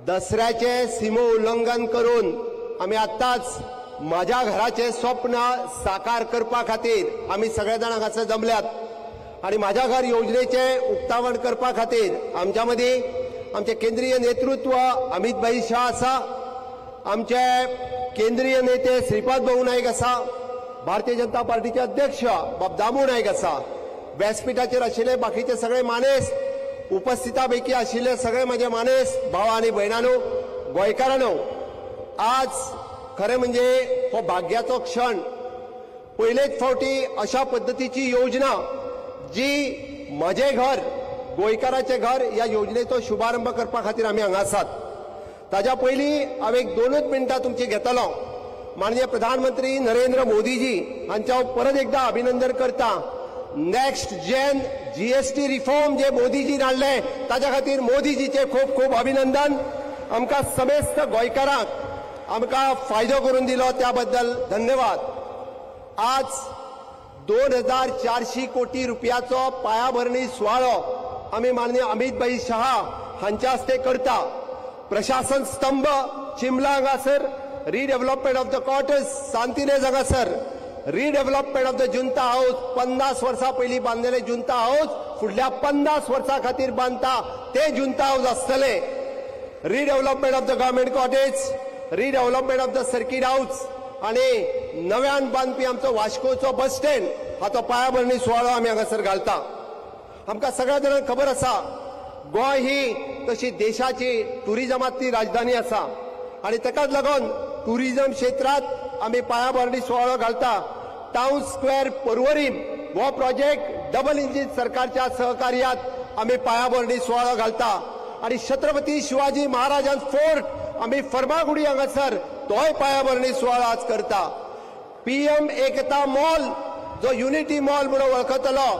दसऱ्याचे सीमो उल्लंघन करून आमी आत्ताच माझ्या घराचे स्वप्न साकार करपा खातीर आमी सगळ्या जाणांक हांगासर जमल्यात आनी माझ्या घर योजनेचे उक्तावण करपा खातीर आमच्या मदीं आमचे केंद्रीय नेतृत्व अमित भाई शाह आसा, आमचे केंद्रीय नेते श्रीपाद भाऊ नायक आसा, भारतीय जनता पार्टीचे अध्यक्ष बाब दामू नायक आसा, व्यासपीठाचेर आशिल्ले बाकीचे सगळे मानेस, उपस्थिता पैकी आशिल्ले सगळे म्हजे मानेस भाव आनी भयणांनो, गोंयकारांनो, आज खरें म्हणजे हो भाग्याचो क्षण. पयलेच फावटी अशा पद्दतीची योजना जी म्हजें घर गोंयकाराचें घर ह्या योजनेचो शुभारंभ करपा खातीर आमी हांगा आसात. ताज्या पयलीं हांव एक 2 मिनटां तुमची घेतलो. माननीय प्रधानमंत्री नरेंद्र मोदीजी हांचे हांव परत एकदा अभिनंदन करता. नेक्स्ट जेन जीएसटी रिफॉर्म जे मोदीजीन हाडले ताज्या खातीर मोदीजीचे खूब खूब अभिनंदन. आमकां समेस्त गोंयकारांक आमकां फायदो करून दिलो त्या बद्दल धन्यवाद. आज 2400 कोटी रुपयाचो पायाभरणी सुवाळो आमी माननीय अमित भाई शहा हांच्या हस्ते करता. प्रशासन स्तंभ चिमला हांगासर, redevelopment of the quarters Santa Inez हांगासर, redevelopment of the Junta house 50 वर्सां पयलीं बांदलेले जुंता हाऊस फुडल्या 50 वर्सां खातीर बांदता ते जुंता हाऊस आसतले. Redevelopment of the government cottage, redevelopment of the circuit house आनी नव्यान बांदपी आमचो वास्कोचो बस स्टँड हाचो पायाभरणी सुवाळो आमी हांगासर घालता. आमकां सगळ्या जाणांक खबर आसा गोंय ही तशी देशाची टुरिजमांतली राजधानी आसा आनी ताकाच लागून टुरिजम क्षेत्रांत आमी पायाभरणी सुवाळो घालता. टावन स्क्वेअर पर्वरीम हो प्रोजेक्ट डबल इंजीन सरकारच्या सहकार्यात आमी पायाभरणी सुवाळो घालता आनी छत्रपती शिवाजी महाराजान फोर्ट आमी फर्मागुडी हांगासर तोय पायाभरणी सुवाळो आज करता. पीएम एकता मॉल जो युनिटी मॉल म्हणून वळखतलो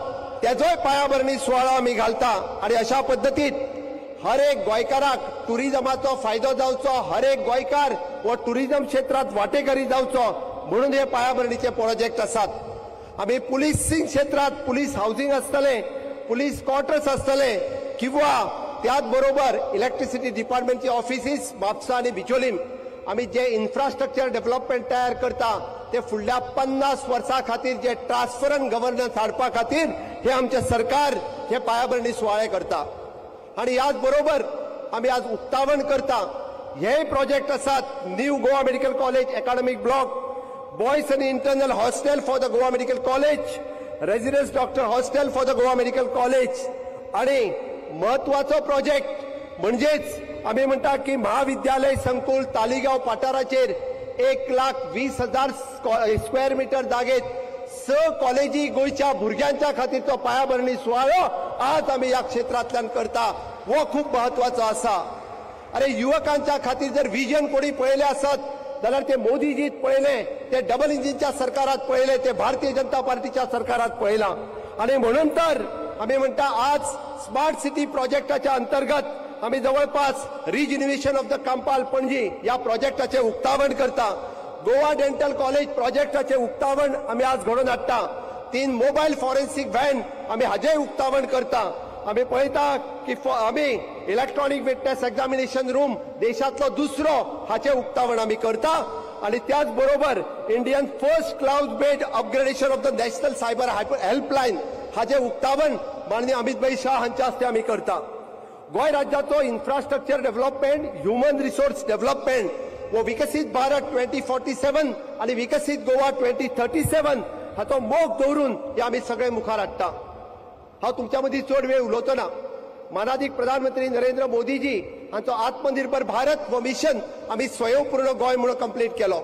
तेजोय पायाभरणी सुवाळो आमी घालता आनी अशा पद्दतीन हर एक गोंयकाराक टुरिजमाचो फायदो जावचो, हर एक गोंयकार हो टुरिजम क्षेत्रांत वांटेकारी जावचो म्हणून हे पायाभरणीचे प्रोजेक्ट आसात. आमी पुलिसींग क्षेत्रांत पुलीस हावसिंग आसतलें, पुलीस क्वॉर्टर्स आसतले किंवा त्याच बरोबर इलेक्ट्रिसिटी डिपार्टमेंटची ऑफिसीस म्हापसा आनी बिचोलीम आमी जे इन्फ्रास्ट्रक्चर डेव्हलपमेंट तयार करता ते फुडल्या 50 वर्सां खातीर जे ट्रान्सपरंट गव्हर्नन्स हाडपा खातीर हे आमचें सरकार हे पायाभरणी सुवाळे करता. आनी ह्याच बरोबर आमी आज उक्तावण करता हे प्रोजेक्ट आसात new Goa medical college academic block, boys आनी internal hostel for the Goa medical college, residence doctor hostel for the Goa medical college आनी म्हत्वाचो प्रोजेक्ट म्हणजेच आमी म्हणटा की महाविद्यालय संकुल तालिगांव पाठाराचेर 1,20,000 स्क्वेअर मिटर जागेत 6 कॉलेजी गोंयच्या भुरग्यांच्या खातीरचो पायाभरणी सुवाळो आज आमी ह्या क्षेत्रांतल्यान करता, हो खूब म्हत्वाचो आसा. अरे युवकांच्या खातीर जर विजन कोणी पळयलें आसत जाल्यार ते मोदीजीत पळयलें, ते डबल इंजिनच्या सरकारात पळयलें, ते भारतीय जनता पार्टीच्या सरकारात पळयलां. आनी म्हणून तर आमी म्हणटा आज स्मार्ट सिटी प्रोजेक्टाच्या अंतर्गत आमी जवळपास रिजिन्युएशन ऑफ the Campal Panaji ह्या प्रोजेक्टाचें उक्तावण करता. गोवा डेंटल कॉलेज प्रोजेक्टाचें उक्तावण आमी आज घडोवन हाडटा. 3 मोबायल फॉरेन्सिक व्हॅन आमी हाजें उक्तावण करता. आमी पळयता की आमी इलेक्ट्रॉनिक विटनेस एक्झामिनेशन रूम देशांतलो दुसरो हाचें उक्तावण आमी करता. आनी त्याच बरोबर Indian first cloud based upgradation of the national cyber helpline हाचें उक्तावण माननीय अमित भाई शाह हांच्या हस्ते आमी करता. गोंय राज्याचो infrastructure development, human resource development वो विकसीत भारत 2047 आनी विकसीत गोवा 2037 हाचो मोग दवरून हे आमी सगळे मुखार हाडटा. हांव तुमच्या मदीं चड वेळ उलोवचो ना. मानादीक प्रधानमंत्री नरेंद्र मोदीजी हांचो आत्मनिर्भर भारत हो मिशन आमी स्वयंपूर्ण गोंय म्हणून कंप्लीट केलो.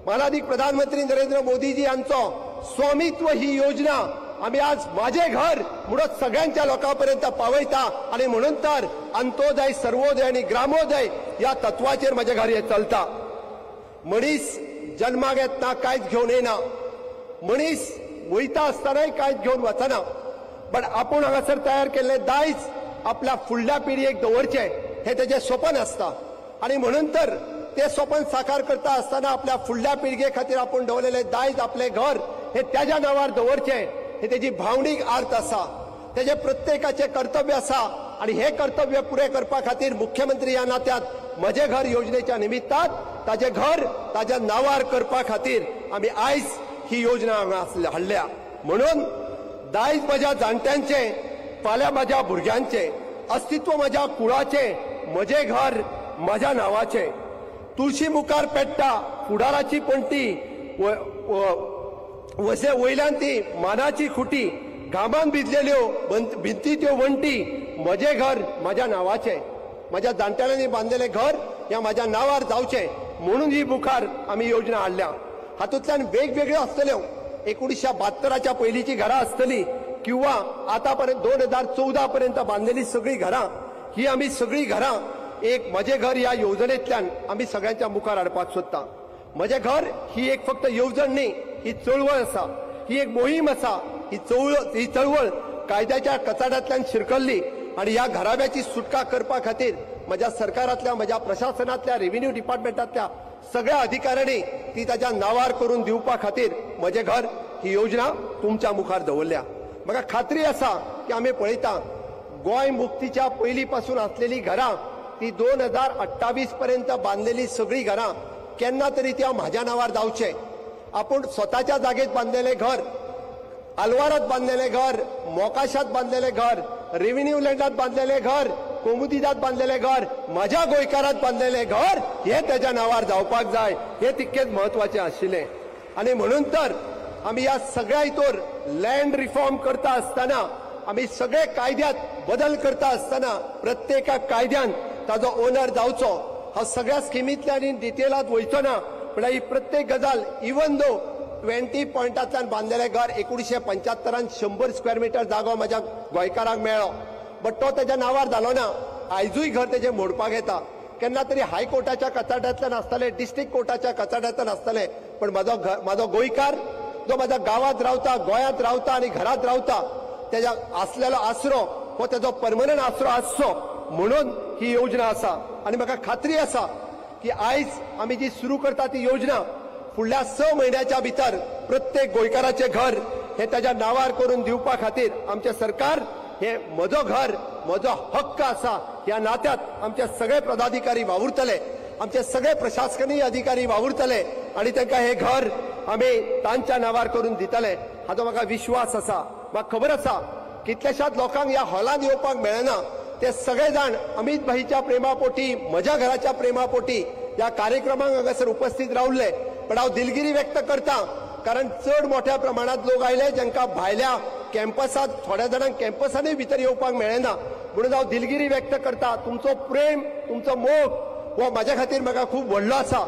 मानादीक प्रधानमंत्री नरेंद्र मोदीजी हांचो स्वामित्व ही योजना आमी आज माझे घर म्हणून सगळ्यांच्या लोकां पर्यंत पावयता. आनी म्हणून तर अंत्योदय, सर्वोदय आनी ग्रामोदय ह्या तत्वाचेर म्हजें घर हें चलता. मनीस जन्माक येतना कांयच घेवन येना, मनीस वयता आसतनाय कांयच घेवन वचना, बट आपूण हांगासर तयार केल्लें दायज आपल्या फुडल्या पिळगेक दवरचें हें तेजें सपन आसता. आनी म्हणून तर तें सपन साकार करता आसतना आपल्या फुडल्या पिळगे खातीर आपूण दवरलेलें दायज, आपलें घर हें तेज्या नांवार दवरचें हें तेजी भावनीक आर्त आसा, तेजें प्रत्येकाचें कर्तव्य आसा. आनी हें कर्तव्य पुरें करपा खातीर मुख्यमंत्री ह्या नात्यात म्हजें घर योजनेच्या निमित्तान ताजें घर ताज्या नांवार करपा खातीर आमी आयज ही योजना हांगा हाडल्या. म्हणून दायज म्हज्या जाणट्यांचें, फाल्यां म्हज्या भुरग्यांचें, अस्तित्व म्हज्या कुळाचें, म्हजें घर म्हज्या नांवाचें. तुळशी मुखार पेट्टा फुडाराची पणटी, वसे वयल्यान ती मानाची खुटी, घामान भिजलेल्यो भिंती त्यो वण्टी, म्हजें घर म्हज्या नांवाचें, म्हज्या जाणट्यांनी बांदलेलें घर ह्या म्हज्या नांवार जावचें म्हणून ही मुखार आमी योजना हाडल्या. हातूंतल्यान वेगवेगळ्यो आसतल्यो, 1972च्या पयलींची घरां आसतली किंवा आतां पर्यंत 2014 पर्यंत बांदलेली सगळीं घरां, ही आमी सगळीं घरां एक म्हजें घर ह्या येवजणेंतल्यान आमी सगळ्यांच्या मुखार हाडपाक सोदता. म्हजें घर ही एक फक्त येवजण न्ही, ही चळवळ आसा, ही एक मोहीम आसा. ही चळवळ कायद्याच्या कचाट्यांतल्यान शिरकल्ली आनी ह्या घराब्याची सुटका करपा खातीर म्हज्या सरकारांतल्या, म्हज्या प्रशासनांतल्या, रेव्हेन्यू डिपार्टमेंटांतल्या सगळ्या अधिकाऱ्यांनी ती ताच्या नांवार करून दिवपा खातीर म्हजें घर ही योजना तुमच्या मुखार दवरल्या. म्हाका खात्री आसा की आमी पळयता गोंय मुक्तीच्या पयलीं पासून आसलेली घरां ती 2028 पर्यंत बांदलेली सगळीं घरां केन्ना तरी ती म्हाज्या नांवार जावचें. आपूण स्वताच्या जागेत बांदलेलें घर, आलवारात बांदलेलें घर, मोकाशात बांदलेलें घर, रेव्हेन्यू लँडात बांदलेलें घर, कोमुदिदात बांदलेलें घर, म्हज्या गोंयकारात बांदलेलें घर हें तेज्या नांवार जावपाक जाय, हें तितकेंच म्हत्वाचें आशिल्लें. आनी म्हणून तर आमी ह्या सगळ्या हितूर लँड रिफॉर्म करता आसतना, आमी सगळे कायद्यात बदल करता आसतना प्रत्येका कायद्यान ताजो ओनर जावचो. हांव सगळ्या स्किमींतल्यान इन डिटेलांत वयचो ना, म्हणल्यार ही प्रत्येक गजाल इवन दो 20 पॉयंटांतल्यान बांदलेलें घर 1975 100 स्क्वेअर मिटर जागो म्हज्या गोंयकारांक मेळ्ळो, बट तो तेज्या नांवार जालो ना. आयजूय घर तेजें मोडपाक येता. केन्ना तरी हायकोर्टाच्या कचाट्यांतल्यान आसतलें, डिस्ट्रिक्ट कोर्टाच्या कचाट्यांतल्यान आसतलें, पण म्हाजो गोंयकार जो म्हाज्या गांवांत रावता, गोंयांत रावता आनी घरांत रावता, तेज्या आसलेलो आसरो हो तेजो परमनंट आसरो आसचो म्हणून ही योजना आसा. आनी म्हाका खात्री आसा की आयज आमी जी सुरू करता ती योजना फुडल्या 6 म्हयन्याच्या भितर प्रत्येक गोंयकाराचें घर हें ताज्या नांवार करून दिवपा खातीर आमचें सरकार हें म्हजो घर म्हजो हक्क आसा ह्या नात्यात आमचे सगळे पदाधिकारी वावुरतले, आमचे सगळे प्रशासकीय अधिकारी वावुरतले आनी तांकां हें घर आमी तांच्या नांवार करून दितले हाचो म्हाका विश्वास आसा. म्हाका खबर आसा कितल्याशाच लोकांक ह्या हॉलांत येवपाक मेळना, ते सगळे जाण अमित भाईच्या प्रेमापोटी, म्हज्या घराच्या प्रेमापोटी ह्या कार्यक्रमाक हांगासर उपस्थित रावले. पण हांव दिलगिरी व्यक्त करता कारण चड मोठ्या प्रमाणात लोक आयले जांकां भायल्या कॅम्पसात, थोड्या जाणांक कॅम्पसानूय भितर येवपाक मेळना, म्हणून हांव दिलगिरी व्यक्त करता. तुमचो प्रेम, तुमचो मोग हो म्हाज्या खातीर म्हाका खूब व्हडलो आसा,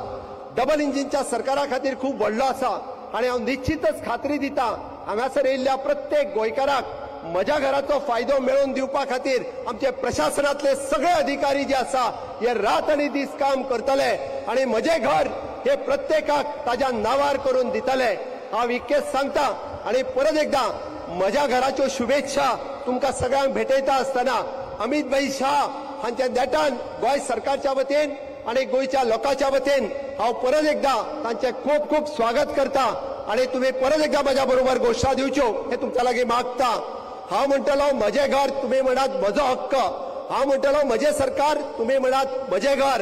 डबल इंजिनच्या सरकारा खातीर खूब व्हडलो आसा आनी हांव निश्चितच खात्री दिता हांगासर येयल्ल्या प्रत्येक गोंयकाराक म्हज्या घराचो फायदो मेळोवन दिवपा खातीर आमचे प्रशासनांतले सगळे अधिकारी जे आसा हे रात आनी दीस काम करतले आनी म्हजें घर हे प्रत्येकाक ताज्या नांवार करून दितले. हांव इतकेंच सांगता आनी परत एकदां म्हज्या घराच्यो शुभेच्छा तुमकां सगळ्यांक भेटयता आसतना अमित भाई शाह हांच्या नेटान गोंय सरकारच्या वतीन आनी गोंयच्या लोकांच्या वतीन हांव परत एकदां तांचें खूब खूब स्वागत करता आनी तुमी परत एकदां म्हज्या बरोबर घोशणा दिवच्यो हें तुमच्या लागीं मागता. हांव म्हणटलो म्हजें घर, तुमी म्हणात म्हजो हक्क. हांव म्हणटलो म्हजें सरकार, तुमी म्हणात म्हजें घर.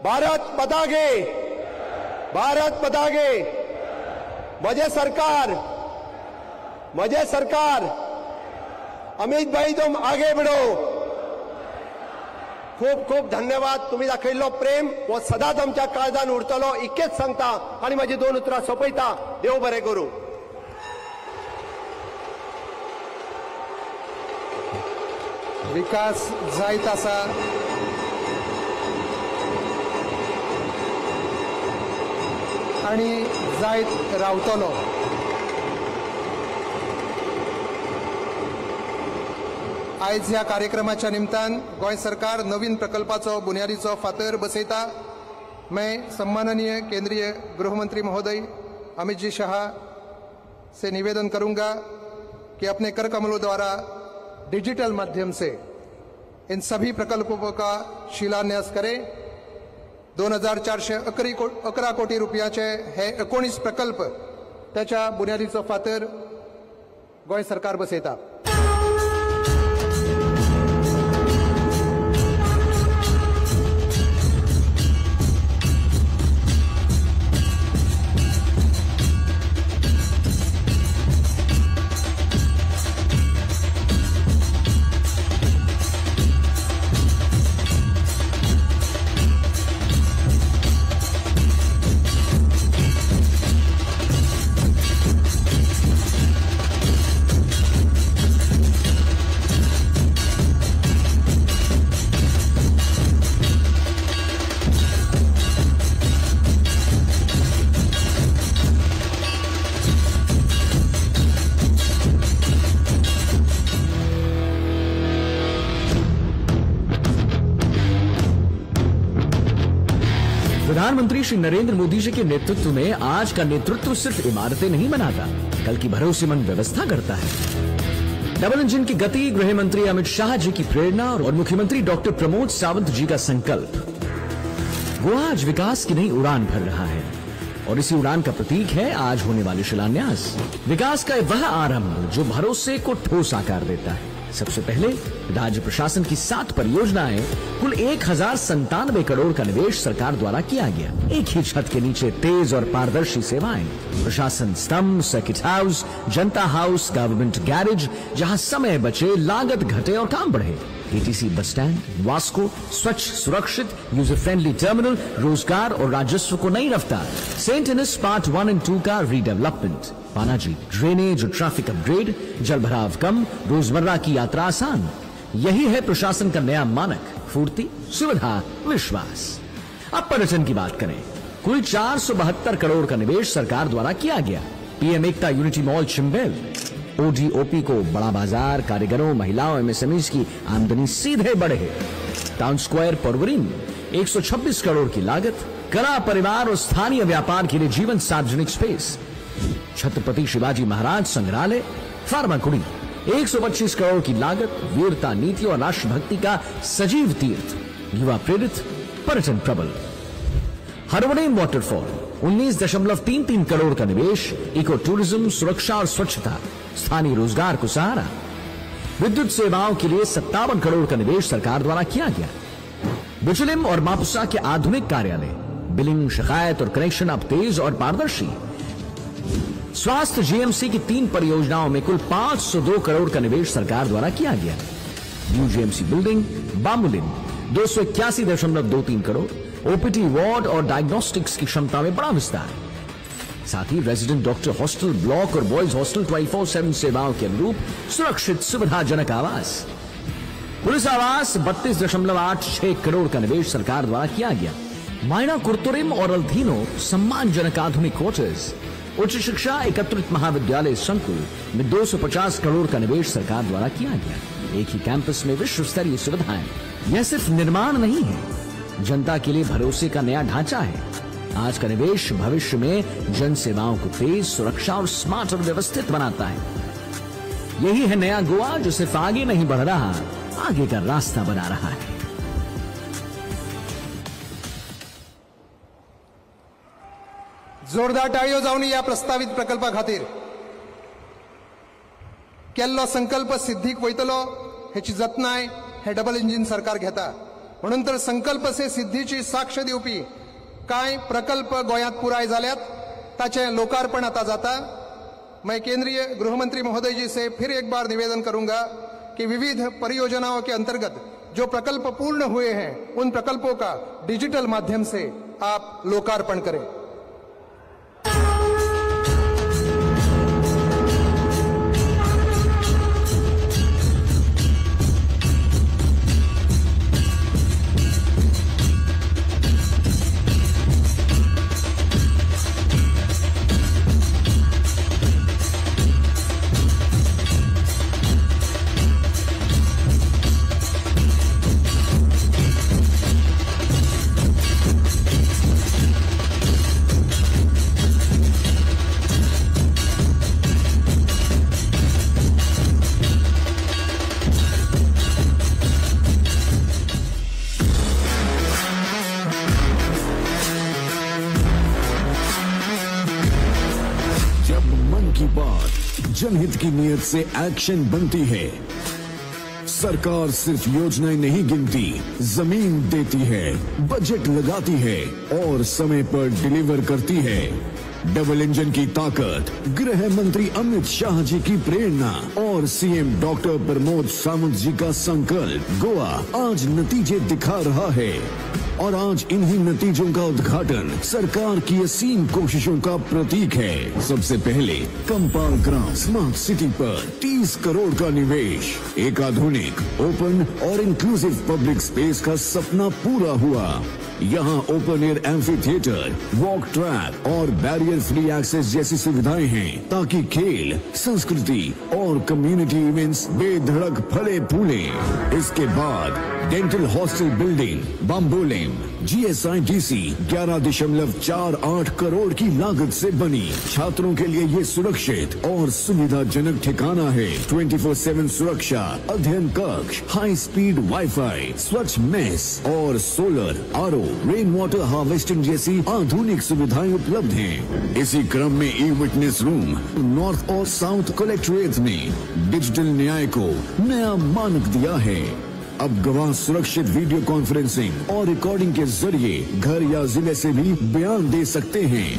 भारत माता की, भारत माता की. म्हजें सरकार, म्हजें सरकार. अमित भाई तुम आगे बढ़ो. खूब खूब धन्यवाद. तुम्ही दाखयल्लो प्रेम हो सदांच आमच्या काळजान उरतलो इतकेंच सांगता आनी म्हाजी दोन उतरां सोंपयता. देव बरें करूं. विकास जायत आसा. आनी जायत रावतलो. आयज ह्या कार्यक्रमाच्या निमतान गोंय सरकार नवीन प्रकल्पाचो बुन्यादीचो फातर बसयता. मैं सम्माननीय केंद्रीय गृहमंत्री महोदय अमित जी शाह से निवेदन करूंगा कि अपने कर कमलों द्वारा डिजिटल माध्यम से इन सभी प्रकल्पों का शिलान्यास करें. 2411 कोटी रुपयाचे हे 19 प्रकल्प त्याच्या बुन्यादीचो फातर गोंय सरकार बसयता. प्रधानमंत्री श्री नरेंद्र मोदी जी के नेतृत्व में आज का नेतृत्व सिर्फ इमारतें नहीं बनाता, बल्कि भरोसेमंद व्यवस्था करता है। डबल इंजन की गति, गृह मंत्री अमित शाह जी की प्रेरणा और मुख्यमंत्री डॉक्टर प्रमोद सावंत जी का संकल्प, गोवा आज विकास की नई उड़ान भर रहा है और इसी उड़ान का प्रतीक है आज होने वाले शिलान्यास। विकास का वह आरंभ जो भरोसे को ठोस आकार देता है। सबसे पहले राज्य प्रशासन की 7 परियोजनाएं, कुल 1097 करोड़ का निवेश सरकार द्वारा किया गया। एक ही छत के नीचे तेज और पारदर्शी सेवाएं, प्रशासन स्तंभ, सर्किट हाउस, जनता हाउस, गवर्नमेंट गैरेज, जहां समय बचे, लागत घटे और काम बढ़े। एटीसी बस स्टैंड, वास्को, स्वच्छ, सुरक्षित, यूजर फ्रेंडली टर्मिनल, रोजगार और राजस्व को नई रफ्तार। सेंट इनिस पार्ट 1 और 2 का रीडेवलपमेंट, पानाजी ड्रेनेज और ट्रैफिक अपग्रेड, जल भराव कम, रोजमर्रा की यात्रा आसान। यही है प्रशासन का नया मानक, फूर्ति, सुविधा, विश्वास। अब पर्यटन की बात करें, कुल 472 करोड़ का निवेश सरकार द्वारा किया Gaya. PM Ekta unity mall Chimbel, ODOP को बड़ा बाजार, कारीगरों, महिलाओं, एमएसएमई की आमदनी सीधे बढ़े। टाउन स्क्वायर परवरीन 126 करोड़ की लागत, कला परिवार और स्थानीय व्यापार के लिए जीवन सार्वजनिक स्पेस। छत्रपति शिवाजी महाराज संग्रहालय फार्माकुड़ी 125 करोड़ की लागत, वीरता, नीति और राष्ट्रभक्ति का सजीव तीर्थ, युवा प्रेरित, पर्यटन प्रबल। हरवडेम वाटरफॉल 19.33 करोड़ का निवेश, इको टूरिज्म, सुरक्षा और स्वच्छता, स्थानीय रोजगार को सहारा। विद्युत सेवाओं के लिए 57 करोड़ का निवेश सरकार द्वारा किया गया। बिचुलिम और मापुसा के आधुनिक कार्यालय, बिलिंग, शिकायत और कनेक्शन अब तेज और पारदर्शी। स्वास्थ्य जीएमसी की 3 परियोजनाओं में कुल 502 करोड़ का निवेश सरकार द्वारा किया गया। न्यू जीएमसी बिल्डिंग बामुलिन 281.23 करोड़, ओपीटी वार्ड और डायग्नोस्टिक्स की क्षमता में बड़ा विस्तार। साथ ही रेजिडेंट डॉक्टर हॉस्टल ब्लॉक और बॉयज हॉस्टल 24/7 सेवाओं के अनुरूप सुरक्षित सुविधाजनक आवास। पुलिस आवास 32.86 करोड़ का निवेश सरकार द्वारा किया गया। मायना कुर्तुरिम और अल्थीनो सम्मानजनक आधुनिक क्वार्टर्स। उच्च शिक्षा एकत्रित महाविद्यालय संकुल में 250 करोड़ का निवेश सरकार द्वारा किया गया। एक ही कैंपस में विश्व स्तरीय सुविधाएं। यह सिर्फ निर्माण नहीं है, जनता के लिए भरोसे का नया ढांचा है। आज का निवेश भविष्य में जन सेवाओं को तेज, सुरक्षा और स्मार्ट और व्यवस्थित बनाता है। यही है नया गोवा, जो सिर्फ आगे नहीं बढ़ रहा, आगे का रास्ता बना रहा है। जोरदार टाळयो जावनी ह्या प्रस्तावित प्रकल्पा खातीर। केल्लो संकल्प सिद्धीक वयतलो हेची जतनाय हे डबल इंजिन सरकार घेता। म्हणून तर संकल्प से सिद्धीची साक्ष दिवपी कांय प्रकल्प गोंयांत पुराय जाल्यात, ताचें लोकार्पण आतां जाता। मैं केंद्रीय गृहमंत्री महोदय जी से फिर एक बार निवेदन करूंगा कि विविध परियोजनाओं के अंतर्गत जो प्रकल्प पूर्ण हुए हैं उन प्रकल्पों का डिजिटल माध्यम से आप लोकार्पण करें। जनहित की नीयत से एक्शन बनती है। सरकार सिर्फ योजनाएं नहीं गिनती, जमीन देती है, बजट लगाती है और समय पर डिलीवर करती है। डबल इंजन की ताकत, गृह मंत्री अमित शाह जी की प्रेरणा और सीएम डॉक्टर प्रमोद सावंत जी का संकल्प गोवा आज नतीजे दिखा रहा है। और आज इन्हीं नतीजों का उद्घाटन सरकार की असीम कोशिशों का प्रतीक है। सबसे पहले कंपाल ग्राम स्मार्ट सिटी पर 30 करोड़ का निवेश, एक आधुनिक, ओपन और इंक्लूसिव पब्लिक स्पेस का सपना पूरा हुआ। यहाँ open air amphitheatre, walk track और बैरियर फ्री एक्सेस जैसी सुविधाएं हैं, ताकि खेल, संस्कृति और कम्युनिटी इवेंट्स बेधड़क फले फूले। इसके बाद dental hostel building Bambolim GSIDC 11.48 crore की लागत से बनी। छात्रों के लिए ये सुरक्षित और सुविधाजनक ठिकाना है। 24/7 सुरक्षा, अध्ययन कक्ष, हाई स्पीड वाईफाई, स्वच्छ मेस और solar, RO, rain water harvesting जैसी आधुनिक सुविधाएं उपलब्ध हैं। इसी क्रम में ई विटनेस रूम नॉर्थ और साउथ कलेक्ट्रेट ने डिजिटल न्याय को नया मानक दिया है। अब गवाह सुरक्षित वीडियो कॉन्फ्रेंसिंग और रिकॉर्डिंग के जरिए घर या जिले से भी बयान दे सकते हैं।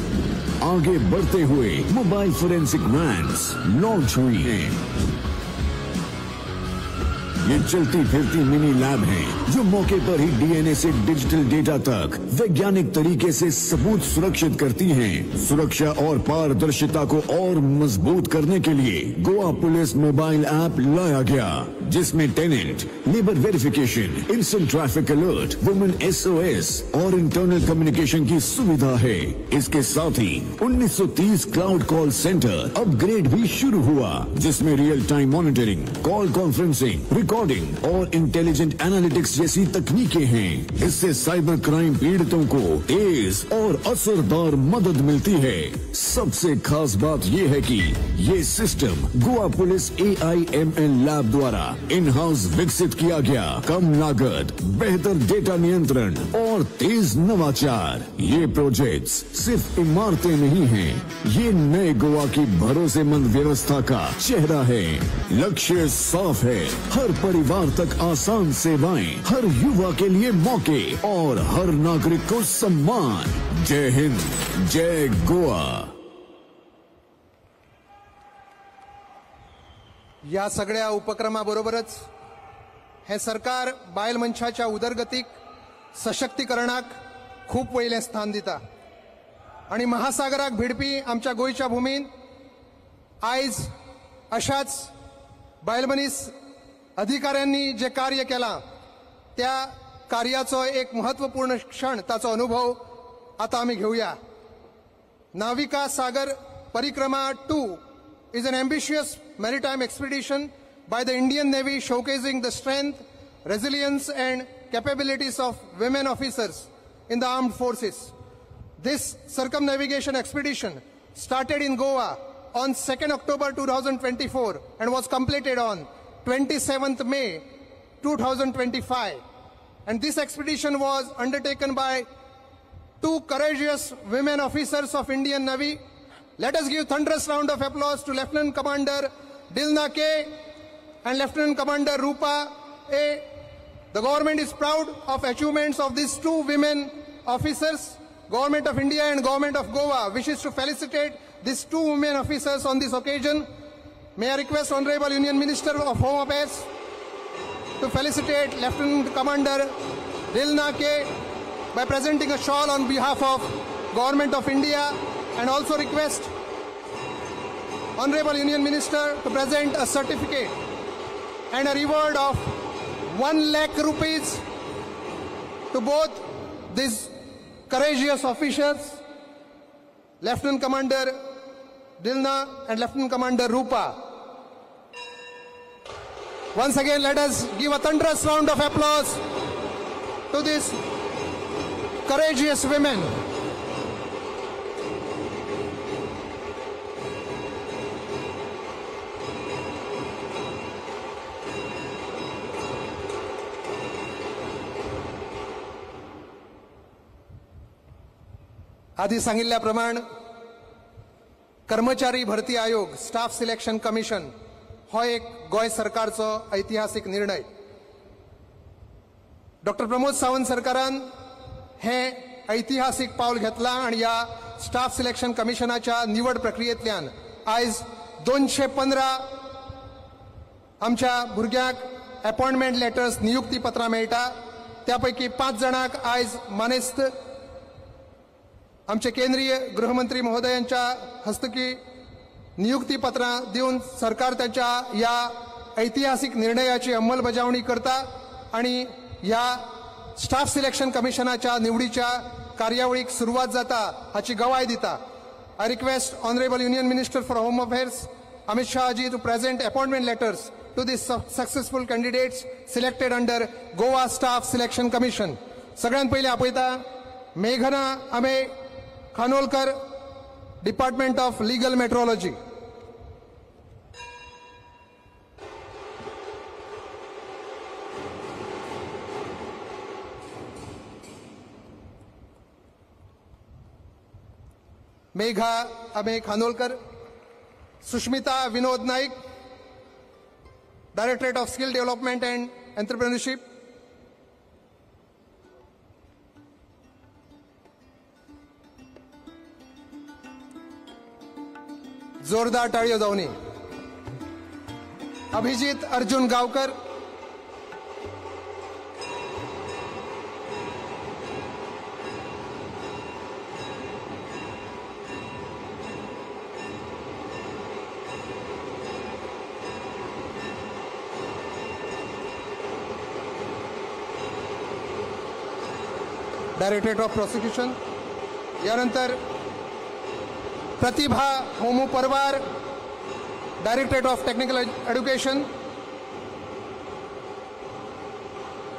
आगे बढ़ते हुए मोबाइल फोरेंसिक वैन्स लॉन्च हुई हैं। ये चलती फिरती मिनी लैब हैं, जो मौके पर ही डीएनए से डिजिटल डेटा तक वैज्ञानिक तरीके से सबूत सुरक्षित करती हैं। सुरक्षा और पारदर्शिता को और मजबूत करने के लिए गोवा पुलिस मोबाइल ऐप लाया गया, जिसमें tenant, labour verification, instant traffic alert, women SOS और इंटरनल कम्युनिकेशन की सुविधा है। इसके साथ ही 1930 क्लाउड कॉल सेंटर अपग्रेड भी शुरू हुआ, जिसमें real time monitoring, call conferencing, recording और इंटेलिजेंट एनालिटिक्स जैसी तकनीकें हैं। इससे साइबर क्राइम पीड़ितों को तेज और असरदार मदद मिलती है। सबसे खास बात यह है कि ये system Goa police AIML lab द्वारा इन हाउस विकसित किया गया। कम लागत, बेहतर डेटा नियंत्रण और तेज नवाचार। ये प्रोजेक्ट्स सिर्फ इमारतें नहीं हैं, ये नए गोवा की भरोसेमंद व्यवस्था का चेहरा है। लक्ष्य साफ है, हर परिवार तक आसान सेवाएं, हर युवा के लिए मौके और हर नागरिक को सम्मान। जय हिंद, जय गोवा। या सगळ्या उपक्रमाबरोबरच हे सरकार बायल मनशाच्या उदरगतीक, सशक्तीकरणाक खूब वयलें स्थान दिता आनी महासागराक भिडपी आमच्या गोंयच्या भुमीन आयज अशाच बायलमनीस अधिकाऱ्यांनी जे कार्य केलां त्या कार्याचो एक महत्वपूर्ण क्षण, ताचो अनुभव आतां आमी घेवया। Navika Sagar Parikrama 2 is an ambitious maritime expedition by the Indian Navy showcasing the strength, resilience and capabilities of women officers in the armed forces. This circumnavigation expedition started in Goa on 2nd October 2024 and was completed on 27th May 2025. And this expedition was undertaken by two courageous women officers of Indian Navy. Let us give thunderous round of applause to Lieutenant Commander Dilna K and Lieutenant Commander Rupa A. The government is proud of achievements of these two women officers. Government of India and Government of Goa wishes to felicitate these two women officers on this occasion. May I request Honorable Union Minister of Home Affairs to felicitate Lieutenant Commander Dilna K by presenting a shawl on behalf of Government of India, and also request Honorable Union Minister to present a certificate and a reward of 1 lakh rupees to both these courageous officers, Lieutenant Commander Dilna and Lieutenant Commander Rupa. Once again, let us give a thunderous round of applause to these courageous women. आधी सांगितल्याप्रमाणे कर्मचारी भरती आयोग, staff selection commission हो एक गोंय सरकारचो ऐतिहासीक निर्णय. डॉक्टर प्रमोद सावंत सरकारान हें ऐतिहासीक पावल घेतलां आनी ह्या स्टाफ सिलेक्शन कमिशनाच्या निवड प्रक्रियेंतल्यान आयज 215 आमच्या भुरग्यांक अपॉयंटमेंट लेटर्स, नियुक्ती पत्रां मेळटा. त्या पैकी 5 जाणांक आयज मानेस्त आमचे केंद्रीय गृहमंत्री महोदयांच्या हस्तकी नियुक्तीपत्रां दिवन सरकार त्यांच्या ह्या ऐतिहासीक निर्णयाची अंमलबजावणी करता आनी ह्या स्टाफ सिलेक्शन कमिशनाच्या निवडीच्या कार्यावळीक सुरवात जाता हाची गवाय दिता. I request honourable union minister for home affairs Amit Shah ji to present appointment letters to the successful candidates selected under Goa staff selection commission. सगळ्यात पयलीं आपयता मेघना Amey Khanolkar, department of legal metrology. Megha Amey Khanolkar, Sushmita Vinod Naik, directorate of skill development and entrepreneurship. जोरदार टाळयो जावनी. Abhijit Arjun Gaonkar, directorate of prosecution. यानंतर Pratibha Homu Parwar, directorate of technical education.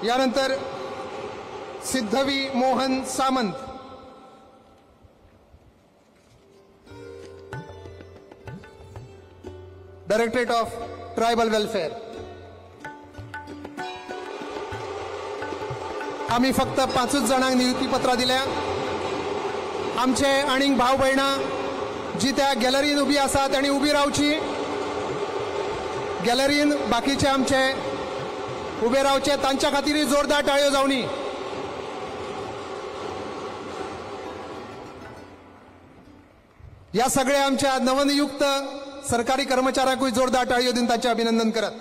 यानंतर Siddhavi Mohan Samant, directorate of tribal welfare. आम्ही फक्त 5 जाणांक नियुक्तीपत्रां दिल्या. आमचे आनीक भाव भयणां जी त्या गॅलरीन उबी आसा तांणी उबी रावची. गॅलरीन बाकीचे आमचे उबे रावचे, तांच्या खातीरय जोरदार टाळयो जावनी. ह्या सगळ्या आमच्या नवनियुक्त सरकारी कर्मचाऱ्यांकूय जोरदार टाळयो दिवन तांचें अभिनंदन करात.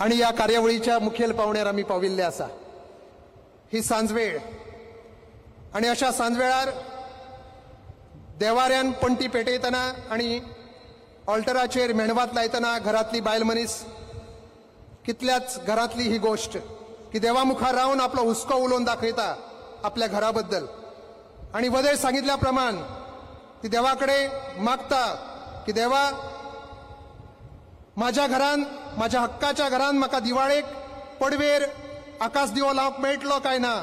आनी ह्या कार्यावळीच्या मुखेल पावण्यार आमी पाविल्ले आसा. ही सांजवेळ आनी अशा सांजवेळार देवाऱ्यान पणटी पेटयतना आनी ऑल्टराचेर मेणवात लायतना घरांतली बायल मनीस, कितल्याच घरांतली ही गोश्ट की देवा मुखार रावन आपलो हुस्को उलोवन दाखयता आपल्या घरा बद्दल आनी वदळ सांगितल्या प्रमाण ती देवा कडेन मागता की देवा माझ्या घरान, माझ्या हक्काच्या घरान म्हाका दिवाळेक पडवेर आकाश दिवो लावंक मेळटलो काय ना,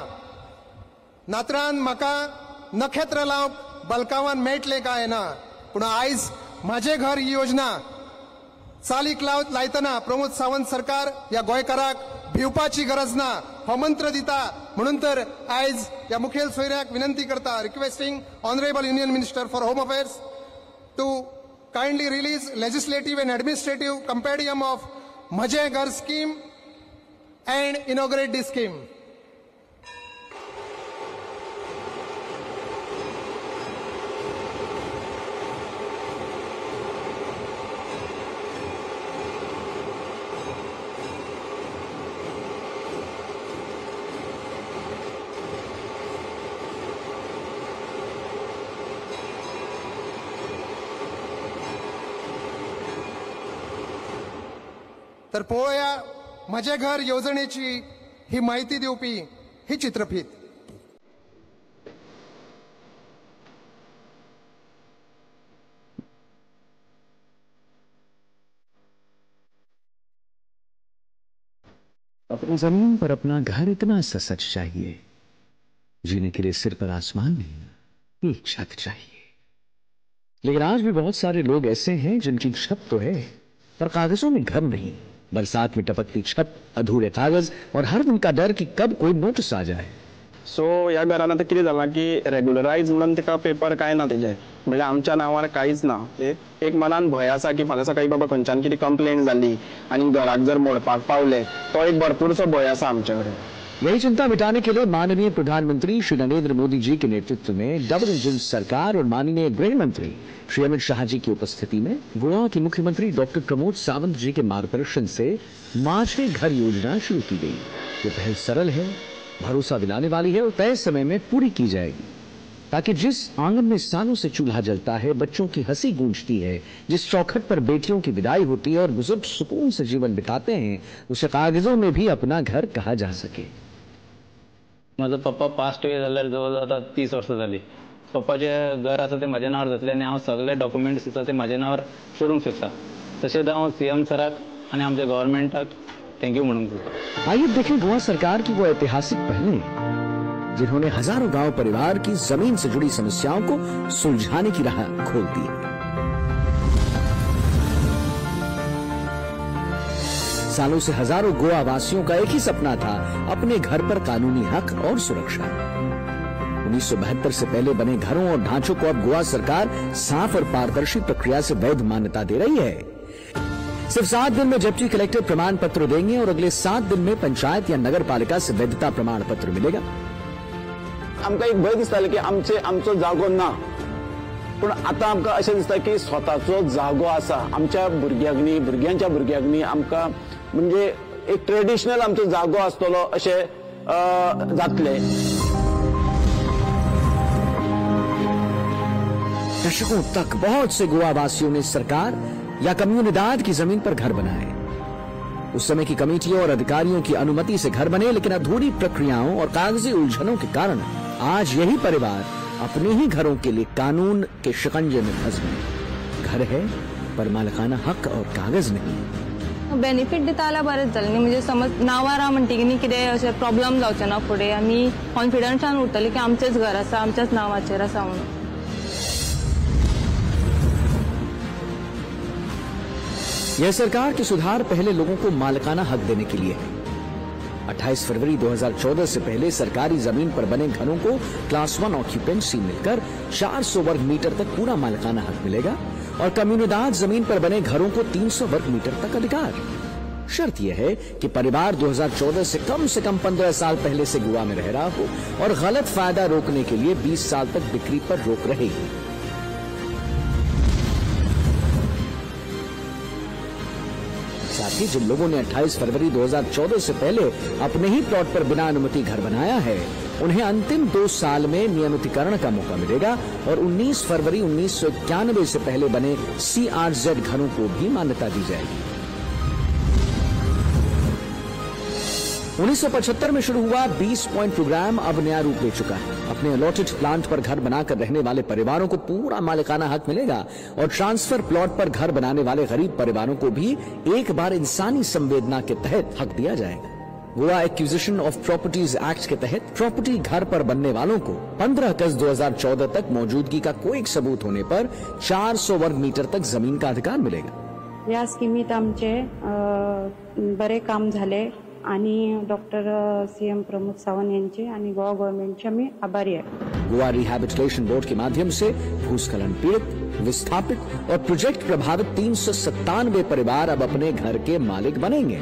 नातरान म्हाका नखेत्र लावंक बलकावान मेळटलें काय ना. पूण आयज म्हाजें घर ही योजना चालीक लायतना प्रमोद सावंत सरकार ह्या गोंयकाराक भिवपाची गरज ना हो मंत्र दिता. म्हणून तर आयज ह्या मुखेल सोयऱ्याक विनंती करता, requesting honourable union minister for home affairs to kindly release legislative and administrative compendium of Mhaje Ghar scheme and inaugurate this scheme. तर पळोवया म्हजें घर येवजणेची ही माहिती दिवपी ही चित्रफीत. अपनी जमीन पर अपना घर इतना सा सच चाहिए, जीने के लिए सिर पर आसमान नहीं एक छत चाहिए. लेकिन आज भी बहुत सारे लोग ऐसे हैं जिनकी छत तो है पर कागजों में घर नहीं. बरसात में टपकती छत, अधूरे कागज और हर दिन का डर कि कब कोई नोटिस आ जाए. सो ह्या घरान आतां कितें जालां की रेगुलरायज म्हणून ताका पेपर कांय ना तेजे, म्हणल्यार आमच्या नांवार कांयच ना. एक मनान भंय आसा की फाल्यां सकाळीं बाबा खंयच्यान कितें कंप्लेन जाली आनी घराक जर मोडपाक पावले तो एक भरपूरसो भंय आसा आमचे कडेन. यही चिंता मिटाने के लिए माननीय प्रधानमंत्री श्री नरेंद्र मोदी जी के नेतृत्व में डबल इंजन सरकार और माननीय गृह मंत्री श्री अमित शाह जी की उपस्थिति में गोवा के मुख्यमंत्री डॉक्टर प्रमोद सावंत जी के मार्गदर्शन से माझे घर योजना शुरू की गई. ये पहल सरल है, भरोसा दिलाने वाली है और तय समय में पूरी की जाएगी, ताकि जिस आंगन में सालों से चूल्हा जलता है, बच्चों की हंसी गूंजती है, जिस चौखट पर बेटियों की विदाई होती है और बुजुर्ग सुकून से जीवन बिताते हैं, उसे कागजों में भी अपना घर कहा जा सके. म्हजो पप्पा पास्ट वे जाल्यार जवळ जवळ आतां 30 वर्सां जालीं. पप्पाचें घर आसा तें म्हाज्या नांवार जातलें आनी हांव सगळे डॉक्युमेंट्स आसा ते म्हाज्या नांवार करूंक शकता. तशेंच हांव सीएम सराक आनी आमच्या गव्हर्मेंटाक thank you म्हणूंक सोदता. आइए देखें गोवा सरकार की वो ऐतिहासिक पहलें जिन्होंने हजारों गांव परिवार की जमीन से जुड़ी समस्याओं को सुलझाने की राह खोल दी है. सालों से हजारों गोवा वासियों का एक ही सपना था, अपने घर पर कानूनी हक और सुरक्षा. 1972 से पहले बने घरों और ढांचों को अब गोवा सरकार साफ और पारदर्शी प्रक्रिया से वैध मान्यता दे रही है. सिर्फ 7 दिन में डिप्टी कलेक्टर प्रमाण पत्र देंगे और अगले 7 दिन में पंचायत या नगर पालिका से वैधता प्रमाण पत्र मिलेगा. आमकां एक भंय दिसतालो की आमचे आमचो जागो ना, पूण आतां आमकां अशें दिसता की स्वताचो जागो आसा. आमच्या भुरग्यांक न्ही, भुरग्यांच्या भुरग्यांक न्ही, आमकां म्हणजे एक ट्रेडिशनल आमचो जागो आसतलो अशें जातलें. दशकों तक बहुत से गोवा वासियों ने सरकार या कम्युनिदाद की जमीन पर घर बनाए. उस समय की कमेटियों और अधिकारियों की अनुमति से घर बने, लेकिन अधूरी प्रक्रियाओं और कागजी उलझनों के कारण आज यही परिवार अपने ही घरों के लिए कानून के शिकंजे में फंस गए. घर है पर मालिकाना हक और कागज नहीं. बेनिफीट दिता जाल्यार बरें जालें न्ही, म्हणजे समज नांवार आहा म्हणटकीर न्ही कितें अशें प्रॉब्लम जावचें ना फुडें, आमी कॉन्फिडन्सान उरतली की आमचेंच घर आसा, आमच्याच नांवाचेर आसा म्हणून. यह सरकार के सुधार पहले लोगों को मालिकाना हक देने के लिए है. 28 फरवरी 2014 से पहले सरकारी जमीन पर बने घरों को क्लास 1 ऑक्यूपेंसी मिलकर 400 वर्ग मीटर तक पूरा मालिकाना हक मिलेगा और कम्युनिदाद जमीन पर बने घरों को 300 वर्ग मीटर तक अधिकार. शर्त यह है कि परिवार 2014 से कम 15 साल पहले से गोवा में रह रहा हो और गलत फायदा रोकने के लिए 20 साल तक बिक्री पर रोक रहेगी. साथ ही जिन लोगों ने 28 फरवरी 2014 से पहले अपने ही प्लॉट पर बिना अनुमति घर बनाया है, उन्हें अंतिम 2 साल में नियमितीकरण का मौका मिलेगा और 19 फरवरी 1991 से पहले बने CRZ घरों को भी मान्यता दी जाएगी. 1975 में शुरू हुआ 20 पॉइंट प्रोग्राम अब नया रूप ले चुका है. अपने अलॉटेड प्लांट पर घर बनाकर रहने वाले परिवारों को पूरा मालिकाना हक मिलेगा और ट्रांसफर प्लॉट पर घर बनाने वाले गरीब परिवारों को भी एक बार इंसानी संवेदना के तहत हक दिया जाएगा. Goa acquisition of properties act K तहत प्रॉपर्टी घर पर बनने वालों को 15 अगस्त 2014 तक मौजूदगी का कोई एक सबूत होने पर 400 वर्ग मीटर तक जमीन का अधिकार मिलेगा। ह्या स्किमीत आमचे बरे काम झाले आणि डॉक्टर CM Pramod Sawant यांचे आणि गोवा गव्हर्नमेंटचे आम्ही आभारी आहे। गोवा रिहैबिलिटेशन बोर्ड के माध्यम से भूस्खलन पीड़ित, विस्थापित और प्रोजेक्ट प्रभावित 397 परिवार अब अपने घर के मालिक बनेंगे।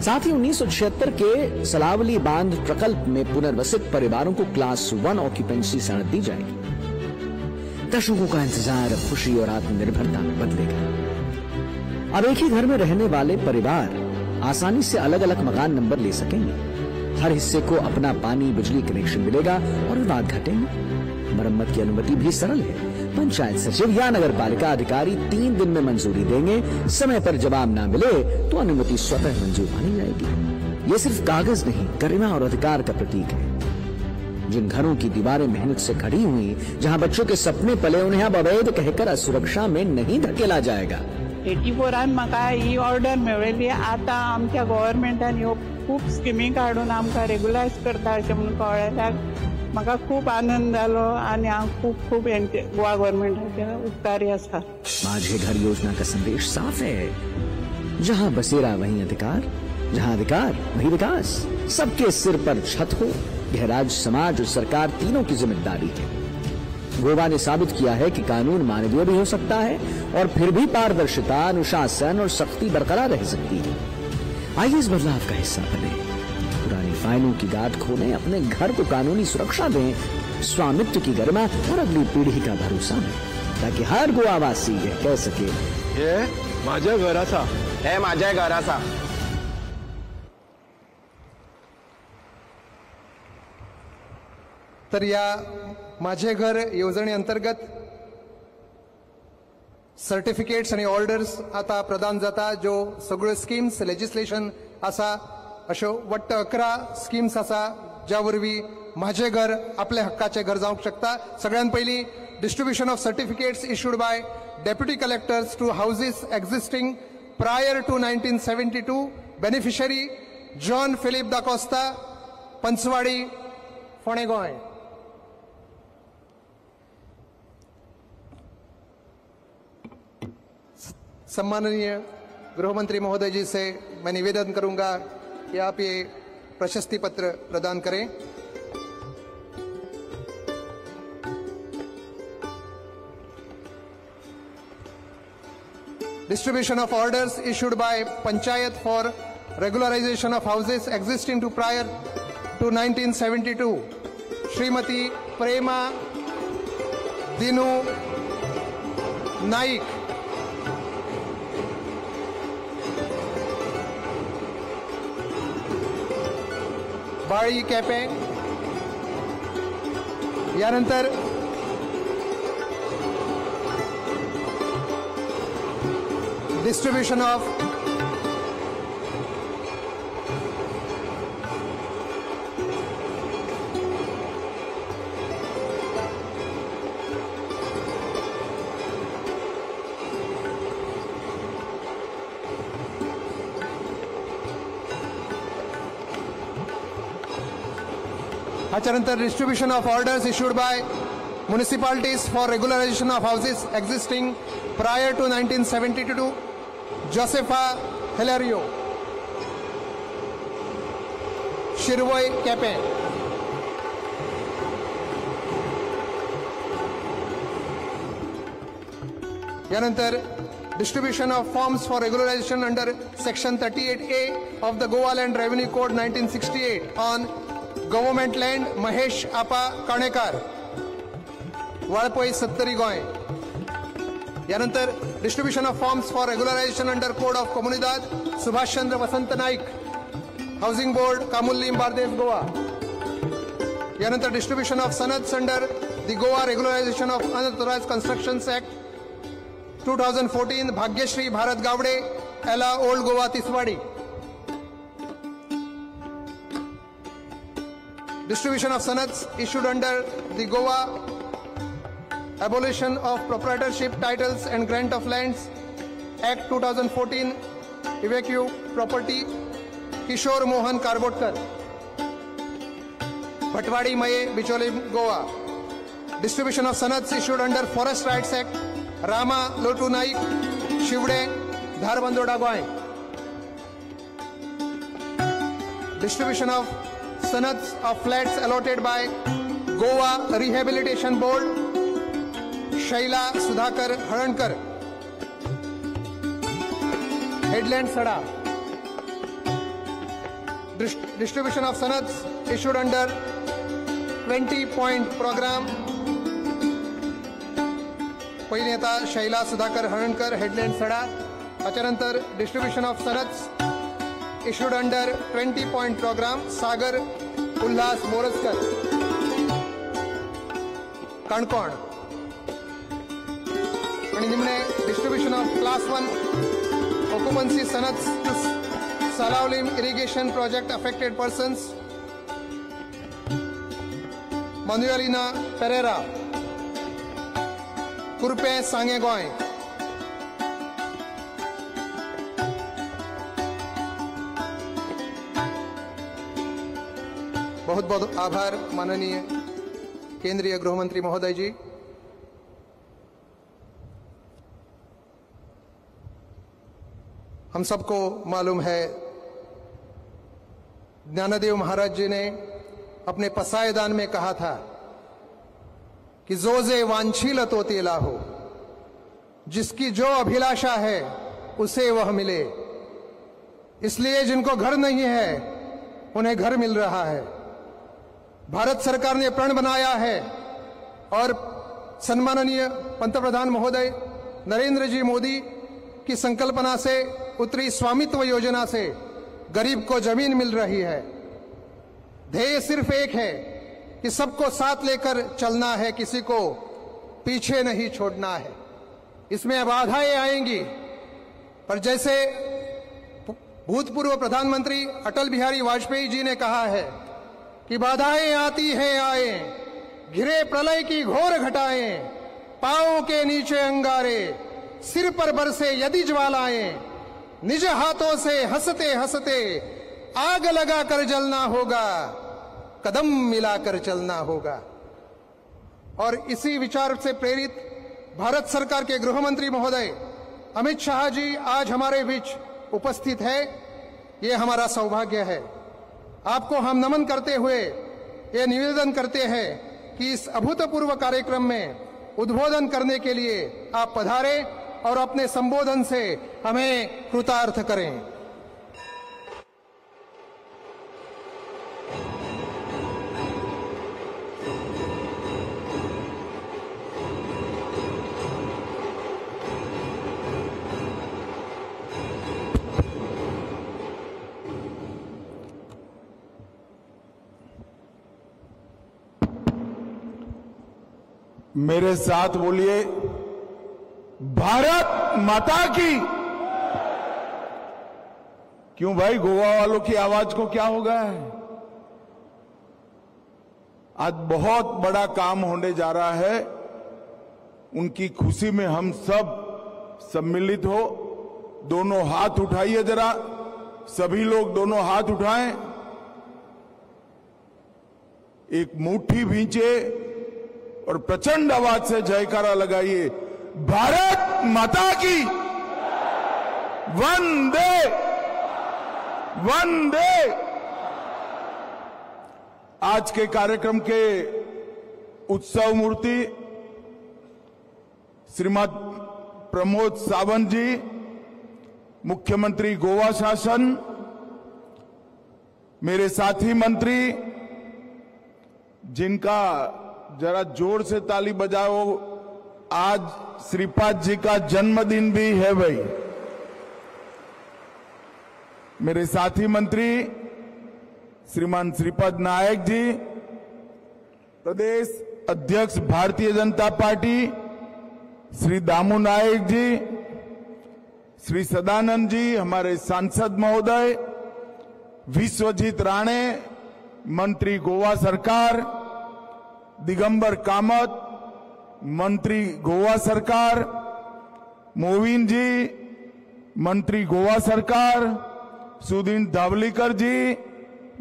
साथ ही 1976 के सलावली बांध प्रकल्प में पुनर्वसित परिवारों को क्लास 1 ऑक्यूपेंसी सनद दी जाएगी। दशकों का इंतजार अब खुशी और आत्मनिर्भरता में बदलेगा। अब एक ही घर में रहने वाले परिवार आसानी से अलग अलग मकान नंबर ले सकेंगे। हर हिस्से को अपना पानी बिजली कनेक्शन मिलेगा और विवाद घटेंगे। मरम्मत की अनुमति भी सरल है। पंचायत सचिव या नगर पालिका अधिकारी 3 दिन में मंजूरी देंगे। समय पर जवाब ना मिले तो अनुमति स्वतः मंजूर मानी जाएगी। ये सिर्फ कागज नहीं, गरिमा और अधिकार का प्रतीक है। जिन घरों की दीवारें मेहनत से खड़ी हुई, जहां बच्चों के सपने पले, उन्हें अब अवैध कहकर असुरक्षा में नहीं धकेला जाएगा। 84 म्हाका ही ऑर्डर मेळ्ळी। आतां आमच्या गव्हर्मेंटान ह्यो खूब स्किमी काडून आमकां रेगुलायज करता अशें म्हणून कळ्ळ्याक म्हाका खूब आनंद जालो आनी हांव खूब खूब हेंचे गोवा गव्हर्मेंटाचे उपकारी आसा। माझे घर योजना का संदेश साफ है, जहां बसेरा वहीं अधिकार, जहां अधिकार वहीं विकास। सबके सिर पर छत हो, यह राज्य, समाज और सरकार तीनों की जिम्मेदारी है। गोवा ने साबित किया है कि कानून मानवीय भी हो सकता है और फिर भी पारदर्शिता, अनुशासन और सख्ती बरकरार रह सकती है। आइए इस बदलाव का हिस्सा बने, पुरानी फाइलों की गांठ खोलें, अपने घर को कानूनी सुरक्षा दें, स्वामित्व की गरिमा और अगली पीढ़ी का भरोसा है, ताकि हर गोवावासी यह कह सके, हे माझ्या घर आसा, हे माझ्या घर आसा। तर या माझे घर येवजणे अंतर्गत सर्टिफिकेट्स आणि ऑर्डर्स आता प्रदान जाता, ज्यो सगळ्यो स्किम्स लेजिस्लेशन आसा, अश्यो वट्ट 11 स्किम्स आसा ज्या वरवीं माझे घर आपल्या हक्काचें घर जावंक शकता। सगळ्यान पयलीं distribution of certificates issued by deputy collectors to houses existing prior to 1972, beneficiary John Philip D'Costa, Panchwadi, Ponem Goa. सम्माननीय गृहमंत्री महोदय जी से मैं निवेदन करूंगा कि आप ये प्रशस्ति पत्र प्रदान करें। Distribution of orders issued by Panchayat for regularization of houses existing to prior to 1972, Shrimati Prema Dinu Naik. Bali Quepem. यानंतर डिस्ट्रीब्यूशन ऑफ हाच्यानंतर distribution of orders issued by municipalities for regularization of houses existing prior to 1972, Josefa Hilario, Shirvoi, Quepem. यानंतर distribution of forms for regularization under section 38A of the Goa Land Revenue Code 1968 on government land, Mahesh Apa Kanekar, Valpoi, Sattari, Goa. यानंतर distribution of forms for regularization under code of Comunidade, Subhashchandra Vasant Naik, housing board, Camurlim, Bardez, Goa. यानंतर distribution of sanads under the Goa regularization of unauthorised constructions act 2014, Bhagyashree Bharat Gawade, Ela, old Goa, Tiswadi. Distribution of sanads issued under the Goa Abolition of Proprietorship Titles and Grant of Lands Act 2014, evacuee property, Kishore Mohan Karbotkar, Bhatwadi Maye, Bicholim, Goa. Distribution of sanads issued under Forest Rights Act, Rama Lotu Naik, Shivde, Dharbandora, Goa. Distribution of sanads of flats allotted by Goa Rehabilitation Board, Shaila Sudhakar Harankar, Headland Sada. Distribution of sanads issued under 20-point program, पहिली आता Shaila Sudhakar हरणकर, headland सडा. त्याच्यानंतर distribution of sanads issued under 20-point program, Sagar Ulhas Moraskar, Canacona. आणि निमणे distribution of class 1 occupancy sanads to Salaulim irrigation project affected persons, Manuelina Pereira, Quepem, Sanguem, Goa. बहुत बहुत आभार माननीय केंद्रीय गृहमंत्री महोदय जी. हम सबको मालूम है ज्ञानदेव महाराज जी ने अपने पसायदान में कहा था कि जो जे वांछील तो ते लाहो, जिसकी जो अभिलाषा है उसे वह मिले. इसलिए जिनको घर नहीं है उन्हें घर मिल रहा है. भारत सरकार ने प्रण बनाया है और सम्माननीय पंतप्रधान महोदय नरेंद्र जी मोदी की संकल्पना से उतरी स्वामित्व योजना से गरीब को जमीन मिल रही है. ध्येय सिर्फ एक है कि सबको साथ लेकर चलना है, किसी को पीछे नहीं छोड़ना है. इसमें बाधाएं आएंगी, पर जैसे भूतपूर्व प्रधानमंत्री अटल बिहारी वाजपेयी जी ने कहा है कि बाधाएं आती हैं आए, घिरे प्रलय की घोर घटाएं, पांवों के नीचे अंगारे, सिर पर बरसे यदि ज्वालाएं, निज हाथों से हंसते हंसते आग लगा कर जलना होगा, कदम मिलाकर चलना होगा. और इसी विचार से प्रेरित भारत सरकार के गृह मंत्री महोदय अमित शाह जी आज हमारे बीच उपस्थित है. ये हमारा सौभाग्य है. आपको हम नमन करते हुए ये निवेदन करते हैं कि इस अभूतपूर्व कार्यक्रम में उद्बोधन करने के लिए आप पधारें और अपने संबोधन से हमें कृतार्थ करें. मेरे साथ बोलिए, भारत माता की. क्यों भाई, गोवा वालों की आवाज को क्या हो गया है? आज बहुत बड़ा काम होने जा रहा है, उनकी खुशी में हम सब सम्मिलित हो. दोनों हाथ उठाइए जरा, सभी लोग दोनों हाथ उठाएं, एक मुट्ठी भींचे और प्रचंड आवाज से जयकारा लगाइए, भारत माता की. वंदे वंदे. आज के कार्यक्रम के उत्सव मूर्ति श्रीमद प्रमोद सावंत जी, मुख्यमंत्री गोवा शासन, मेरे साथी मंत्री जिनका जरा जोर से ताली बजाओ, आज श्रीपाद जी का जन्मदिन भी है भाई. मेरे साथी मंत्री श्रीमान श्रीपद नायक जी, प्रदेश अध्यक्ष भारतीय जनता पार्टी श्री दामू नायक जी, श्री सदानंद जी हमारे सांसद महोदय, विश्वजीत राणे मंत्री गोवा सरकार, दिगंबर कामत मंत्री गोवा सरकार, मोविन जी मंत्री गोवा सरकार, सुदीन धावलीकर जी,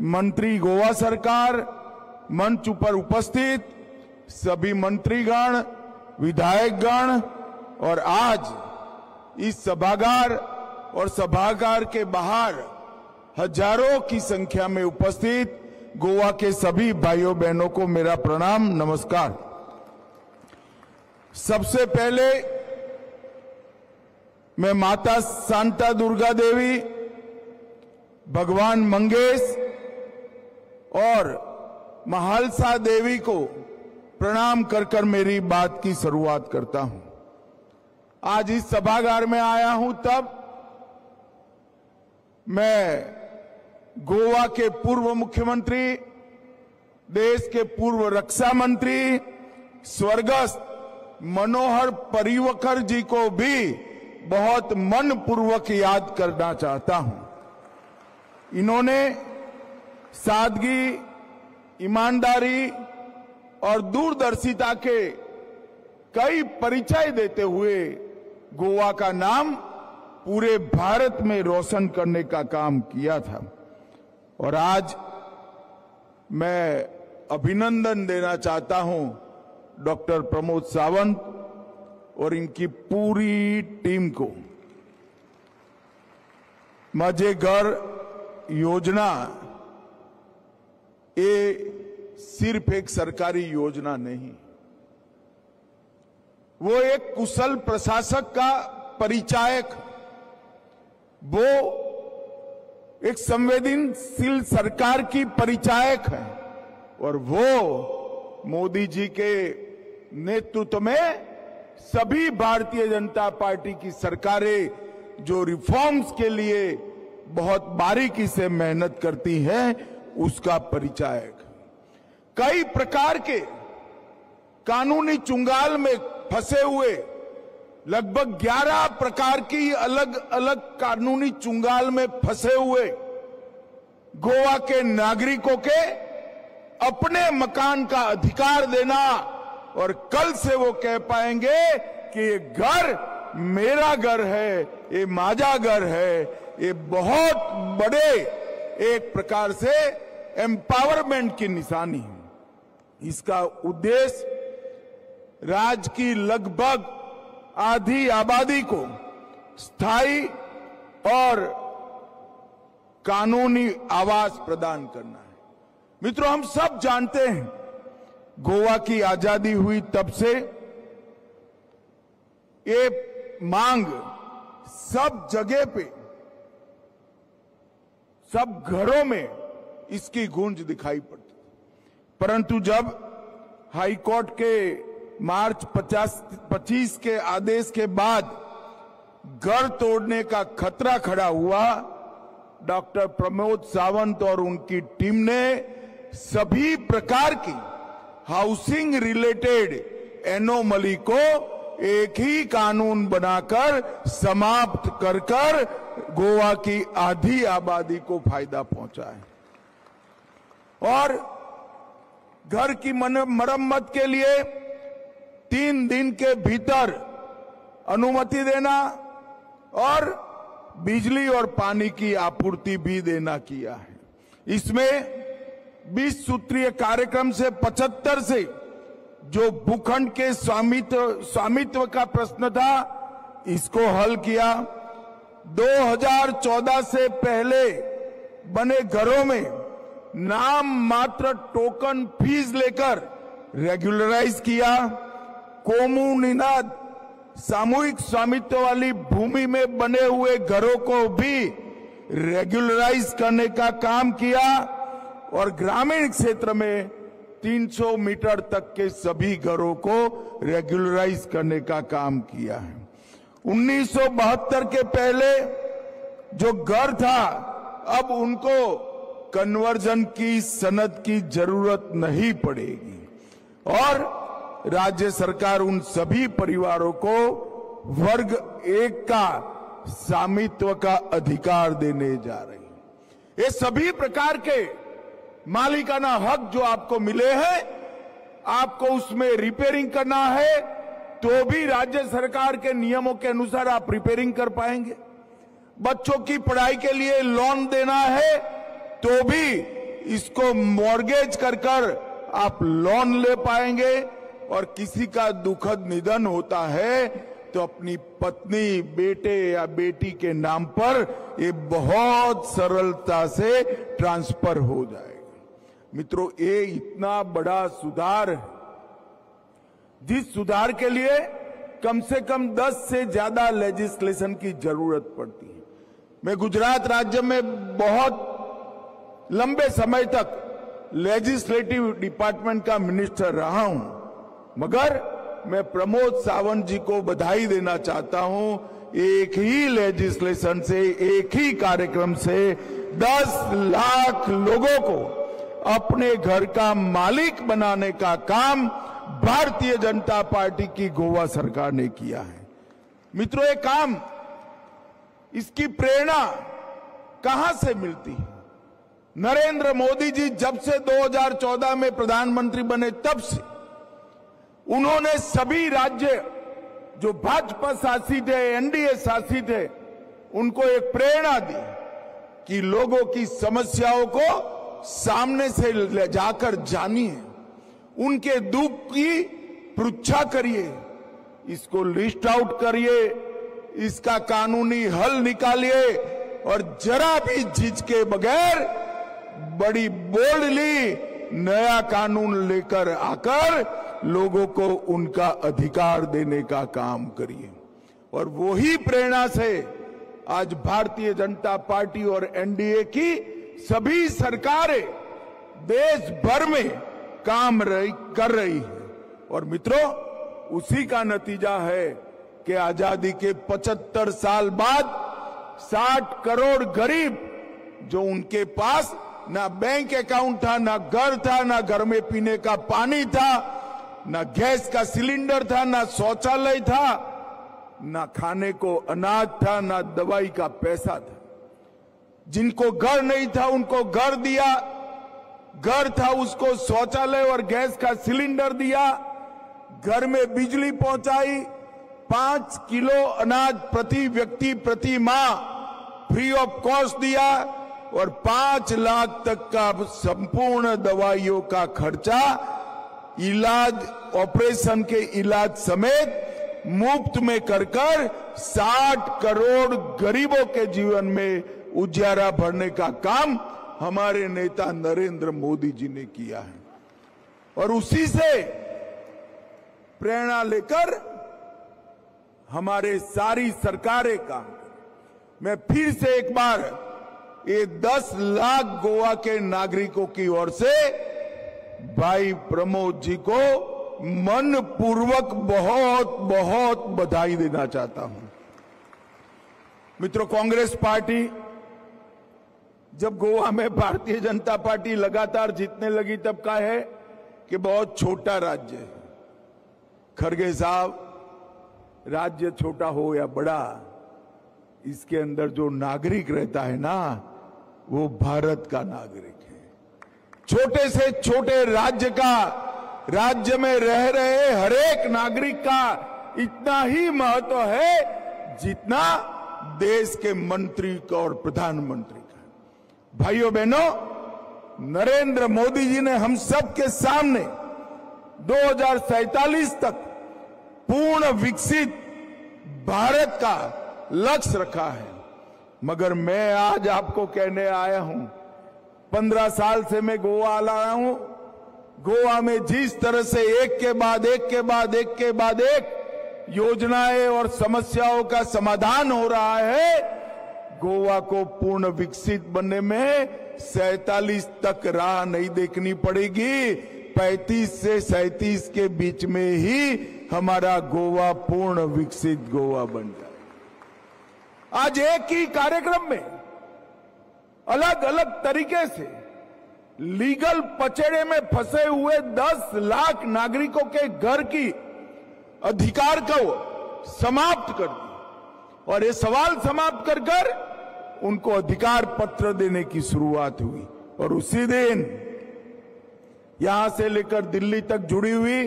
मंत्री गोवा सरकार, मंच पर उपस्थित सभी मंत्रीगण, विधायकगण और आज इस सभागार और सभागार के बाहर हजारों की संख्या में उपस्थित गोवा के सभी भाइयों बहनों को मेरा प्रणाम, नमस्कार। सबसे पहले मैं माता शांता दुर्गा देवी, भगवान मंगेश और महालसा देवी को प्रणाम कर कर मेरी बात की शुरुआत करता हूं। आज इस सभागार में आया हूं तब मैं गोवा के पूर्व मुख्यमंत्री, देश के पूर्व रक्षा मंत्री स्वर्गस्थ मनोहर पर्रिकर जी को भी बहुत मन पूर्वक याद करना चाहता हूं। इन्होंने सादगी, ईमानदारी और दूरदर्शिता के कई परिचय देते हुए गोवा का नाम पूरे भारत में रोशन करने का काम किया था। और आज मैं अभिनंदन देना चाहता हूं डॉक्टर प्रमोद सावंत और इनकी पूरी टीम को। माझे घर योजना ये सिर्फ एक सरकारी योजना नहीं, वो एक कुशल प्रशासक का परिचायक, वो एक संवेदनशील सरकार की परिचायक है और वो मोदी जी के नेतृत्व में सभी भारतीय जनता पार्टी की सरकारें जो रिफॉर्म्स के लिए बहुत बारीकी से मेहनत करती हैं उसका परिचायक। कई प्रकार के कानूनी चुंगाल में फंसे हुए, लगभग 11 प्रकार की अलग अलग कानूनी चुंगाल में फंसे हुए गोवा के नागरिकों के अपने मकान का अधिकार देना और कल से वो कह पाएंगे कि ये घर मेरा घर है, ये माझा घर है, ये बहुत बड़े एक प्रकार से एम्पावरमेंट की निशानी है। इसका उद्देश्य राज्य की लगभग आधी आबादी को स्थायी और कानूनी आवास प्रदान करना है। मित्रों, हम सब जानते हैं गोवा की आजादी हुई तब से ये मांग सब जगह पे, सब घरों में इसकी गूंज दिखाई पड़ती। परंतु जब हाईकोर्ट के मार्च 25 के आदेश के बाद घर तोड़ने का खतरा खड़ा हुआ, डॉक्टर प्रमोद सावंत और उनकी टीम ने सभी प्रकार की हाउसिंग रिलेटेड एनोमली को एक ही कानून बनाकर समाप्त कर कर गोवा की आधी आबादी को फायदा पहुंचा है। और घर की मरम्मत के लिए 3 दिन के भीतर अनुमति देना और बिजली और पानी की आपूर्ति भी देना किया है। इसमें 20 सूत्रीय कार्यक्रम से 75 से जो भूखंड के स्वामित्व का प्रश्न था, इसको हल किया। 2014 से पहले बने घरों में नाम मात्र टोकन फीस लेकर रेगुलराइज किया। कोमुनिनाद सामूहिक स्वामित्व वाली भूमि में बने हुए घरों को भी रेगुलराइज करने का काम किया और ग्रामीण क्षेत्र में 300 मीटर तक के सभी घरों को रेगुलराइज करने का काम किया है। 1972 के पहले जो घर था, अब उनको कन्वर्जन की सनद की जरूरत नहीं पड़ेगी और राज्य सरकार उन सभी परिवारों को वर्ग 1 का स्वामित्व का अधिकार देने जा रही है। ये सभी प्रकार के मालिकाना हक जो आपको मिले हैं, आपको उसमें रिपेयरिंग करना है तो भी राज्य सरकार के नियमों के अनुसार आप रिपेयरिंग कर पाएंगे। बच्चों की पढ़ाई के लिए लोन देना है तो भी इसको मॉर्गेज कर कर आप लोन ले पाएंगे। और किसी का दुखद निधन होता है तो अपनी पत्नी, बेटे या बेटी के नाम पर ये बहुत सरलता से ट्रांसफर हो जाएगा। मित्रों, ये इतना बड़ा सुधार है जिस सुधार के लिए कम से कम 10 से ज्यादा लेजिस्लेशन की जरूरत पड़ती है। मैं गुजरात राज्य में बहुत लंबे समय तक लेजिस्लेटिव डिपार्टमेंट का मिनिस्टर रहा हूं, मगर मैं प्रमोद सावंत जी को बधाई देना चाहता हूं। एक ही लेजिस्लेशन से, एक ही कार्यक्रम से 10 लाख लोगों को अपने घर का मालिक बनाने का काम भारतीय जनता पार्टी की गोवा सरकार ने किया है। मित्रों, ये काम, इसकी प्रेरणा कहां से मिलती है? नरेंद्र मोदी जी जब से 2014 में प्रधानमंत्री बने तब से उन्होंने सभी राज्य जो भाजपा शासित है, एनडीए शासित है, उनको एक प्रेरणा दी कि लोगों की समस्याओं को सामने से ले जाकर जानिए, उनके दुख की पृच्छा करिए, इसको लिस्ट आउट करिए, इसका कानूनी हल निकालिए और जरा भी झिझके बगैर बड़ी बोल्डली नया कानून लेकर आकर लोगों को उनका अधिकार देने का काम करिए। और वही प्रेरणा से आज भारतीय जनता पार्टी और एनडीए की सभी सरकारें देश भर में काम कर रही है। और मित्रों, उसी का नतीजा है कि आजादी के 75 साल बाद 60 करोड़ गरीब, जो उनके पास ना बैंक अकाउंट था, ना घर था, ना घर में पीने का पानी था, ना गैस का सिलेंडर था, ना शौचालय था, ना खाने को अनाज था, ना दवाई का पैसा था, जिनको घर नहीं था उनको घर दिया, घर था उसको शौचालय और गैस का सिलेंडर दिया, घर में बिजली पहुंचाई, 5 किलो अनाज प्रति व्यक्ति प्रति माह फ्री ऑफ कॉस्ट दिया और 5 लाख तक का संपूर्ण दवाइयों का खर्चा, इलाज, ऑपरेशन के इलाज समेत मुफ्त में कर कर 60 करोड़ गरीबों के जीवन में उजियारा भरने का काम हमारे नेता नरेंद्र मोदी जी ने किया है। और उसी से प्रेरणा लेकर हमारे सारी सरकारें काम करें। मैं फिर से एक बार ये 10 लाख गोवा के नागरिकों की ओर से भाई प्रमोद जी को मन पूर्वक बहुत बहुत बधाई देना चाहता हूं। मित्रों, कांग्रेस पार्टी जब गोवा में भारतीय जनता पार्टी लगातार जीतने लगी तब का है कि बहुत छोटा राज्य है। खड़गे साहब, राज्य छोटा हो या बड़ा, इसके अंदर जो नागरिक रहता है ना, वो भारत का नागरिक है। छोटे से छोटे राज्य का, राज्य में रह रहे हरेक नागरिक का इतना ही महत्व है जितना देश के मंत्री का और प्रधानमंत्री का। भाइयों बहनों, नरेंद्र मोदी जी ने हम सब के सामने 2047 तक पूर्ण विकसित भारत का लक्ष्य रखा है। मगर मैं आज आपको कहने आया हूं, 15 साल से मैं गोवा आ रहा हूं। गोवा में जिस तरह से एक के बाद एक के बाद एक के बाद एक योजनाएं और समस्याओं का समाधान हो रहा है, गोवा को पूर्ण विकसित बनने में 47 तक राह नहीं देखनी पड़ेगी। 35 से 37 के बीच में ही हमारा गोवा पूर्ण विकसित गोवा बन जाए। आज एक ही कार्यक्रम में अलग अलग तरीके से लीगल पचेड़े में फंसे हुए 10 लाख नागरिकों के घर की अधिकार को समाप्त कर दिया और ये सवाल समाप्त कर कर उनको अधिकार पत्र देने की शुरुआत हुई। और उसी दिन यहां से लेकर दिल्ली तक जुड़ी हुई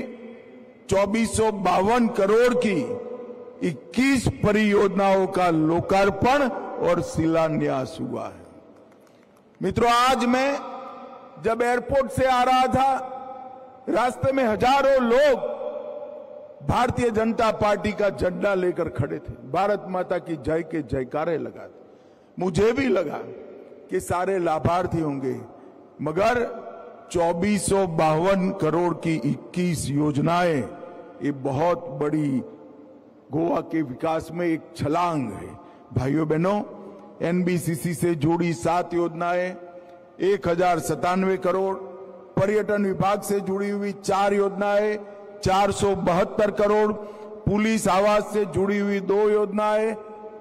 2452 करोड़ की 21 परियोजनाओं का लोकार्पण और शिलान्यास हुआ है। मित्रों, आज मैं जब एयरपोर्ट से आ रहा था, रास्ते में हजारों लोग भारतीय जनता पार्टी का झंडा लेकर खड़े थे, भारत माता की जय के जयकारे लगाते। मुझे भी लगा कि सारे लाभार्थी होंगे, मगर 2452 करोड़ की 21 योजनाएं, ये बहुत बड़ी गोवा के विकास में एक छलांग है। भाइयों बहनों, एनबीसीसी से जुड़ी 7 योजनाएं 1097 करोड़, पर्यटन विभाग से जुड़ी हुई 4 योजनाएं 472 करोड़, पुलिस आवास से जुड़ी हुई 2 योजनाएं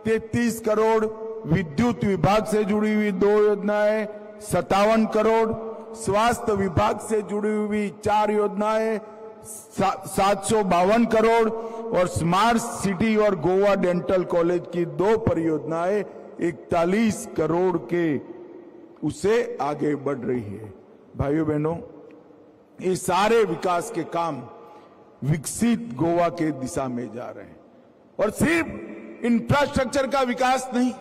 33 करोड़, विद्युत विभाग से जुड़ी हुई 2 योजनाएं 57 करोड़, स्वास्थ्य विभाग से जुड़ी हुई 4 योजनाएं 752 करोड़ और स्मार्ट सिटी और गोवा डेंटल कॉलेज की 2 परियोजनाएं 41 करोड़ के उससे आगे बढ़ रही है। भाइयों बहनों, ये सारे विकास के काम विकसित गोवा के दिशा में जा रहे हैं। और सिर्फ इंफ्रास्ट्रक्चर का विकास नहीं,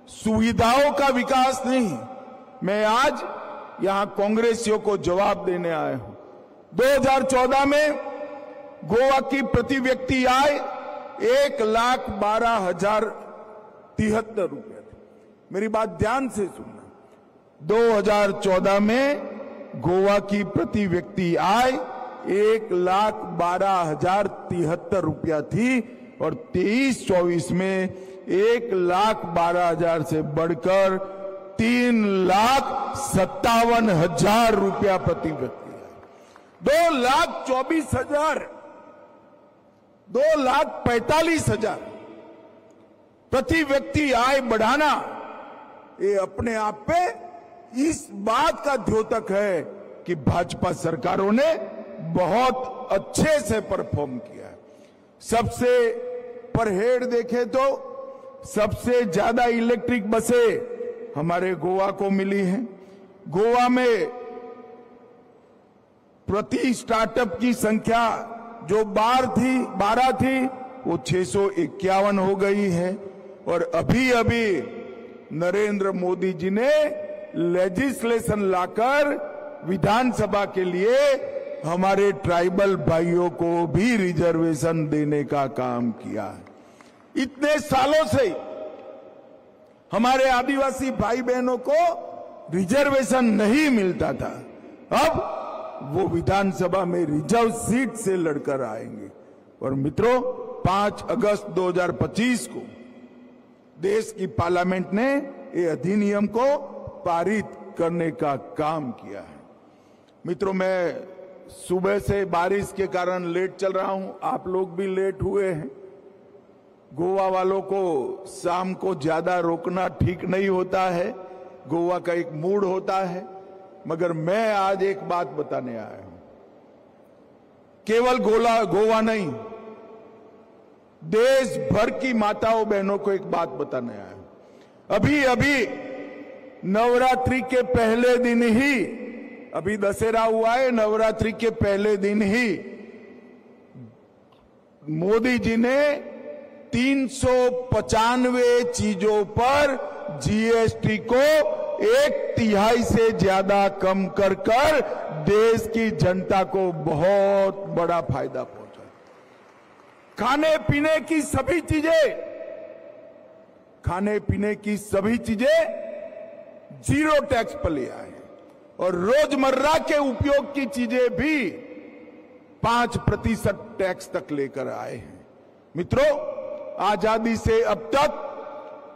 सुविधाओं का विकास नहीं, मैं आज यहां कांग्रेसियों को जवाब देने आया हूं। 2014 में गोवा की प्रति व्यक्ति आय 1,12,073 रुपये थी। मेरी बात ध्यान से सुनना, 2014 में गोवा की प्रति व्यक्ति आय 1,12,073 रुपया थी और 23-24 में 1,12,000 से बढ़कर 3,57,000 रुपया प्रति व्यक्ति आय, 2,24,000, 2,45,000 प्रति व्यक्ति आय बढ़ाना, ये अपने आप पे इस बात का द्योतक है कि भाजपा सरकारों ने बहुत अच्छे से परफॉर्म किया है। सबसे पर हेड देखे तो सबसे ज्यादा इलेक्ट्रिक बसें हमारे गोवा को मिली हैं। गोवा में प्रति स्टार्टअप की संख्या जो 12 थी वो 651 हो गई है। और अभी अभी नरेंद्र मोदी जी ने लेजिस्लेशन लाकर विधानसभा के लिए हमारे ट्राइबल भाइयों को भी रिजर्वेशन देने का काम किया है। इतने सालों से हमारे आदिवासी भाई बहनों को रिजर्वेशन नहीं मिलता था, अब वो विधानसभा में रिजर्व सीट से लड़कर आएंगे। और मित्रों, 5 अगस्त 2025 को देश की पार्लियामेंट ने ये अधिनियम को पारित करने का काम किया है। मित्रों, मैं सुबह से बारिश के कारण लेट चल रहा हूं, आप लोग भी लेट हुए हैं। गोवा वालों को शाम को ज्यादा रोकना ठीक नहीं होता है, गोवा का एक मूड होता है। मगर मैं आज एक बात बताने आया हूं, केवल गोवा नहीं, देश भर की माताओं बहनों को एक बात बताने आया हूं। अभी अभी नवरात्रि के पहले दिन ही, अभी दशहरा हुआ है, नवरात्रि के पहले दिन ही मोदी जी ने 395 चीजों पर जीएसटी को 1/3 से ज्यादा कम कर कर देश की जनता को बहुत बड़ा फायदा पहुंचा। खाने पीने की सभी चीजें, खाने पीने की सभी चीजें जीरो टैक्स पर ले आए और रोजमर्रा के उपयोग की चीजें भी 5% टैक्स तक लेकर आए हैं। मित्रों, आजादी से अब तक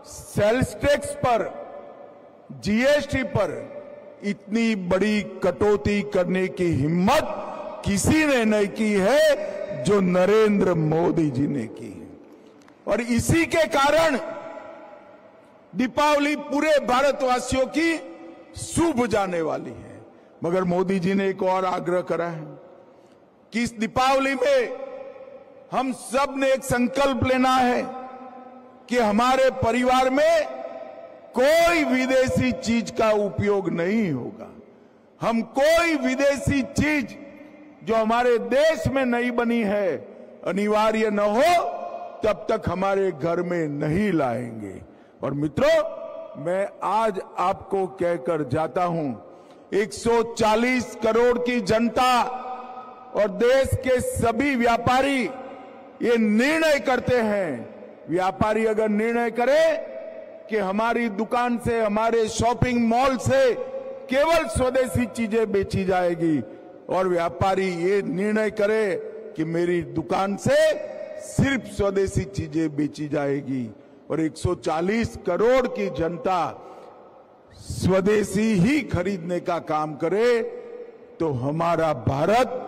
सेल्स टैक्स पर, जीएसटी पर इतनी बड़ी कटौती करने की हिम्मत किसी ने नहीं की है जो नरेंद्र मोदी जी ने की है। और इसी के कारण दीपावली पूरे भारतवासियों की शुभ जाने वाली है। मगर मोदी जी ने एक और आग्रह करा है कि इस दीपावली में हम सब ने एक संकल्प लेना है कि हमारे परिवार में कोई विदेशी चीज का उपयोग नहीं होगा। हम कोई विदेशी चीज जो हमारे देश में नहीं बनी है, अनिवार्य न हो तब तक हमारे घर में नहीं लाएंगे। और मित्रों, मैं आज आपको कहकर जाता हूं, 140 करोड़ की जनता और देश के सभी व्यापारी ये निर्णय करते हैं। व्यापारी अगर निर्णय करे कि हमारी दुकान से, हमारे शॉपिंग मॉल से केवल स्वदेशी चीजें बेची जाएगी, और व्यापारी ये निर्णय करे कि मेरी दुकान से सिर्फ स्वदेशी चीजें बेची जाएगी, और 140 करोड़ की जनता स्वदेशी ही खरीदने का काम करे, तो हमारा भारत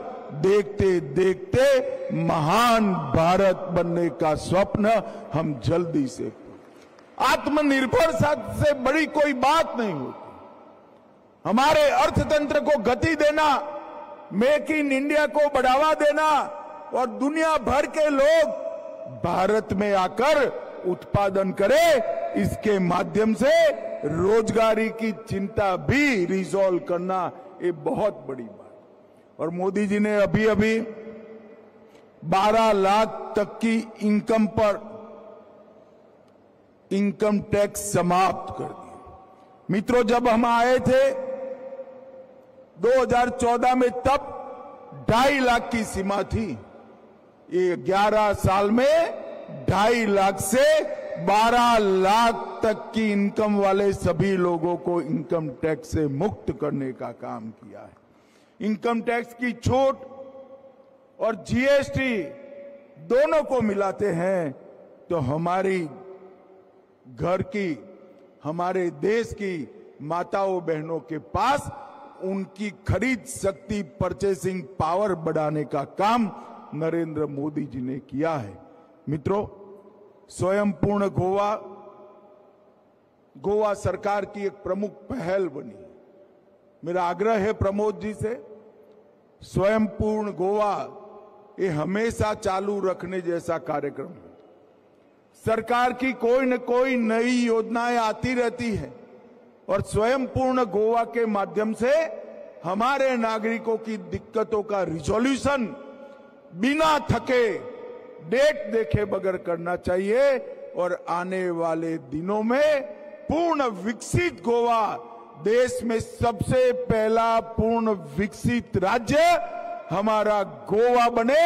देखते देखते महान भारत बनने का स्वप्न हम जल्दी से। आत्मनिर्भर से बड़ी कोई बात नहीं होती। हमारे अर्थतंत्र को गति देना, मेक इन इंडिया को बढ़ावा देना, और दुनिया भर के लोग भारत में आकर उत्पादन करे, इसके माध्यम से रोजगारी की चिंता भी रिजॉल्व करना, ये बहुत बड़ी बात। और मोदी जी ने अभी अभी 12 लाख तक की इनकम पर इनकम टैक्स समाप्त कर दिया। मित्रों, जब हम आए थे 2014 में, तब 2.5 लाख की सीमा थी। ये 11 साल में 2.5 लाख से 12 लाख तक की इनकम वाले सभी लोगों को इनकम टैक्स से मुक्त करने का काम किया है। इनकम टैक्स की छूट और जीएसटी दोनों को मिलाते हैं तो हमारी घर की, हमारे देश की माताओं बहनों के पास उनकी खरीद शक्ति, परचेसिंग पावर बढ़ाने का काम नरेंद्र मोदी जी ने किया है। मित्रों, स्वयंपूर्ण गोवा, गोवा सरकार की एक प्रमुख पहल बनी। मेरा आग्रह है प्रमोद जी से, स्वयंपूर्ण गोवा ये हमेशा चालू रखने जैसा कार्यक्रम है। सरकार की कोई न कोई नई योजनाएं आती रहती है, और स्वयंपूर्ण गोवा के माध्यम से हमारे नागरिकों की दिक्कतों का रिजोल्यूशन बिना थके, डेट देखे बगैर करना चाहिए। और आने वाले दिनों में पूर्ण विकसित गोवा, देश में सबसे पहला पूर्ण विकसित राज्य हमारा गोवा बने,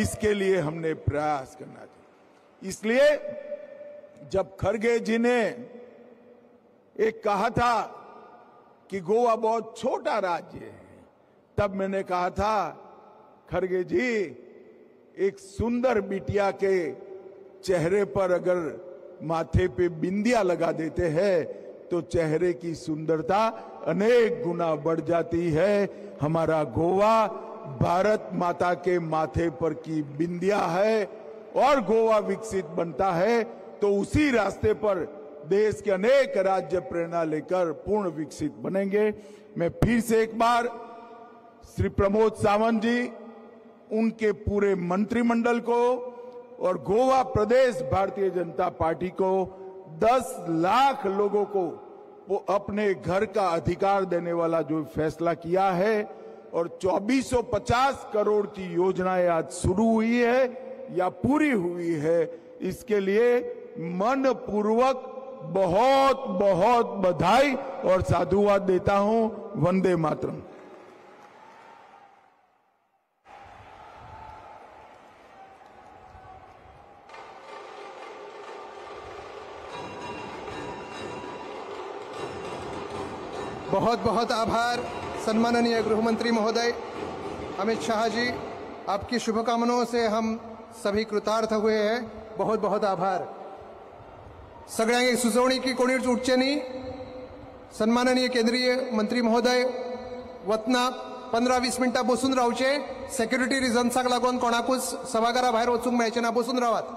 इसके लिए हमने प्रयास करना चाहिए। इसलिए जब खड़गे जी ने एक कहा था कि गोवा बहुत छोटा राज्य है, तब मैंने कहा था, खड़गे जी, एक सुंदर बिटिया के चेहरे पर अगर माथे पे बिंदिया लगा देते हैं तो चेहरे की सुंदरता अनेक गुना बढ़ जाती है। हमारा गोवा भारत माता के माथे पर की बिंदिया है, और गोवा विकसित बनता है तो उसी रास्ते पर देश के अनेक राज्य प्रेरणा लेकर पूर्ण विकसित बनेंगे। मैं फिर से एक बार श्री प्रमोद सावंत जी, उनके पूरे मंत्रिमंडल को और गोवा प्रदेश भारतीय जनता पार्टी को 10 लाख लोगों को वो अपने घर का अधिकार देने वाला जो फैसला किया है, और 2450 करोड़ की योजनाएं आज शुरू हुई है या पूरी हुई है, इसके लिए मन पूर्वक बहुत बहुत बधाई और साधुवाद देता हूं। वंदे मातरम। बहुत बहुत आभार सम्माननीय गृहमंत्री महोदय अमित शाह जी, आपकी शुभकामनाओं से हम सभी कृतार्थ हुए हैं। बहुत बहुत आभार। सगळ्यांक एक सुचोवणी की कोणीच उठचे न्ही। सन्माननीय केंद्रीय मंत्री महोदय वतना 15-20 मिनटां बसून रावचे। सेक्युरिटी रिजन्साक लागून कोणाकूच सभाघरा भायर वचूंक मेळचें ना। बसून रावात,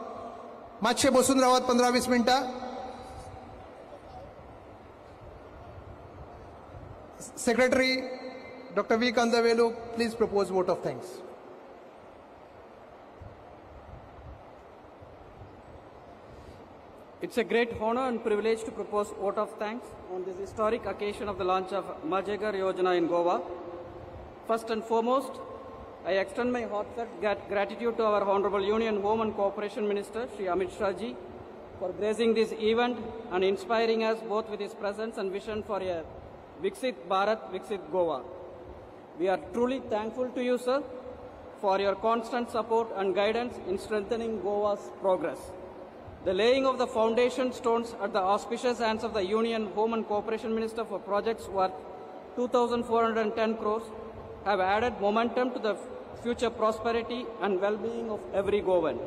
मातशें बसून रावात 15-20 मिनटां। Secretary Dr. V. Kandavelu, please propose vote of thanks. It's a great honor and privilege to propose vote of thanks on this historic occasion of the launch of Mhaje Ghar Yojana in Goa. First and foremost, I extend my heartfelt gratitude to our Honorable Union Home and Cooperation Minister, Shri Amit Shah ji, for gracing this event and inspiring us both with his presence and vision for a Viksit Bharat, Viksit Goa. We are truly thankful to you, sir, for your constant support and guidance in strengthening Goa's progress. The laying of the foundation stones at the auspicious hands of the Union Home and Cooperation Minister for projects worth 2,410 crores have added momentum to the future prosperity and well-being of every Goan.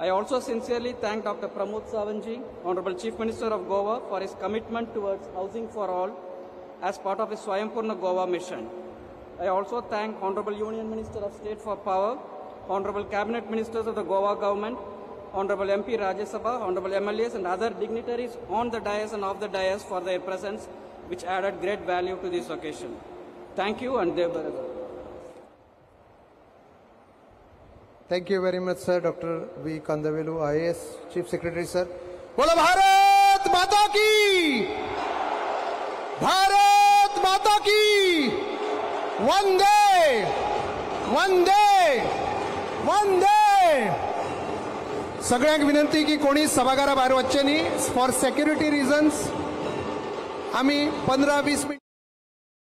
I also sincerely thank Dr. Pramod Sawantji, Honorable Chief Minister of Goa, for his commitment towards housing for all as part of his Swayampurna Goa mission. I also thank Honorable Union Minister of State for Power, Honorable Cabinet Ministers of the Goa Government, Honorable MP Rajya Sabha, Honorable MLAs and other dignitaries on the dais and off the dais for their presence, which added great value to this occasion. Thank you and Dev Bharat. Thank you very much, sir. Dr. V. Kandavelu, IAS, Chief Secretary, sir. Bola Bharat Mata ki! Bharat Mata ki! Vande! Vande! Vande! सगळ्यांक विनंती की कोणी सभाघरा भायर वचचें न्ही. For security reasons आमी 15-20 minute